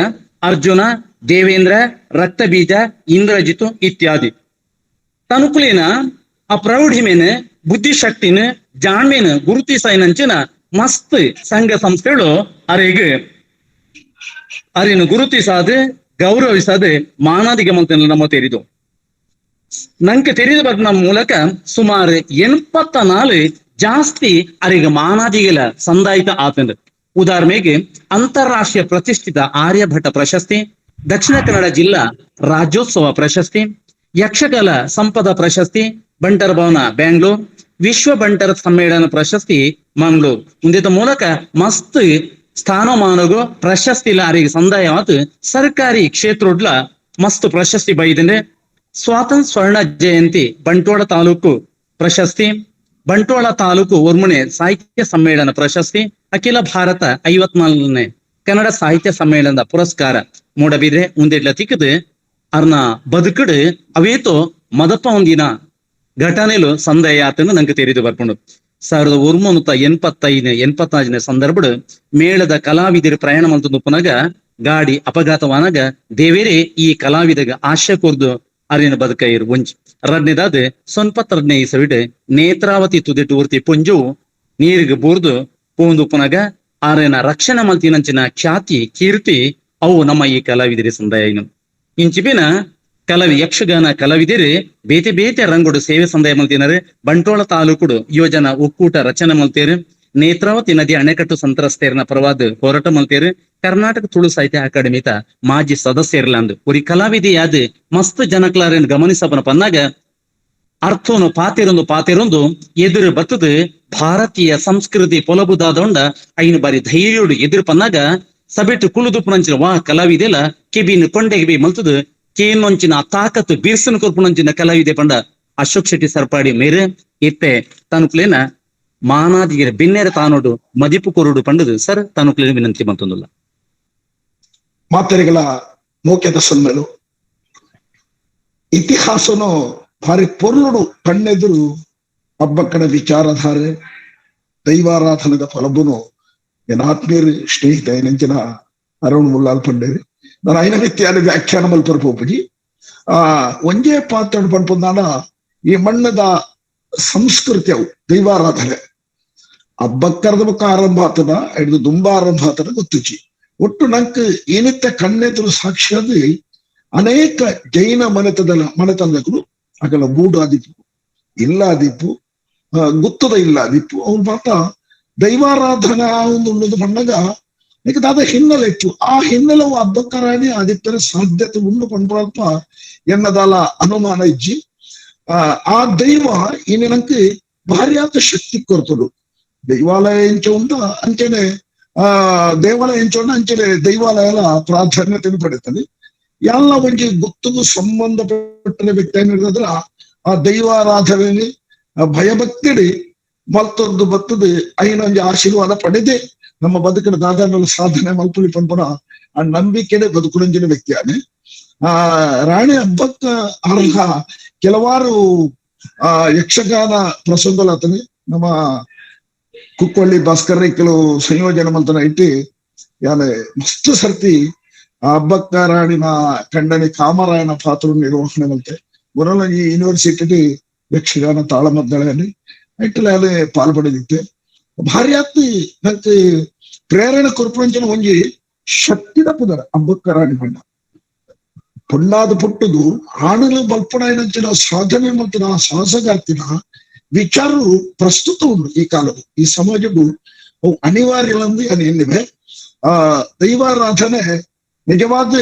ಅರ್ಜುನ, ದೇವೇಂದ್ರ, ರಕ್ತಬೀಜ, ಇಂದ್ರಜಿತು ಇತ್ಯಾದಿ. ತನುಕುಲಿನ ಆ ಪ್ರೌಢಿಮೇನ ಬುದ್ಧಿಶಕ್ತಿನ ಜಾಣ್ಮೇನ ಗುರುತಿಸೈನಂಚಿನ ಮಸ್ತ್ ಸಂಘ ಸಂಸ್ಥೆಗಳು ಅರೆಗ್ ಅರಿನ ಗುರುತಿಸಾದ ಗೌರವಿಸಾದ ಮಾನಾದಿಗೆ ಮಂತನ ನಮ್ಮ ತೆರಿದು. ನಂಗೆ ತೆರಿದ ಬರ್ನ ಮೂಲಕ ಸುಮಾರು 84 ಜಾಸ್ತಿ ಅರಿಗೆ ಮಾನಾದಿಗಳ ಸಂದಾಯಿತ ಆತಂದ. ಉದಾಹರಣೆಗೆ ಅಂತಾರಾಷ್ಟ್ರೀಯ ಪ್ರತಿಷ್ಠಿತ ಆರ್ಯಭಟ ಪ್ರಶಸ್ತಿ, ದಕ್ಷಿಣ ಕನ್ನಡ ಜಿಲ್ಲಾ ರಾಜ್ಯೋತ್ಸವ ಪ್ರಶಸ್ತಿ, ಯಕ್ಷಗಾನ ಸಂಪದ ಪ್ರಶಸ್ತಿ, ಬಂಟರ ಭವನ ಬ್ಯಾಂಗ್ಳೂರ್, ವಿಶ್ವ ಬಂಟರ ಸಮ್ಮೇಳನ ಪ್ರಶಸ್ತಿ ಮಂಗಳೂರು. ಮುಂದಿದ ಮೂಲಕ ಮಸ್ತ್ ಸ್ಥಾನಮಾನಗೂ ಪ್ರಶಸ್ತಿ ಅರಿಗೆ ಸಂದಾಯವಾದ ಸರ್ಕಾರಿ ಕ್ಷೇತ್ರಡ್ಲ ಮಸ್ತ್ ಪ್ರಶಸ್ತಿ ಬೈದಂದ್ರೆ ಸ್ವಾತಂತ್ರ್ಯ ಸ್ವರ್ಣ ಜಯಂತಿ ಬಂಟ್ವಾಳ ತಾಲೂಕು ಪ್ರಶಸ್ತಿ, ಬಂಟ್ವಾಳ ತಾಲೂಕು ಒರ್ಮುನೆ ಸಾಹಿತ್ಯ ಸಮ್ಮೇಳನ ಪ್ರಶಸ್ತಿ, ಅಖಿಲ ಭಾರತ 54ನೇ ಕನ್ನಡ ಸಾಹಿತ್ಯ ಸಮ್ಮೇಳನದ ಪುರಸ್ಕಾರ ಮೂಡಬಿದ್ರೆ ಉಂದೆಡ್ಲ ತಿಕ್ಕದು ಅರ್ನ ಬದುಕಡು ಅವೇತೋ ಮದಪ್ಪ ಒಂದಿನ ಘಟನೆಲು ಸಂದಯಾತನ್ನು ನಂಗೆ ತೆರೆದು ಬರ್ಕೊಂಡು. 1985 84ನೇ ಸಂದರ್ಭಡು ಮೇಳದ ಕಲಾವಿದರು ಪ್ರಯಾಣ ಮಂತು ಪುನಗ ಗಾಡಿ ಅಪಘಾತವಾನಾಗ ದೇವೇರೇ ಈ ಕಲಾವಿದಗ ಆಶೆ ಕೊರ್ದು ಅರಿನ ಬದುಕೈರು ಒಂಜಿ. ರಡ್ನೇದಾದ ಸೊನ್ಪತ್ರನೇ ಇಸವಿಡ್ ನೇತ್ರಾವತಿ ತುದಿಟ್ಟು ಉರ್ತಿ ಪುಂಜು ನೀರಿಗೆ ಬೂರ್ದು ಪೂಂದು ಪುನಗ ಆರೇನ ರಕ್ಷಣೆ ಮಲ್ತಿನಂಚಿನ ಖ್ಯಾತಿ ಕೀರ್ತಿ ಅವು ನಮ್ಮ ಈ ಕಲಾವಿದರಿ ಸಂದಾಯ. ಇಂಚಿಪಿನ ಕಲವಿ ಯಕ್ಷಗಾನ ಕಲಾವಿದರು ಬೇತೆ ಬೇತೆ ರಂಗುಡು ಸೇವೆ ಸಂದಾಯ ಮಲ್ತಿನಾರು. ಬಂಟ್ವಾಳ ತಾಲೂಕುಡು ಯೋಜನಾ ಒಕ್ಕೂಟ ರಚನೆ ಮಲ್ತೇರು. ನೇತ್ರಾವತಿ ನದಿ ಅಣೆಕಟ್ಟು ಸಂತ್ರಸ್ತೆಯರ್ನ ಪರವಾದ ಹೋರಾಟ ಮಲ್ತೇರು. ಕರ್ನಾಟಕ ತುಳು ಸಾಹಿತ್ಯ ಅಕಾಡೆಮಿತ ಮಾಜಿ ಸದಸ್ಯರ್ಲಂದು ಉರಿ ಕಲಾವಿದೆಯಾದ ಮಸ್ತ್ ಜನಕ್ಲಾರನ್ ಗಮನಿಸಪನ ಪನ್ನಾಗ ಅರ್ಥೋನು ಪಾತಿರೊಂದು ಪಾತಿರೊಂದು ಎದುರು ಬತ್ತದು ಭಾರತೀಯ ಸಂಸ್ಕೃತಿ ಪೊಲಬುದಾದೊಂಡ ಐನು ಬಾರಿ ಧೈರ್ಯೋಡು ಎದುರು ಪನ್ನಾಗ ಸಬೆಟ್ಟು ಕುಳುದುಪ್ಪುನಂಚಿನ ವಾ ಕಲಾವಿದೆಲ್ಲ ಕೆಬಿನ ಕೊಂಡೆಗೆ ಬಿ ಮಲ್ತದು ಕೇನೊಂಚಿನ ತಾಕತ್ತು ಬೀರ್ಸನ್ ಕೊರ್ಪುನಂಚಿನ ಕಲಾವಿದೆ ಪಂಡ ಅಶೋಕ್ ಶೆಟ್ಟಿ ಸರ್ಪಾಡಿ ಮೇರೆ ಇತ್ತೆ ತನುಕ್ಲೇನ ಮಾನಾದಿಗೆ ಬಿನ್ನೆರ ತಾನೋಡು ಮದಿಪು ಕೊರುಡು ಪಂಡದು ಸರ್ ತನುಕ್ಲೇನ ವಿನಂತಿ ಮಂತೊಂದುಲ್ಲ. ಮಾತರಿಗಳ ಮೋಕ್ಯದ ಸೊಲ್ಮೆಲು ಇತಿಹಾಸನು ಭಾರಿ ಪೊರ್ಲುಡು ಕಣ್ಣೆದುರು ಹಬ್ಬಕ್ಕನ ವಿಚಾರಧಾರೆ ದೈವಾರಾಧನದ ಫಲಬುನು ಎನ್ ಆತ್ಮೀಯರು ಸ್ನೇಹಿತ ನೆಂಚಿನ ಅರುಣ್ ಮುಲ್ಲಾಲ್ ಪಂಡೇರಿ ನಾನು ಐನ ವ್ಯಕ್ತಿಯಾದ ವ್ಯಾಖ್ಯಾನ ಮಲ್ಪರ ಪೋಪುಜಿ. ಆ ಒಂಜೇ ಪಾತ್ರ ಪನ್ಪುಂದಾನ ಈ ಮಣ್ಣದ ಸಂಸ್ಕೃತಿ ಅವು ದೈವಾರಾಧನೆ ಹಬ್ಬಕ್ಕರದ ಬೊಕ್ಕ ಆರಂಭ ಆತನ ಹಿಡಿದು ದುಂಬ ಆರಂಭ ಆತನ ಗೊತ್ತುಚಿ ಒಟ್ಟು ನಂಕ್ ಏನಿತ್ತ ಕಣ್ಣೆದುರು ಸಾಕ್ಷಿಯಾದ ಅನೇಕ ಜೈನ ಮನೆತನದಗಳು ಅಗಲ ಬೂಡಾದಿಪ್ಪು ಇಲ್ಲಾದಿಪ್ಪು ಗುತ್ತದ ಇಲ್ಲಾದಿಪ್ಪು ಅವ್ನು ಮಾತ ದೈವಾರಾಧನಾ ಒಂದು ಬಣ್ಣಗ ದಾದ ಹಿನ್ನೆಲೆ ಇತ್ತು. ಆ ಹಿನ್ನೆಲೆವು ಹಬ್ಬಕ್ಕರಾಣಿ ಆದಿತ್ಯರ ಸಾಧ್ಯತೆ ಉಂಡು ಪಂಡ್ರಲ್ಪ ಎನ್ನದಾಲ ಅನುಮಾನ ಇಜ್ಜಿ. ಆ ದೈವ ಇನ್ನೇನಂಕ ಭಾರ್ಯಾತ ಶಕ್ತಿ ಕೊರ್ತದು. ದೈವಾಲಯ ಎಂಚ ಉಂಟ ಅಂಚನೆ ಆ ದೇವಾಲಯ ಎಂಚ ಉಂಟ ಅಂಚನೆ ದೈವಾಲಯಲ ಪ್ರಾಧಾನ್ಯತೆಯನ್ನು ಪಡೆಯುತ್ತದೆ. ಎಲ್ಲ ಒಂಜಿ ಗುತ್ತುಗು ಸಂಬಂಧಪಟ್ಟ ವ್ಯಕ್ತಿ ಏನಿರ್ತದ್ರ ಆ ದೈವಾರಾಧನೆ ಭಯಭಕ್ತಿಡಿ ಮಲ್ತೊಂದು ಬತ್ತದು ಐನೊಂಜಿ ಆಶೀರ್ವಾದ ಪಡೆದೆ ನಮ್ಮ ಬದುಕಿನ ದಾದಾನಲ್ಲಿ ಸಾಧನೆ ಮಲ್ಪುಲಿ ಪನ್ಪುನ ಆ ನಂಬಿಕೆಡೆ ಬದುಕುನಂಜಿನ ವ್ಯಕ್ತಿಯಾನೆ. ಆ ರಾಣಿ ಹಬ್ಬಕ್ಕ ಅರ್ಹ ಕೆಲವಾರು ಆ ಯಕ್ಷಗಾನ ಪ್ರಸಂಗಲಾತನೆ ನಮ್ಮ ಕುಕ್ಕೊಳ್ಳಿ ಭಾಸ್ಕರ್ ಕೆಲವು ಸಂಯೋಜನೆ ಮಲ್ತನ ಇಟ್ಟು ಯಾನೆ ಮಸ್ತ್ ಸರ್ತಿ ಆ ಹಬ್ಬಕ್ಕ ರಾಣಿನ ಖಂಡನೆ ಕಾಮರಾಯನ ಪಾತ್ರ ನಿರ್ವಹಣೆ ಮಲ್ತೆ ಮೊದಲ ಈ ಯೂನಿವರ್ಸಿಟಿ ಯಕ್ಷಗಾನ ತಾಳಮದ್ದಳೆಯಲ್ಲಿ ಇಟ್ಟಲೆ ಅಲ್ಲಿ ಪಾಲ್ಪಡೆದಿತ್ತೆ. ಭಾರಿ ಆತ್ ನಂಗೆ ಪ್ರೇರಣೆ ಕೊರ್ಪುನಂಚಿನ ಒಂಜಿ ಶಕ್ತಿದ ಪುದರ ಅಬ್ಬಕ್ಕ ರಾಣಿ ಬಣ್ಣ ಪುಣ್ಣಾದ ಪುಟ್ಟುದು ಆಣಲು ಬಲ್ಪಣಾಯನಂಚಿನ ಸಾಧನೆ ಮಲ್ತಿನ ಸಾಹಸಗಾರ್ತಿನ ವಿಚಾರ ಪ್ರಸ್ತುತ ಉಂಟು ಈ ಕಾಲವು ಈ ಸಮಾಜಕ್ಕೂ ಅವು ಅನಿವಾರ್ಯಲಂದು ನಾನು ಎನ್ನಿವೆ. ಆ ದೈವಾರಾಧನೆ ನಿಜವಾದ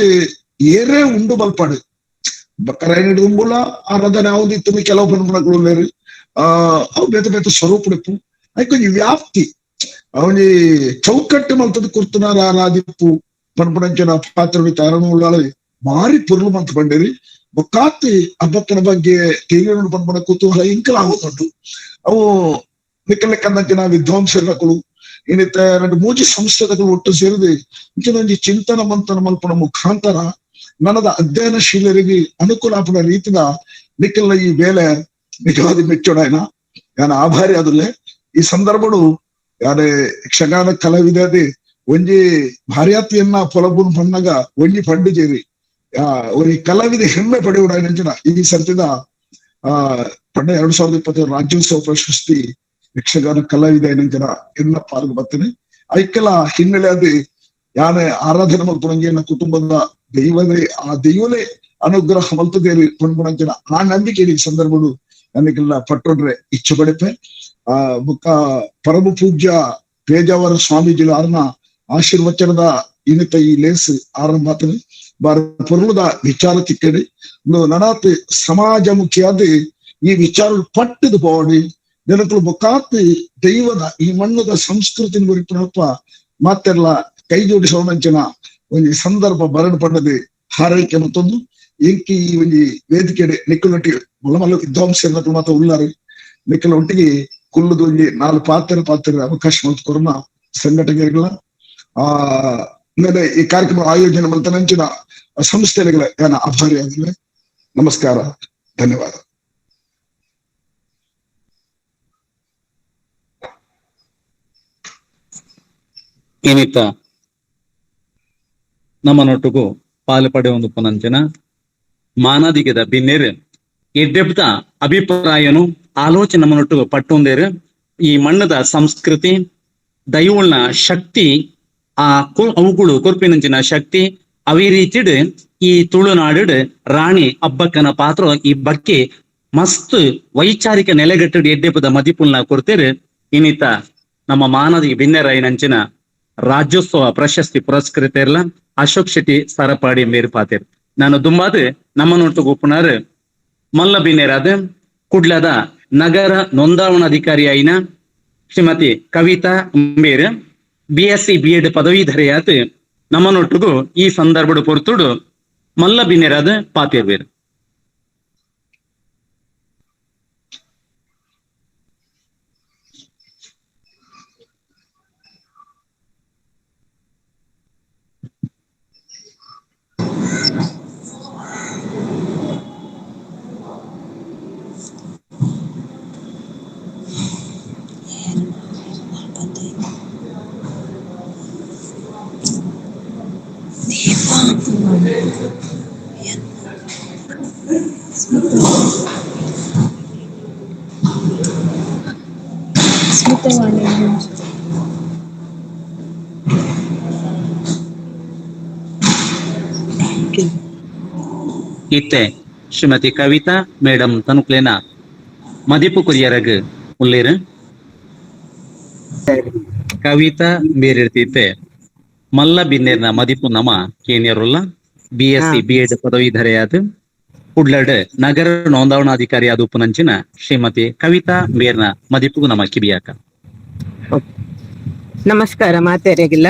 ಏರೇ ಉಂಡು ಬಲ್ಪಾಡು ಬಕ್ಕರಾಯನ ದುಂಬುಲ ಆರಾಧನೆ ಆವುದಿತ್ತು ಕೆಲವು ಪನ್ಪುನಕುಲು ಬೇರೆ ಅವು ಬೇತೆ ಬೇತೆ ಸ್ವರೂಪ ಐಕೊಂಜಿ ವ್ಯಾಪ್ತಿ ಅವನಿ ಚೌಕಟ್ಟು ಮಲ್ತದ ಕುರ್ತುನಾರ ಆರಾಧಿಪ್ಪು ಪನ್ಪುನಂಚಿನ ಪಾತ್ರ ಅರಣ ಭಾರಿ ಪೊರ್ಲು ಮಂತ್ ಪಂಡೇರಿ ಬೊಕ್ಕಾತಿ ಅಬ್ಬಕ್ಕನ ಬಗ್ಗೆ ತಿಳಿಯೋಣ ಪನ್ಪುನ ಕುತೂಹಲ ಇಂಕಲಾಗುತ್ತುಂಟು. ಅವು ನಿಕ್ಕಲೆಕ್ಕಂದಂಚಿನ ವಿದ್ವಾಂಸರಕುಲು ಇನ್ನಿತ ಎರಡು ಮೂಜಿ ಸಂಸ್ಥೆಗಳು ಒಟ್ಟು ಸೇರಿದೆ ಇಂಚಿನೊಂಜಿ ಚಿಂತನ ಮಂಥನ ಮಲ್ಪುನ ಮುಖಾಂತರ ನನದ ಅಧ್ಯಯನಶೀಲರಿಗೆ ಅನುಕೂಲ ಆಪುನ ರೀತಿದ ನಿಕ್ಕಲ್ಲ ಈ ಬೇಲೆ ನಿಜವಾದ ಮೆಚ್ಚೋಡಾಯನ ಯಾನ ಆಭಾರಿ ಅದುಲ್ಲೆ. ಈ ಸಂದರ್ಭಡು ಯಾರೆ ಯಕ್ಷಗಾನ ಕಲಾವಿದದೆ ಒಂಜಿ ಭಾರ್ಯಾತಿಯನ್ನ ಪೊಲಬುನ್ ಪಣ್ಣಗ ಒಂಜಿ ಪಂಡು ಜೇರಿ ಒಂಜಿ ಕಲಾವಿದ ಹೆಮ್ಮೆ ಪಡೆಯುಡ ಈ ಸರ್ತಿದ ಪಂಡ 2020 ರಾಜ್ಯೋತ್ಸವ ಪ್ರಶಸ್ತಿ ಯಕ್ಷಗಾನ ಕಲಾವಿದ ಏನಂಜನ ಎನ್ನ ಪಾಲ್ಗೆ ಬರ್ತೇನೆ. ಐಕೆಲ ಹಿನ್ನೆಲೆ ಅದು ಯಾನೆ ಆರಾಧನೆ ಮಲ್ಪುನಂಗೆ ಕುಟುಂಬದ ದೈವದೇ ಆ ದೈವಲೇ ಅನುಗ್ರಹ ಮಲ್ತದೇರಿ ಪಣ್ಪುನಂಚಿನ ಆ ನಂಬಿಕೆ ಈ ಸಂದರ್ಭಡು ನನಗೆಲ್ಲ ಪಟ್ಟೊಡ್ರೆ ಇಚ್ಛೆ ಪಡೆಪೆ. ಆ ಬುಕ್ಕ ಪರಮ ಪೂಜ್ಯ ಪೇಜಾವರ ಸ್ವಾಮೀಜಿಗಳ ಆರ್ನ ಆಶೀರ್ವಚನದ ಇನ್ನಿತ ಈ ಲೇಸ್ ಆರಂಭ ಆತನೆ ಬಾರ ಪೊರುಳದ ವಿಚಾರ ತಿಕ್ಕಡಿ ನನಾತ್ ಸಮಾಜಮುಖಿಯಾದ ಈ ವಿಚಾರ ಪಟ್ಟದ ಪೋಡಿ ಜನಕಲು ಬೊಕ್ಕಾತ್ ದೈವದ ಈ ಮಣ್ಣದ ಸಂಸ್ಕೃತಿ ಕುರಿತು ಮಾತೆಲ್ಲ ಕೈ ಜೋಡಿಸೋಣಂಚಿನ ಒಂಜಿ ಸಂದರ್ಭ ಬರಣ ಪಂಡದೆ ಹಾರೈಕೆ ಮತ್ತೊಂದು ಇಂಕಿ ಈ ಒಂಜಿ ವೇದಿಕೆ ನಿಕ್ಕಲೊಟ್ಟಿ ಮಲ್ಲ ಮಲ್ಲ ವಿದ್ವಾಂಸರು ಮಾತ್ರ ಉಳ್ಳಾರಿ ನಿಕ್ಕಲ ಒಟ್ಟಿಗೆ ಕುಲ್ಲುದು ಒಂಜಿ ನಾಲ್ ಪಾತ್ರ ಪಾತ್ರ ಅವಕಾಶ ಮಲ್ತು ಕೊರೋನಾ ಸಂಘಟನೆಗಳ ಆ ಆಮೇಲೆ ಈ ಕಾರ್ಯಕ್ರಮ ಆಯೋಜನೆ ಮಲ್ತನಂಚಿನ ಸಂಸ್ಥೆಗಳ ಆಭಾರಿ ಆಗಿಲ್ಲ. ನಮಸ್ಕಾರ, ಧನ್ಯವಾದ. ಏನಿತ್ತ ನಮ್ಮನೊಟ್ಟಿಗೂ ಪಾಲು ಪಡೆಯುವ ಪುನಂಚನ ಮಾನದಿಗದ ಬಿನ್ನೇರು ಎಡ್ಡೆಬ್ದ ಅಭಿಪ್ರಾಯನು ಆಲೋಚನೆ ನಮ್ಮನೊಟ್ಟಿಗೂ ಪಟ್ಟೊಂದೇರು ಈ ಮಣ್ಣದ ಸಂಸ್ಕೃತಿ ದೈವಳ್ನ ಶಕ್ತಿ ಆ ಅವುಗಳು ಕೊರ್ಪಿನಂಚಿನ ಶಕ್ತಿ ಅವೇ ರೀತಿಡ್ ಈ ತುಳುನಾಡು ರಾಣಿ ಅಬ್ಬಕ್ಕನ ಪಾತ್ರ ಈ ಬಗ್ಗೆ ಮಸ್ತ್ ವೈಚಾರಿಕ ನೆಲೆಗಟ್ಟು ಎಡ್ಡೆಪದ ಮದಿಪುಲ್ನ ಕೊಡ್ತೇರು. ಇನ್ನಿತ ನಮ್ಮ ಮಾನದಿ ಬಿನ್ನೆರಾಯಿನಂಚಿನ ರಾಜ್ಯೋತ್ಸವ ಪ್ರಶಸ್ತಿ ಪುರಸ್ಕೃತರ್ಲ ಅಶೋಕ್ ಶೆಟ್ಟಿ ಸರಪಾಡಿ ಮೇರು ಪಾತೇರ್. ನಾನು ದುಂಬಾದ ನಮ್ಮ ನೋಟು ಗೊಪ್ಪುನಾರು ಮಲ್ಲ ಬಿನ್ನೆರಾದ ಕುಡ್ಲದ ನಗರ ನೋಂದಾವಣಾಧಿಕಾರಿ ಆಯಿನ ಶ್ರೀಮತಿ ಕವಿತಾ ಮೇರ್ BSc B Ed ಪದವೀಧರೆಯಾತ್ ನಮ್ಮನೊಟ್ಟಿಗೂ ಈ ಸಂದರ್ಭದ ಪೊರ್ತುಡು ಮಲ್ಲ ಬಿನ್ನೆರಾದ ಪಾತೇರ್ವೇರು. ಇತ್ತೆ ಶ್ರೀಮತಿ ಕವಿತಾ ಮೇಡಮ್ ತನುಕ್ಲೇನ ಮದಿಪು ಕುರಿಯರಗ್ ಉಲ್ಲೇರು ಕವಿತಾ ಮೇರಿರ್ತಿತ್ತೆ ಮಲ್ಲ ಬಿನ್ನೇರ್ನ ಮದಿಪು ನಮ ಕೇನಿಯರುಲ್ಲ BSc B Ed ಪದವೀಧರೆಯಾದ ಕುಡ್ಲಡ್ ನಗರ ನೋಂದಾವಣಾಧಿಕಾರಿ ಆದ ಉಪನಂಚಿನ ಶ್ರೀಮತಿ ಕವಿತಾ ಮೇರ್ನ ಮದಿಪು ನಮ ಕಿಬಿಯಾಕ. ನಮಸ್ಕಾರ ಮಾತೆರೆಗಿಲ್ಲ.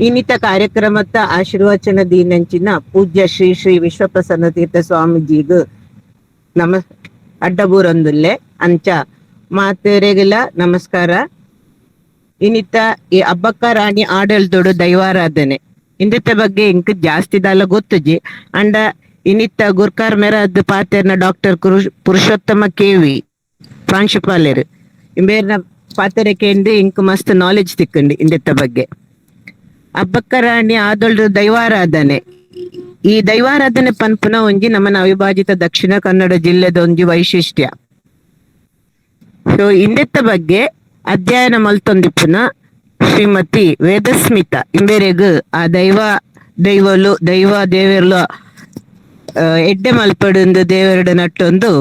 ಇನ್ನಿತ ಕಾರ್ಯಕ್ರಮದ ಆಶೀರ್ವಚನ ದೀನಂಚಿನ ಪೂಜ್ಯ ಶ್ರೀ ಶ್ರೀ ವಿಶ್ವಪ್ರಸನ್ನ ತೀರ್ಥ ಸ್ವಾಮೀಜಿಗೂ ನಮ ಅಡ್ಡಬೂರಂದುಲ್ಲೆ ಅಂಚ ಮಾತೆರೆಗಿಲ್ಲ ನಮಸ್ಕಾರ. ಇನ್ನಿತ ಈ ಅಬ್ಬಕ್ಕ ರಾಣಿ ಆಡಳ್ದೋಡು ದೈವಾರಾಧನೆ ಇಂದಿತ್ತ ಬಗ್ಗೆ ಇಂಕ್ ಜಾಸ್ತಿ ದಾಲ ಗೊತ್ತುಜಿ. ಅಂಡ ಇನ್ನಿತ್ತ ಗುರ್ಕಾರ್ ಮೆರಾದ್ ಪಾತೆರ್ನ ಡಾಕ್ಟರ್ ಪುರುಷೋತ್ತಮ ಕೆವಿ ಪ್ರಾಂಶುಪಾಲರು ಇಂಬೇರ್ನ ಪಾತೆರೆ ಕೇಂದ್ರ ಇಂಕ್ ಮಸ್ತ್ ನಾಲೆಜ್ ತಿಕ್ಕಂಡಿ ಇಂದಿತ್ತ ಬಗ್ಗೆ. ಅಬ್ಬಕ್ಕ ರಾಣಿ ಆದೊಳ್ದು ದೈವಾರಾಧನೆ ಈ ದೈವಾರಾಧನೆ ಪನ್ಪುನ ಒಂಜಿ ನಮ್ಮನ ಅವಿಭಾಜಿತ ದಕ್ಷಿಣ ಕನ್ನಡ ಜಿಲ್ಲೆದ ಒಂಜಿ ವೈಶಿಷ್ಟ್ಯ. ಸೊ ಇಂದೆತ್ತ ಬಗ್ಗೆ ಅಧ್ಯಯನ ಮಲ್ತೊಂದಿಪ್ಪುನ ಶ್ರೀಮತಿ ವೇದಸ್ಮಿತ ಇಂಬೇರೆಗ್ ಆ ದೈವ ದೈವಲು ದೈವ ದೇವೆರ್ಲು ಎಡ್ಡೆ ಮಲ್ಪಡುಂದು ದೇವರಡ ನಟ್ಟೊಂದು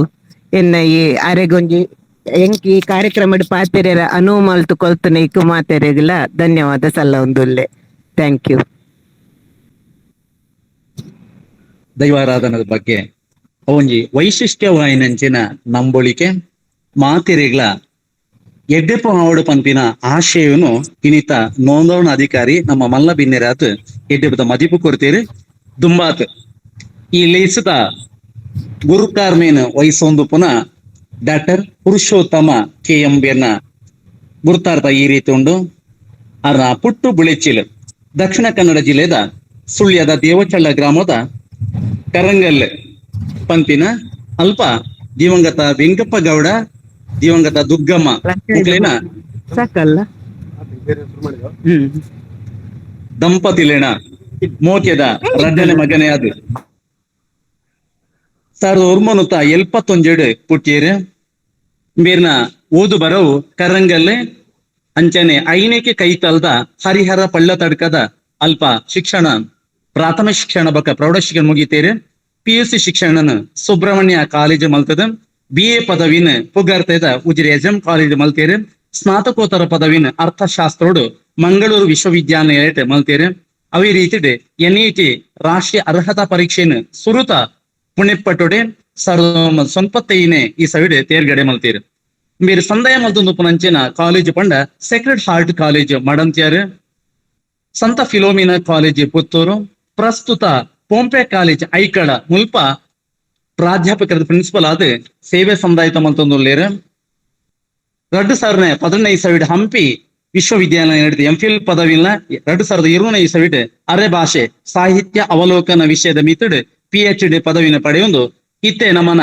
ಎನ್ನ ಈ ಅರೆಗೊಂಜಿ ಎಂಕ್ ಈ ಕಾರ್ಯಕ್ರಮಡ್ ಪಾತೆರೆರ ಅನುವು ಮಲ್ತು ಕೊಲ್ತುನ ಇಕ್ಕು ಮಾತೆರೆಗ್ಲ ಧನ್ಯವಾದ ಸಲ್ಲೊಂದುಲ್ಲೆ. Thank you. ದೈವಾರಾಧನದ ಬಗ್ಗೆ ಅವೊಂಜಿ ವೈಶಿಷ್ಟ್ಯವಾಯಿನಂಚಿನ ನಂಬೊಳಿಕೆ ಮಾತೆರೆಗ್ಲ ಎಡ್ಡೆಪ್ಪ ಮಾವಡು ಪನ್ಪಿನ ಆಶಯವನ್ನು ಇನಿತ ನೋಂದವಣ ಅಧಿಕಾರಿ ನಮ್ಮ ಮಲ್ಲ ಬಿನ್ನೆರಾತ್ ಎಡ್ಡೆಪದ ಮದಿಪು ಕೊಡ್ತೀರಿ ದುಂಬಾತ್. ಈ ಲೇಸದ ಗುರುಕಾರ್ಮೇನ್ ವಹಿಸೊಂದು ಪುನಃ doctor Purushottama K M ಬೇರ್ನ ಗುರುತಾರ್ಥ ಈ ರೀತಿ ಉಂಡು. ಅರ್ನ ಪುಟ್ಟು ಬುಳೆಚಿಲ್ ದಕ್ಷಿಣ ಕನ್ನಡ ಜಿಲ್ಲೆದ ಸುಳ್ಯದ ದೇವಚಳ್ಳ ಗ್ರಾಮದ ಕರಂಗಲ್ ಪಂಪಿನ ಅಲ್ಪ ದಿವಂಗತ ವೆಂಕಪ್ಪ ಗೌಡ, ದಿವಂಗತ ದುಗ್ಗಮ್ಮ ಮುಕ್ಲೇನ ಸಾಕಲ್ಲ. ದಂಪತಿಲೇಣ ಮೋಕೆದ ರಡ್ಡನೆ ಮಗನೇ ಅದು. 1971 ಪುಟ್ಟಿಯರು. ಮೇರ್ನ ಓದು ಬರವು ಕರಂಗಲ್ಲೆ ಅಂಚನೆ ಐನೇಕೆ ಕೈತಲ್ದ ಹರಿಹರ ಪಳ್ಳತಡ್ಕದ ಅಲ್ಪ ಶಿಕ್ಷಣ, ಪ್ರಾಥಮಿಕ ಶಿಕ್ಷಣ ಬಕ್ಕ ಪ್ರೌಢ ಶಿಕ್ಷಣ ಮುಗಿತೇರು. ಪಿಯುಸಿ ಶಿಕ್ಷಣನ ಸುಬ್ರಹ್ಮಣ್ಯ ಕಾಲೇಜು ಮಲ್ತದ. ಬಿಎ ಪದವಿನ ಪುಗರ್ತದ ಉಜಿರೆ S M college ಮಲ್ತೇರು. ಸ್ನಾತಕೋತ್ತರ ಪದವಿನ ಅರ್ಥಶಾಸ್ತ್ರೋಡು ಮಂಗಳೂರು ವಿಶ್ವವಿದ್ಯಾನಿಲಯ ಮಲ್ತೇರು. ಅವೇ ರೀತಿ ಎನ್ಇಟಿ ರಾಷ್ಟ್ರೀಯ ಅರ್ಹತಾ ಪರೀಕ್ಷೆಯನ್ನು ಸುರುತ ಪುಣೆಪ್ಪಟೊಡೆ 1995 ಈ ಸವಿಡೆ ತೇರ್ಗಡೆ ಮಲ್ತೇರು. ಮೇರು ಸಂದಾಯ ಮಲ್ತೊಂದು ಪುನಂಚಿನ ಕಾಲೇಜು ಪಂಡ sacred heart college Madantyar, ಸಂತ ಫಿಲೋಮಿನಾ ಕಾಲೇಜ್ ಪುತ್ತೂರು, ಪ್ರಸ್ತುತ ಪೋಂಪೆ ಕಾಲೇಜ್ ಐಕಳ ಮುಲ್ಪ ಪ್ರಾಧ್ಯಾಪಕರ ಪ್ರಿನ್ಸಿಪಲ್ ಆದ ಸೇವೆ ಸಂದಾಯಿತ ಮಲ್ತೊಂದುಲ್ಲೇರು. 2015 ಇಸವಿಡ್ ಹಂಪಿ ವಿಶ್ವವಿದ್ಯಾಲಯ ನಡೆದ ಎಂ ಫಿಲ್ ಪದವಿನ 2020 ಇಸವಿಡ್ ಅರೆ ಭಾಷೆ ಸಾಹಿತ್ಯ ಅವಲೋಕನ ವಿಷಯದ ಮಿತಡ್ ಪಿಎಚ್ ಡಿ ಪದವಿನ ಪಡೆಯೊಂದು ಇತ್ತೆ ನಮನ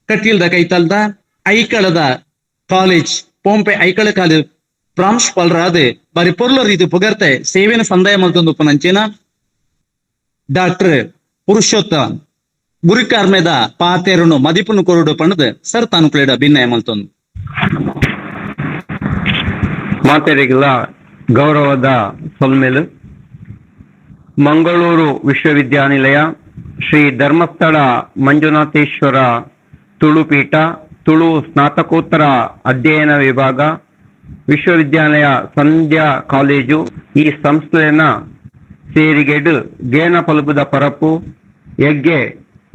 ಕಟೀಲ್ದ ಕೈತಲ್ದ ಐಕಳದ ಕಾಲೇಜ್ ಪೋಂಪೆ ಐಕಳ ಕಾಲೇಜ್ ಪ್ರಾಂಶುಪಾಲರಾದ ಬಾರಿ ಪೊರ್ಲ ರೀತಿ ಪುಗರ್ತೆ ಸೇವೆನ ಸಂದಾಯ ಮಲ್ತೊಂದು ಪುನಂಚಿನ ಡಾಕ್ಟರ್ ಪುರುಷೋತ್ತ ಗುರಿಕಾರ್ಮೆದ ಪಾತೆರುನು ಮದಿಪುನು ಕೊರಡು ಪಣದ ಸರ್ ತಾನು ಪ್ಲೇಡ ಭಿನ್ನಯ ಮಲ್ತೊಂದು. ಮಾತೆರೆಗ್ಲ ಗೌರವದ ಸೊಲ್ಮೆಲು. ಮಂಗಳೂರು ವಿಶ್ವವಿದ್ಯಾನಿಲಯ ಶ್ರೀ ಧರ್ಮಸ್ಥಳ ಮಂಜುನಾಥೇಶ್ವರ ತುಳುಪೀಠ ತುಳು ಸ್ನಾತಕೋತ್ತರ ಅಧ್ಯಯನ ವಿಭಾಗ ವಿಶ್ವವಿದ್ಯಾಲಯ ಸಂಧ್ಯಾ ಕಾಲೇಜು ಈ ಸಂಸ್ಥೆಯನ್ನ ಸೇರಿಗೆಡು ಗೇನ ಪಲುಬುದ ಪರಪು ಎಗ್ಗೆ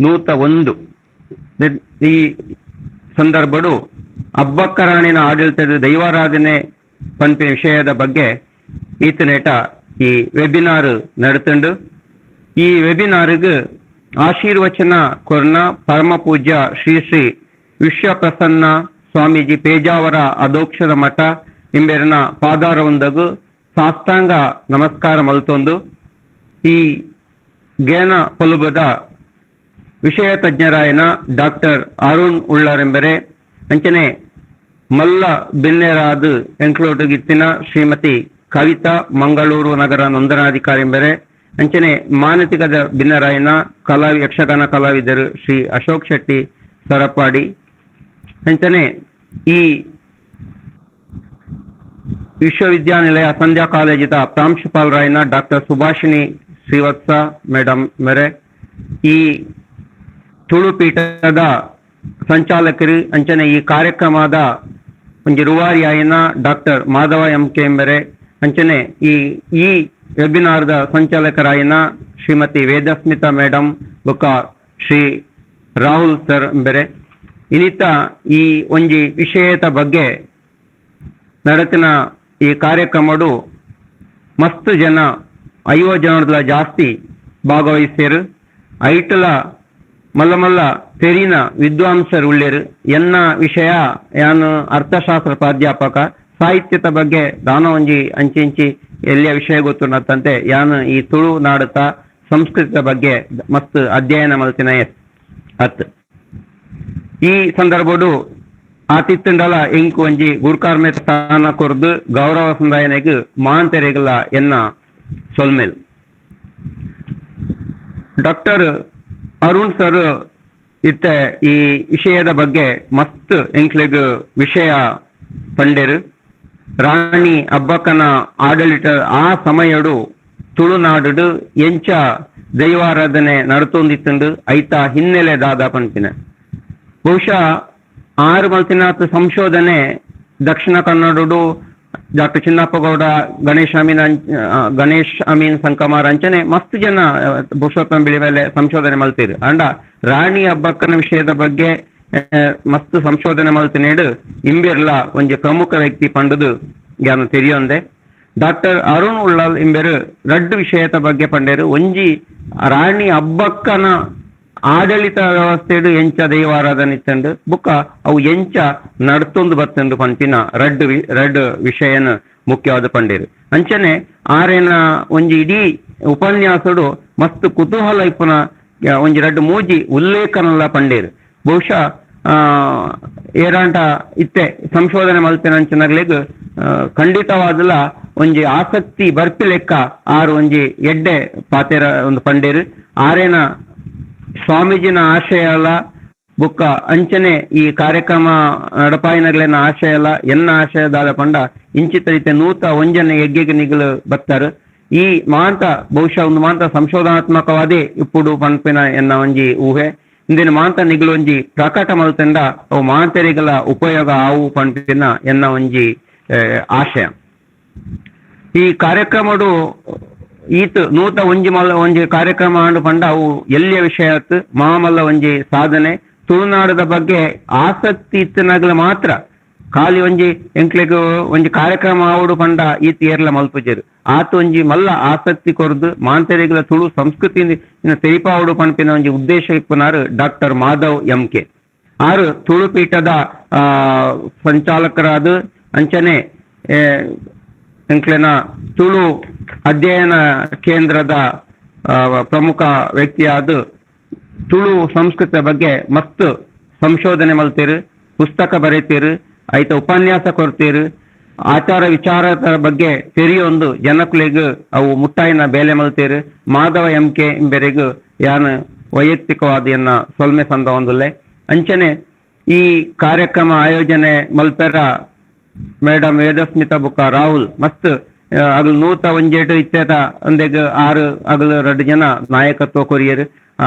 101. ಈ ಸಂದರ್ಭಡು ಅಬ್ಬಕ್ಕರಾಣಿನ ಆಡಳಿತದ ದೈವಾರಾಧನೆ ಪನ್ಪಿನ ವಿಷಯದ ಬಗ್ಗೆ ಈತನೇಟ ಈ ವೆಬಿನಾರ್ ನಡತುಂಡು. ಈ ವೆಬಿನಾರ್ಗ್ ಆಶೀರ್ವಚನ ಕೊರ್ನ ಪರಮ ಪೂಜ್ಯ ಶ್ರೀ ಶ್ರೀ ವಿಶ್ವಪ್ರಸನ್ನ ಸ್ವಾಮೀಜಿ ಪೇಜಾವರ ಅಧೋಕ್ಷದ ಮಠ ಇಂಬೆರನ ಪಾದಾರವೊಂದಗು ಸಾಷ್ಟಾಂಗ ನಮಸ್ಕಾರ ಮಲ್ತೊಂದು ಈ ಗೇನ ಪೊಲುಬದ ವಿಷಯ ತಜ್ಞರಾಯನ ಡಾಕ್ಟರ್ ಅರುಣ್ ಉಳ್ಳಾರೆಂಬರೆ ಅಂಚನೆ ಮಲ್ಲ ಬಿನ್ನೆರಾದ ಎಂಕ್ಲೋಟುಗಿತ್ತಿನ ಶ್ರೀಮತಿ ಕವಿತಾ ಮಂಗಳೂರು ನಗರ ನೋಂದಣಾಧಿಕಾರಿ ಎಂಬರೆ ಅಂಚನೆ ಮಾನಸಿಕದ ಬಿನ್ನರಾಯನ ಕಲಾವಿ ಯಕ್ಷಗಾನ ಕಲಾವಿದರು ಶ್ರೀ ಅಶೋಕ್ ಶೆಟ್ಟಿ ಸರಪಾಡಿ ಅಂಚನೆ ಈ ವಿಶ್ವವಿದ್ಯಾನಿಲಯ ಸಂಧ್ಯಾ ಕಾಲೇಜಿದ ಪ್ರಾಂಶುಪಾಲರಾಯನ ಡಾಕ್ಟರ್ ಸುಭಾಷಿಣಿ ಶ್ರೀವತ್ಸ ಮೇಡಮ್ ಮೆರೆ ಈ ತುಳುಪೀಠದ ಸಂಚಾಲಕರು ಅಂಚನೆ ಈ ಕಾರ್ಯಕ್ರಮದ ಒಂಜಿ ರೂವಾರಿಯಾಯಿನ doctor Madhava M K ಎಂಬರೆ ಅಂಚನೆ ಈ ಈ ವೆಬಿನಾರ್ದ ಸಂಚಾಲಕರಾಯಿನ ಶ್ರೀಮತಿ ವೇದಸ್ಮಿತಾ ಮೇಡಮ್ ಬೊಕ್ಕ ಶ್ರೀ ರಾಹುಲ್ ಸರ್ ಎಂಬರೆ ಇನ್ನಿತ ಈ ಒಂಜಿ ವಿಷಯದ ಬಗ್ಗೆ ನಡತಿನ ಈ ಕಾರ್ಯಕ್ರಮಡು ಮಸ್ತ್ ಜನ 50 ಜನದ ಜಾಸ್ತಿ ಭಾಗವಹಿಸ್ಯಾರು. ಐಟಲ ಮಲ್ಲ ಮಲ್ಲ ತೆರಿನ ವಿದ್ವಾಂಸರು ಉಳ್ಳೇರು. ಎನ್ನ ವಿಷಯ ಯಾನು ಅರ್ಥಶಾಸ್ತ್ರ ಪ್ರಾಧ್ಯಾಪಕ, ಸಾಹಿತ್ಯದ ಬಗ್ಗೆ ದಾನ ಒಂಜಿ ಅಂಚಿಂಚಿ ಎಲ್ಲಿಯ ವಿಷಯ ಗೊತ್ತುಂಟಂತೆ ಯಾನು ಈ ತುಳು ನಾಡುತ್ತ ಸಂಸ್ಕೃತದ ಬಗ್ಗೆ ಮಸ್ತ್ ಅಧ್ಯಯನ ಮಲ್ತಿನ ಅತ್. ಈ ಸಂದರ್ಭಡು ಆತಿತ್ತುಂಡಲ ಇಂಕು ಒಂಜಿ ಗುರುಕಾರ್ಮೆ ಸ್ಥಾನ ಕೊರ್ದು ಗೌರವ ಸಂದಾಯನೆಗ್ ಮಾಂತೆರೆಗಲ ಎನ್ನ ಸೊಲ್ಮೆಲ್. ಡಾಕ್ಟರ್ ಅರುಣ್ ಸರ್ ಇತ್ತೆ ಈ ವಿಷಯದ ಬಗ್ಗೆ ಮಸ್ತ್ ಎಂಕ್ಲೆಗ್ ವಿಷಯ ಪಂಡೆರು. ರಾಣಿ ಅಬ್ಬಕ್ಕನ ಆಡಳಿತ ಆ ಸಮಯಡು ತುಳುನಾಡು ಎಂಚ ದೈವಾರಾಧನೆ ನಡತೊಂದಿತ್ತುಂಡು ಐತ ಹಿನ್ನೆಲೆ ದಾದ ಪನ್ಪಿನ ಬಹುಶಃ ಆರು ಮಲ್ತಿನಾತ್ ಸಂಶೋಧನೆ ದಕ್ಷಿಣ ಕನ್ನಡಡು ಡಾಕ್ಟರ್ ಚಿನ್ನಪ್ಪಗೌಡ, ಗಣೇಶ್ ಅಮೀನ್, ಗಣೇಶ್ ಅಮೀನ್ ಸಂಕಮಾರ್ ಅಂಚನೆ ಮಸ್ತ್ ಜನ ಪುರುಷೋತ್ತಮ ಬಿಳಿವೆಲೆ ಸಂಶೋಧನೆ ಮಲ್ತೀರು. ಅಂಡ ರಾಣಿ ಅಬ್ಬಕ್ಕನ ವಿಷಯದ ಬಗ್ಗೆ ಮಸ್ತ್ ಸಂಶೋಧನೆ ಮಲ್ತಿನೇಡು ಇಂಬೆರ್ಲ ಒಂಜಿ ಪ್ರಮುಖ ವ್ಯಕ್ತಿ ಪಂಡುದು ಜ್ಞಾನ ತೆರಿಯೊಂದೆ. ಡಾಕ್ಟರ್ ಅರುಣ್ ಉಳ್ಳಾಲ್ ಇಂಬೆರು ರಡ್ಡು ವಿಷಯದ ಬಗ್ಗೆ ಪಂಡೇರು. ಒಂಜಿ ರಾಣಿ ಅಬ್ಬಕ್ಕನ ಆಡಳಿತ ವ್ಯವಸ್ಥೆಡು ಎಂಚ ದೈವಾರಾಧನೆ ಇತ್ತಂಡು ಬುಕ್ಕ ಅವು ಎಂಚ ನಡ್ತೊಂದು ಬತ್ತಂದು ಪನ್ಪಿನ ರಡ್ಡು ರಡ್ಡು ವಿಷಯನ ಮುಖ್ಯವಾದ ಪಂಡೇರು. ಅಂಚನೆ ಆರೇನ ಒಂಜಿ ಇಡೀ ಉಪನ್ಯಾಸಡು ಮಸ್ತ್ ಕುತೂಹಲ ಇಪ್ಪುನ ಒಂಜಿ ರಡ್ಡು ಮೂಜಿ ಉಲ್ಲೇಖನಲ್ಲ ಪಂಡೇರು. ಬಹುಶಃ ಏರಾಂಟ ಇತ್ತೆ ಸಂಶೋಧನೆ ಮಲ್ತಿನ ಅಂಚನಗ್ಲೆಗ್ ಖಂಡಿತವಾದಲ ಒಂಜಿ ಆಸಕ್ತಿ ಬರ್ಪಿ ಲೆಕ್ಕ ಆರು ಒಂಜಿ ಎಡ್ಡೆ ಪಾತೆರ ಒಂದು ಪಂಡೇರು. ಆರೇನ ಸ್ವಾಮೀಜಿನ ಆಶಯ ಅಲ್ಲ ಬುಕ್ಕ ಅಂಚನೆ ಈ ಕಾರ್ಯಕ್ರಮ ನಡಪಾಯಿನಗ್ಲೆನ ಆಶಯ ಅಲ್ಲ ಎನ್ನ ಆಶಯದಾದ ಪಂಡ ಇಂಚಿತ ರೀತಿ ನೂತ ಒಂಜನೆ ಯಜ್ಞಗೆ ನಿಗಲು ಬತ್ತಾರೆ. ಈ ಮಾಂತ ಬಹುಶಃ ಒಂದು ಮಾಂತ ಸಂಶೋಧನಾತ್ಮಕವಾದೇ ಇಪ್ಪುಡು ಪನ್ಪಿನ ಎನ್ನ ಒಂಜಿ ಊಹೆ. ಇಂದಿನ ಮಾಂತ ನಿಗಲು ಒಂಜಿ ಪ್ರಕಟ ಮಲ್ತಂಡ ಅವು ಮಾಂತರಿಗಳ ಉಪಯೋಗ ಆವು ಪನ್ಪಿನ ಎನ್ನ ಒಂಜಿ ಆಶಯ. ಈ ಕಾರ್ಯಕ್ರಮಡು ಈತ್ ನೂತ ಒಂಜಿ ಮಲ್ಲ ಒಂಜಿ ಕಾರ್ಯಕ್ರಮ ಆಂಡು ಪಂಡ ಅವು ಎಲ್ಲಿಯ ವಿಷಯ ಆತ್ ಮಾಮಲ್ಲ ಒಂಜಿ ಸಾಧನೆ. ತುಳುನಾಡದ ಬಗ್ಗೆ ಆಸಕ್ತಿ ಇತ್ತನಾಗಲ ಮಾತ್ರ ಖಾಲಿ ಒಂಜಿ ಎಂಕ್ಲೆಗ್ ಒಂಜಿ ಕಾರ್ಯಕ್ರಮ ಆವಡು ಪಂಡ ಈತ್ ಏರ್ಲ ಮಲ್ಪುಜೆರು. ಆತ ಒಂಜಿ ಮಲ್ಲ ಆಸಕ್ತಿ ಕೊರ್ದು ಮಾಂತರಿಗಳ ತುಳು ಸಂಸ್ಕೃತಿ ತೆರಿಪಾವಡು ಪನ್ಪಿನ ಒಂಜಿ ಉದ್ದೇಶ ಇಪ್ಪುನಾರು doctor Madhav M K. ಆರು ತುಳು ಪೀಠದ ಸಂಚಾಲಕರಾದ ಅಂಚನೆ ಎಂಕ್ಲೆನ ತುಳು ಅಧ್ಯಯನ ಕೇಂದ್ರದ ಪ್ರಮುಖ ವ್ಯಕ್ತಿಯಾದ ತುಳು ಸಂಸ್ಕೃತಿಯ ಬಗ್ಗೆ ಮಸ್ತ್ ಸಂಶೋಧನೆ ಮಲ್ತೀರು, ಪುಸ್ತಕ ಬರೀತೀರು, ಐತ ಉಪನ್ಯಾಸ ಕೊಡ್ತೀರು, ಆಚಾರ ವಿಚಾರದ ಬಗ್ಗೆ ತೆರಿಯೊಂದು ಜನಕುಲೆಗ್ ಅವು ಮುಟ್ಟಾಯಿನ ಬೇಲೆ ಮಲ್ತೀರು. ಮಾಧವ ಎಂ ಕೆ ಇಂಬೆರೆಗ್ ಯಾನ್ ವೈಯಕ್ತಿಕವಾದ ಎನ್ನ ಸೊಲ್ಮೆ ಸಂದ ಒಂದುಲ್ಲೆ. ಅಂಚನೆ ಈ ಕಾರ್ಯಕ್ರಮ ಆಯೋಜನೆ ಮಲ್ಪೆರ ಮೇಡಮ್ ವೇದಸ್ಮಿತಾ ಬುಕ್ಕ ರಾಹುಲ್ ಮಸ್ತ್ ಅಗಲ್ ನೂತ ಒಂಜೇಟು ಇತ್ತೇತ ಒಂದೆಗ್ ಆರು ಅಗಲ್ ರಡ್ಡು ಜನ ನಾಯಕತ್ವ ಕೊರಿಯರ್.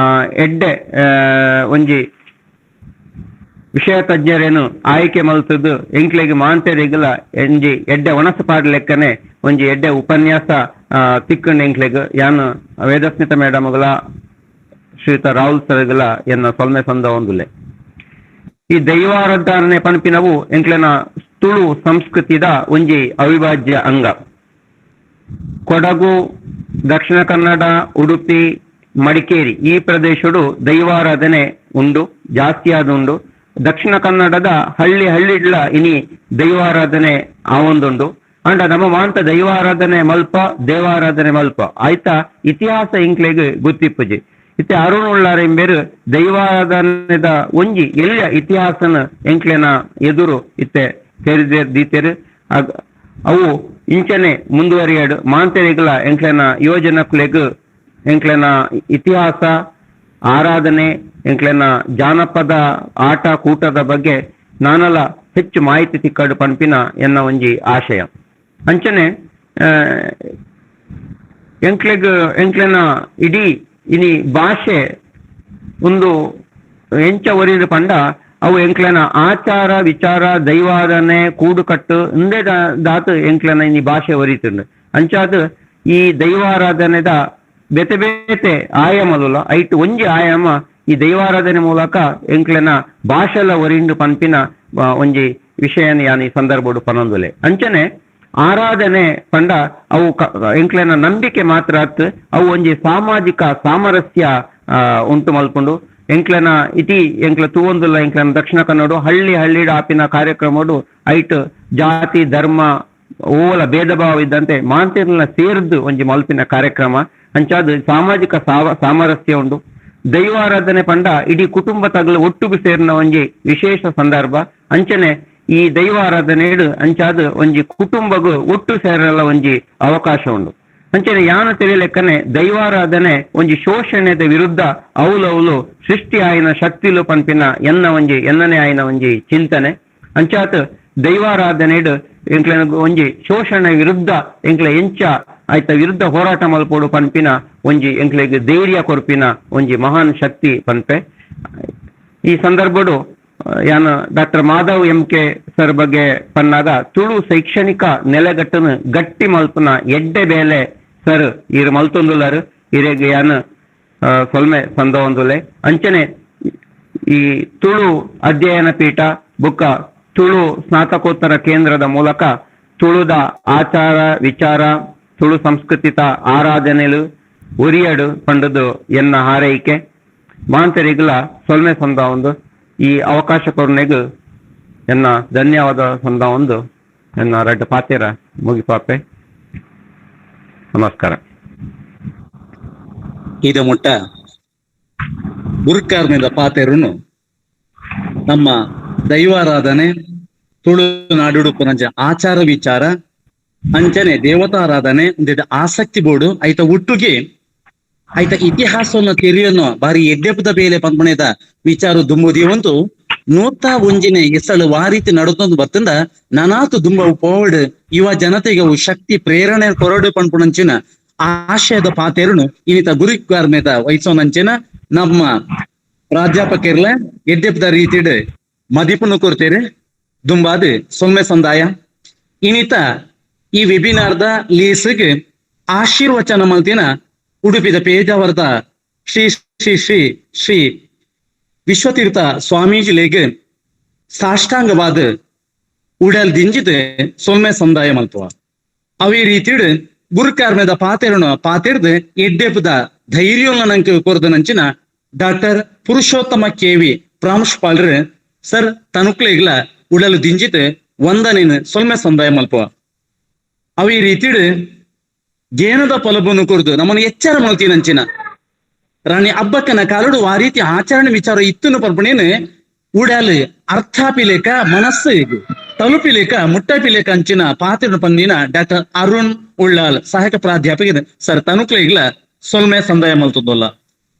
ಎಡ್ಡೆ ಒಂಜಿ ವಿಷಯ ತಜ್ಞರೇನು ಆಯ್ಕೆ ಮಲ್ತದ್ದು ಎಂಕ್ಲೆಗ್ ಮಾಂತೆರೆಗ್ಲ ಒಂಜಿ ಎಡ್ಡೆ ಒಣಸು ಪಾಡ್ಲೆಕ್ಕನೆ ಒಂಜಿ ಎಡ್ಡೆ ಉಪನ್ಯಾಸ ತಿಕ್ಕಂಡ್ ಎಂಕ್ಲೆಗ್. ಯಾನ್ ವೇದಸ್ಮಿತಾ ಮೇಡಮ್ಗಳ ಶ್ರೀಯುತ ರಾಹುಲ್ ಸರ್ಗಳ ಎನ್ನ ಸೊಲ್ಮೆ ಸಂದ ಒಂದುಲೆ. ಈ ದೈವಾರಾಧನೆ ಪನ್ಪಿನವು ಎಂಕ್ಲೆನ ತುಳು ಸಂಸ್ಕೃತಿದ ಒಂಜಿ ಅವಿಭಾಜ್ಯ ಅಂಗ. ಕೊಡಗು, ದಕ್ಷಿಣ ಕನ್ನಡ, ಉಡುಪಿ, ಮಡಿಕೇರಿ ಈ ಪ್ರದೇಶಡು ದೈವಾರಾಧನೆ ಉಂಡು, ಜಾಸ್ತಿ ಆದ ಉಂಡು. ದಕ್ಷಿಣ ಕನ್ನಡದ ಹಳ್ಳಿ ಹಳ್ಳಿಡ್ಲ ಇನಿ ದೈವಾರಾಧನೆ ಆವೊಂದುಂಡು. ಅಂಡ ನಮ್ಮ ಮಾಂತ ದೈವಾರಾಧನೆ ಮಲ್ಪ ದೇವಾರಾಧನೆ ಮಲ್ಪ ಆಯ್ತಾ ಇತಿಹಾಸ ಇಂಕ್ಲೆಗ್ ಗೊತ್ತಿಪ್ಪುಜಿ. ಇತ್ತೆ ಅರುಣ್ ಉಳ್ಳಾರ ಎಂಬೇರು ದೈವಾರಾಧನೆದ ಒಂಜಿ ಎಲ್ಯ ಇತಿಹಾಸನ ಎಂಕ್ಲೆನ ಎದುರು ಇತ್ತೆ ತೆರೆದ ದೀತೆರು. ಅವು ಇಂಚನೆ ಮುಂದುವರಿಯಾಡು ಮಾಂತರಿಗಳ ಎಂಕ್ಲೆನ ಯುವಜನಕುಲೆಗ್ ಎಂಕ್ಲೆನ ಇತಿಹಾಸ ಆರಾಧನೆ ಎಂಕ್ಲೆನ ಜಾನಪದ ಆಟ ಕೂಟದ ಬಗ್ಗೆ ನಾನಲ ಹೆಚ್ಚು ಮಾಹಿತಿ ತಿಕ್ಕಡು ಪನ್ಪಿನ ಎನ್ನ ಒಂಜಿ ಆಶಯ. ಅಂಚನೆ ಎಂಕ್ಲೆಗ್ ಎಂಕ್ಲೆನ ಇಡೀ ಇನಿ ಭಾಷೆ ಒಂದು ಎಂಚ ಒರಿದ ಪಂಡ ಅವು ಎಂಕ್ಲೆನ ಆಚಾರ ವಿಚಾರ ದೈವಾರಾಧನೆ ಕೂಡುಕಟ್ಟು ಇಂದೇ ದಾತು ಎಂಕ್ಲೆನ ಇನಿ ಭಾಷೆ ಒರಿತುಂಡು. ಅಂಚಾದ್ ಈ ದೈವಾರಾಧನೆದ ಬೇತೆ ಬೇತೆ ಆಯಾಮಲುಲ ಐಟ್ ಒಂಜಿ ಆಯಾಮ ಈ ದೈವಾರಾಧನೆ ಮೂಲಕ ಎಂಕ್ಲೆನ ಭಾಷೆಲ ಒರಿಂಡು ಪನ್ಪಿನ ಒಂಜಿ ವಿಷಯನ ಯಾನ್ ಈ ಸಂದರ್ಭಡು ಪನೊಂದುಲೆ. ಅಂಚನೆ ಆರಾಧನೆ ಪಂಡ ಅವು ಎಂಕ್ಲೆನ ನಂಬಿಕೆ ಮಾತ್ರ ಅತ್ ಅವು ಒಂಜಿ ಸಾಮಾಜಿಕ ಸಾಮರಸ್ಯ ಉಂಟು ಮಲ್ಪುಂಡು. ಎಂಕ್ಲೆನ ಇತಿ ಎಂಕ್ಲ ತೂವೊಂದುಲ್ಲ ಎಂಕ್ಲೆನ ದಕ್ಷಿಣ ಕನ್ನಡ ಹಳ್ಳಿ ಹಳ್ಳಿಡ ಆಪಿನ ಕಾರ್ಯಕ್ರಮಡು ಐಟ್ ಜಾತಿ ಧರ್ಮ ಓಲ ಭೇದ ಭಾವ ಇದ್ದಂತೆ ಮಾಂತಿರ್ನ ಸೇರ್ದು ಒಂಜಿ ಮಲ್ಪಿನ ಕಾರ್ಯಕ್ರಮ. ಅಂಚಾದ್ ಸಾಮಾಜಿಕ ಸಾಮರಸ್ಯ ಉಂಡು. ದೈವಾರಾಧನೆ ಪಂಡ ಇಡೀ ಕುಟುಂಬ ತಗಲು ಒಟ್ಟುಗು ಸೇರಿನ ಒಂಜಿ ವಿಶೇಷ ಸಂದರ್ಭ. ಅಂಚನೆ ಈ ದೈವಾರಾಧನೆಡು ಅಂಚಾದ್ ಒಂಜಿ ಕುಟುಂಬಗು ಒಟ್ಟು ಸೇರಲ ಒಂಜಿ ಅವಕಾಶ ಉಂಡು. ಅಂಚನೆ ಯಾನ ತಿಳಿಲೆಕ್ಕನೆ ದೈವಾರಾಧನೆ ಒಂಜಿ ಶೋಷಣೆದ ವಿರುದ್ಧ ಅವಲವಲು ಸೃಷ್ಟಿ ಆಯಿನ ಶಕ್ತಿಲು ಪನ್ಪಿನ ಎನ್ನ ಒಂಜಿ ಎನ್ನನೆ ಆಯಿನ ಒಂಜಿ ಚಿಂತನೆ. ಅಂಚಾತ್ ದೈವಾರಾಧನೆಡು ಎಂಕ್ಲೆನ ಒಂಜಿ ಶೋಷಣೆ ವಿರುದ್ಧ ಎಂಕ್ಲೆ ಎಂಚ ಆಯ್ತ ವಿರುದ್ಧ ಹೋರಾಟ ಮಲ್ಪೋಡು ಪನ್ಪಿನ ಒಂಜಿ ಎಂಕ್ಲೆಗ್ ಧೈರ್ಯ ಕೊರ್ಪಿನ ಒಂಜಿ ಮಹಾನ್ ಶಕ್ತಿ ಪನ್ಪೆ. ಈ ಸಂದರ್ಭಡು ಯಾನ Doctor Madhav M K sir ಬಗ್ಗೆ ಪನ್ನಾಗ ತುಳು ಶೈಕ್ಷಣಿಕ ನೆಲೆಗಟ್ಟನು ಗಟ್ಟಿ ಮಲ್ಪುನ ಎಡ್ಡೆ ಬೇಲೆ ಸರ್ ಈರ್ ಮಲ್ತೊಂದುಲ್ಲರ್. ಇರೆಗ್ ಯಾನ್ ಸೊಲ್ಮೆ ಸಂದೊಂದುಲ್ಲೆ. ಅಂಚನೆ ಈ ತುಳು ಅಧ್ಯಯನ ಪೀಠ ಬುಕ್ಕ ತುಳು ಸ್ನಾತಕೋತ್ತರ ಕೇಂದ್ರದ ಮೂಲಕ ತುಳುದ ಆಚಾರ ವಿಚಾರ, ತುಳು ಸಂಸ್ಕೃತಿತ ಆರಾಧನೆಲು ಒರಿಯಡು ಪಂಡುದು ಎನ್ನ ಹಾರೈಕೆ. ಮಾಂತರಿಗ್ಲ ಸೊಲ್ಮೆ ಸಂದ ಒಂದು ಈ ಅವಕಾಶ ಕೊರ್ನೆಗ್ ಎನ್ನ ಧನ್ಯವಾದ ಸಂದ ಒಂದು ಎನ್ನ ರಡ್ಡ ಪಾತೆರ ಮುಗಿಪಾಪೆ. ನಮಸ್ಕಾರ. ಇದ ಮುಟ್ಟ ಗುರುಕಾರ್ಮೆದ ಪಾತೆರುನು ನಮ್ಮ ದೈವಾರಾಧನೆ, ತುಳುನಾಡುಡುಪುನಂಚ ಆಚಾರ ವಿಚಾರ, ಅಂಚನೆ ದೇವತಾರಾಧನೆ ಒಂದಿಡ ಆಸಕ್ತಿ ಬೋಡು ಐತ ಒಟ್ಟುಗೆ ಐತ ಇತಿಹಾಸವನ್ನು ತೆರೆಯನ್ನು ಬಾರಿ ಎಡ್ಡೆಪದ ಬೇಲೆ ಪಂಪಣೆದ ವಿಚಾರ ದುಂಬುದಿವಂತು 101ನೇ ಎಸಳು ವಾರೀತಿ ನಡುತ್ತೊಂದು ಬತ್ತಂದ ನನಾತು ದುಂಬ ಪೋವಡ್ ಯುವ ಜನತೆಗೆ ಅವು ಶಕ್ತಿ ಪ್ರೇರಣೆ ಕೊರಡು ಪನ್ಪುಣಂಚಿನ ಆಶಯದ ಪಾತೆರುನು ಇನ್ನಿತ ಗುರುಕಾರ್ಮೆದ ವಹಿಸೋನಂಚಿನ ನಮ್ಮ ಪ್ರಾಧ್ಯಾಪಕರ್ಲ ಎಡ್ಡೆಪದ ರೀತಿಡ್ ಮದಿಪುನು ಕೊರ್ತೀರಿ. ದುಂಬಾದು ಸೊನ್ನೆ ಸಂದಾಯ. ಇನ್ನಿತ ಈ ವೆಬಿನಾರ್ದ ಲೀಸ್ಗೆ ಆಶೀರ್ವಚನ ಮಲ್ತಿನ ಉಡುಪಿದ ಪೇಜಾವರದ ಶ್ರೀ ಶ್ರೀ ಶ್ರೀ ಶ್ರೀ ವಿಶ್ವತೀರ್ಥ ಸ್ವಾಮೀಜಿಲೆಗ್ ಸಾಷ್ಟಾಂಗವಾದ ಉಡಲ್ ದಿಂಜಿದ್ ಸೊನ್ನೆ ಸಂದಾಯ ಮಲ್ಪುವ. ಅವೇ ರೀತಿಡ್ ಗುರುಕಾರ್ಮೆದ ಪಾತೆರುನ ಪಾತೆರ್ದ್ ಎಡ್ಡೆಪದ ಧೈರ್ಯೊನ ನಂಕ್ ಕೊರ್ದನಂಚಿನ ಡಾಕ್ಟರ್ ಪುರುಷೋತ್ತಮ ಕೆವಿ ಪ್ರಾಂಶುಪಾಲರು ಸರ್ ತನುಕ್ಲೆಗ್ಲ ಉಡಲು ದಿಂಜಿತ್ ವಂದನೆನ್ ಸೊಲ್ಮೆ ಸಂದಾಯ ಮಲ್ಪುವ. ಅವೇ ರೀತಿಡ್ ಗೇನದ ಪಲಬನ್ನು ಕೊರ್ದು ನಮ್ಮನ್ನು ಎಚ್ಚರ ಮಲ್ತಿನಂಚಿನ ರಾಣಿ ಅಬ್ಬಕ್ಕನ ಕಾಲಡು ಆ ರೀತಿ ಆಚರಣೆ ವಿಚಾರ ಇತ್ತುನು ಪರ್ಪಣೇನು ಉಡಲ್ ಅರ್ಥಾಪಿಲೇಕ ಮನಸ್ಸು ತಲುಪಿಲೇಕ ಮುಟ್ಟಪಿಲೇಕ ಅಂಚಿನ ಪಾತ್ರ ಪಂದಿನ ಡಾಕ್ಟರ್ ಅರುಣ್ ಉಳ್ಳಾಲ್ ಸಹಾಯಕ ಪ್ರಾಧ್ಯಾಪಕ ಸರ್ ತನುಕ್ಲೆಗ್ಲ ಸೊಲ್ಮೆ ಸಂದಾಯ ಮಲ್ತದಲ್ಲ.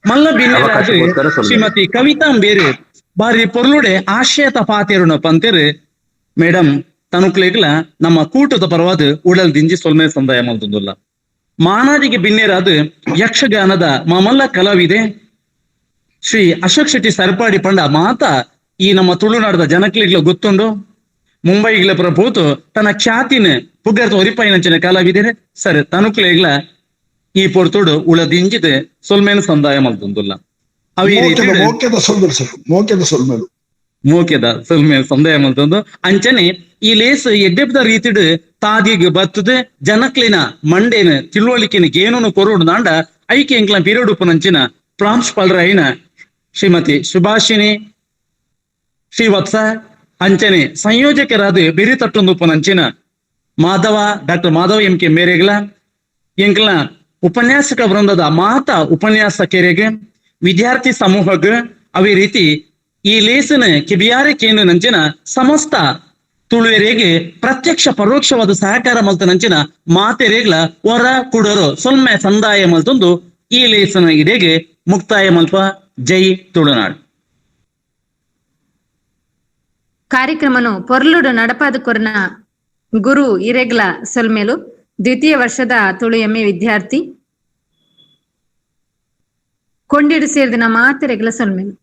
ಮಲ್ಲ ಬಿನ್ನೆರಾದ್ ಅವಕಾಶಕ್ಕೋಸ್ಕರ ಸೊಲ್ಮೆ. ಶ್ರೀಮತಿ ಕವಿತಾ ಬೇರೆ ಬಾರಿ ಪೊರ್ಲುಡೆ ಆಶಯತ ಪಾತೆರುನ ಪಂತೆರು ಮೇಡಮ್ ತನುಕ್ಲೆಗ್ಲ ನಮ್ಮ ಕೂಟದ ಪರವಾದ ಉಡಲ್ ದಿಂಜಿ ಸೊಲ್ಮೆ ಸಂದಾಯ ಮಲ್ತದಲ್ಲ. ಮಾನಾದಿಗೆ ಬಿನ್ನೆರಾದ ಯಕ್ಷಗಾನದ ಮಾಮಲ್ಲ ಕಲಾವಿದೆ ಶ್ರೀ ಅಶೋಕ್ ಶೆಟ್ಟಿ ಸರ್ಪಾಡಿ ಪಂಡ ಮಾತ ಈ ನಮ್ಮ ತುಳುನಾಡದ ಜನಕ್ಲಿಗ್ಲ ಗೊತ್ತುಂಡು. ಮುಂಬೈಗ್ಲ ಪ್ರಭೂತು ತನ್ನ ಖ್ಯಾತಿನ ಪುಗರ್ತ ಒರಿಪಾಯಿನಂಚಿನ ಕಲಾವಿದೆ ಸರ್ ತನುಕ್ಲೆಗ್ಲ ಈ ಪೊರ್ತುಡು ಉಳದಿಂಜಿದೆ ಸೊಲ್ಮೇನ ಸಂದಾಯ ಮಲ್ತೊಂದುಲ್ಲ. ಅವು ಈ ಮೋಕೆದ ರೀತಿ ಮೋಕೆದ ಸೊಲ್ಮೆಲು ಸರ್, ಮೋಕೆದ ಸೊಲ್ಮೆಲು. ಮೋಕೆದ ಸೊಲ್ಮೆ ಸಂದಾಯ ಮಲ್ತೊಂದು ಅಂಚನೆ ಈ ಲೇಸ್ ಎಡ್ಡೆಪ್ದ ರೀತಿಡ್ ತಾದಿಗ್ ಬತ್ತದ ಜನಕ್ಲಿನ ಮಂಡೇನ ತಿಳುವಳಿಕೆನ ಗೇನೂನು ಕೊರೋಡು ನಾಂಡ ಐಕೆ ಎಂಕ್ಲ ಪೀರಿಯಡ್ ಉಪ್ಪುನಂಚಿನ ಪ್ರಾಂಶುಪಾಲರ ಐನ ಶ್ರೀಮತಿ ಸುಭಾಷಿಣಿ ಶ್ರೀವತ್ಸ ಅಂಚನೆ ಸಂಯೋಜಕರಾದ ಬಿರಿ ತಟ್ಟೊಂದು ಉಪ್ಪುನಂಚಿನ Madhava doctor Madhava M K ಮೇರೆಗ್ಲ ಎಂಕ್ಲ ಉಪನ್ಯಾಸಕ ವೃಂದದ ಮಾತ ಉಪನ್ಯಾಸಕರಿಗೆ ವಿದ್ಯಾರ್ಥಿ ಸಮೂಹಗ್ ಅವೇ ರೀತಿ ಈ ಲೇಸನ ಕಿಬಿಯಾರೆ ಕೇನು ನಂಚಿನ ಸಮಸ್ತ ತುಳುವೆರೆಗೆ ಪ್ರತ್ಯಕ್ಷ ಪರೋಕ್ಷವಾದ ಸಹಕಾರ ಮಲ್ತ ನಂಚಿನ ಮಾತೆರೆಗ್ಲ ಹೊರ ಕುಡರು ಸೊಲ್ಮೆ ಸಂದಾಯ ಮಲ್ತೊಂದು ಈ ಲೇಸನ ಇಡೆಗೆ ಮುಕ್ತಾಯ ಮಲ್ಪ. ಜೈ ತುಳುನಾಡು. ಕಾರ್ಯಕ್ರಮನು ಪೊರ್ಲುಡು ನಡಪಾದ ಕೊರ್ನ ಗುರು ಇರೆಗ್ಲ ಸೊಲ್ಮೆಲು. ದ್ವಿತೀಯ ವರ್ಷದ ತುಳು ಎಂಎ ವಿದ್ಯಾರ್ಥಿ ಕೊಂಡಿಡು ಸೇರಿದಿನ ಮಾತೆರೆಗ್ಲ ಸೊಲ್ಮೆಲು.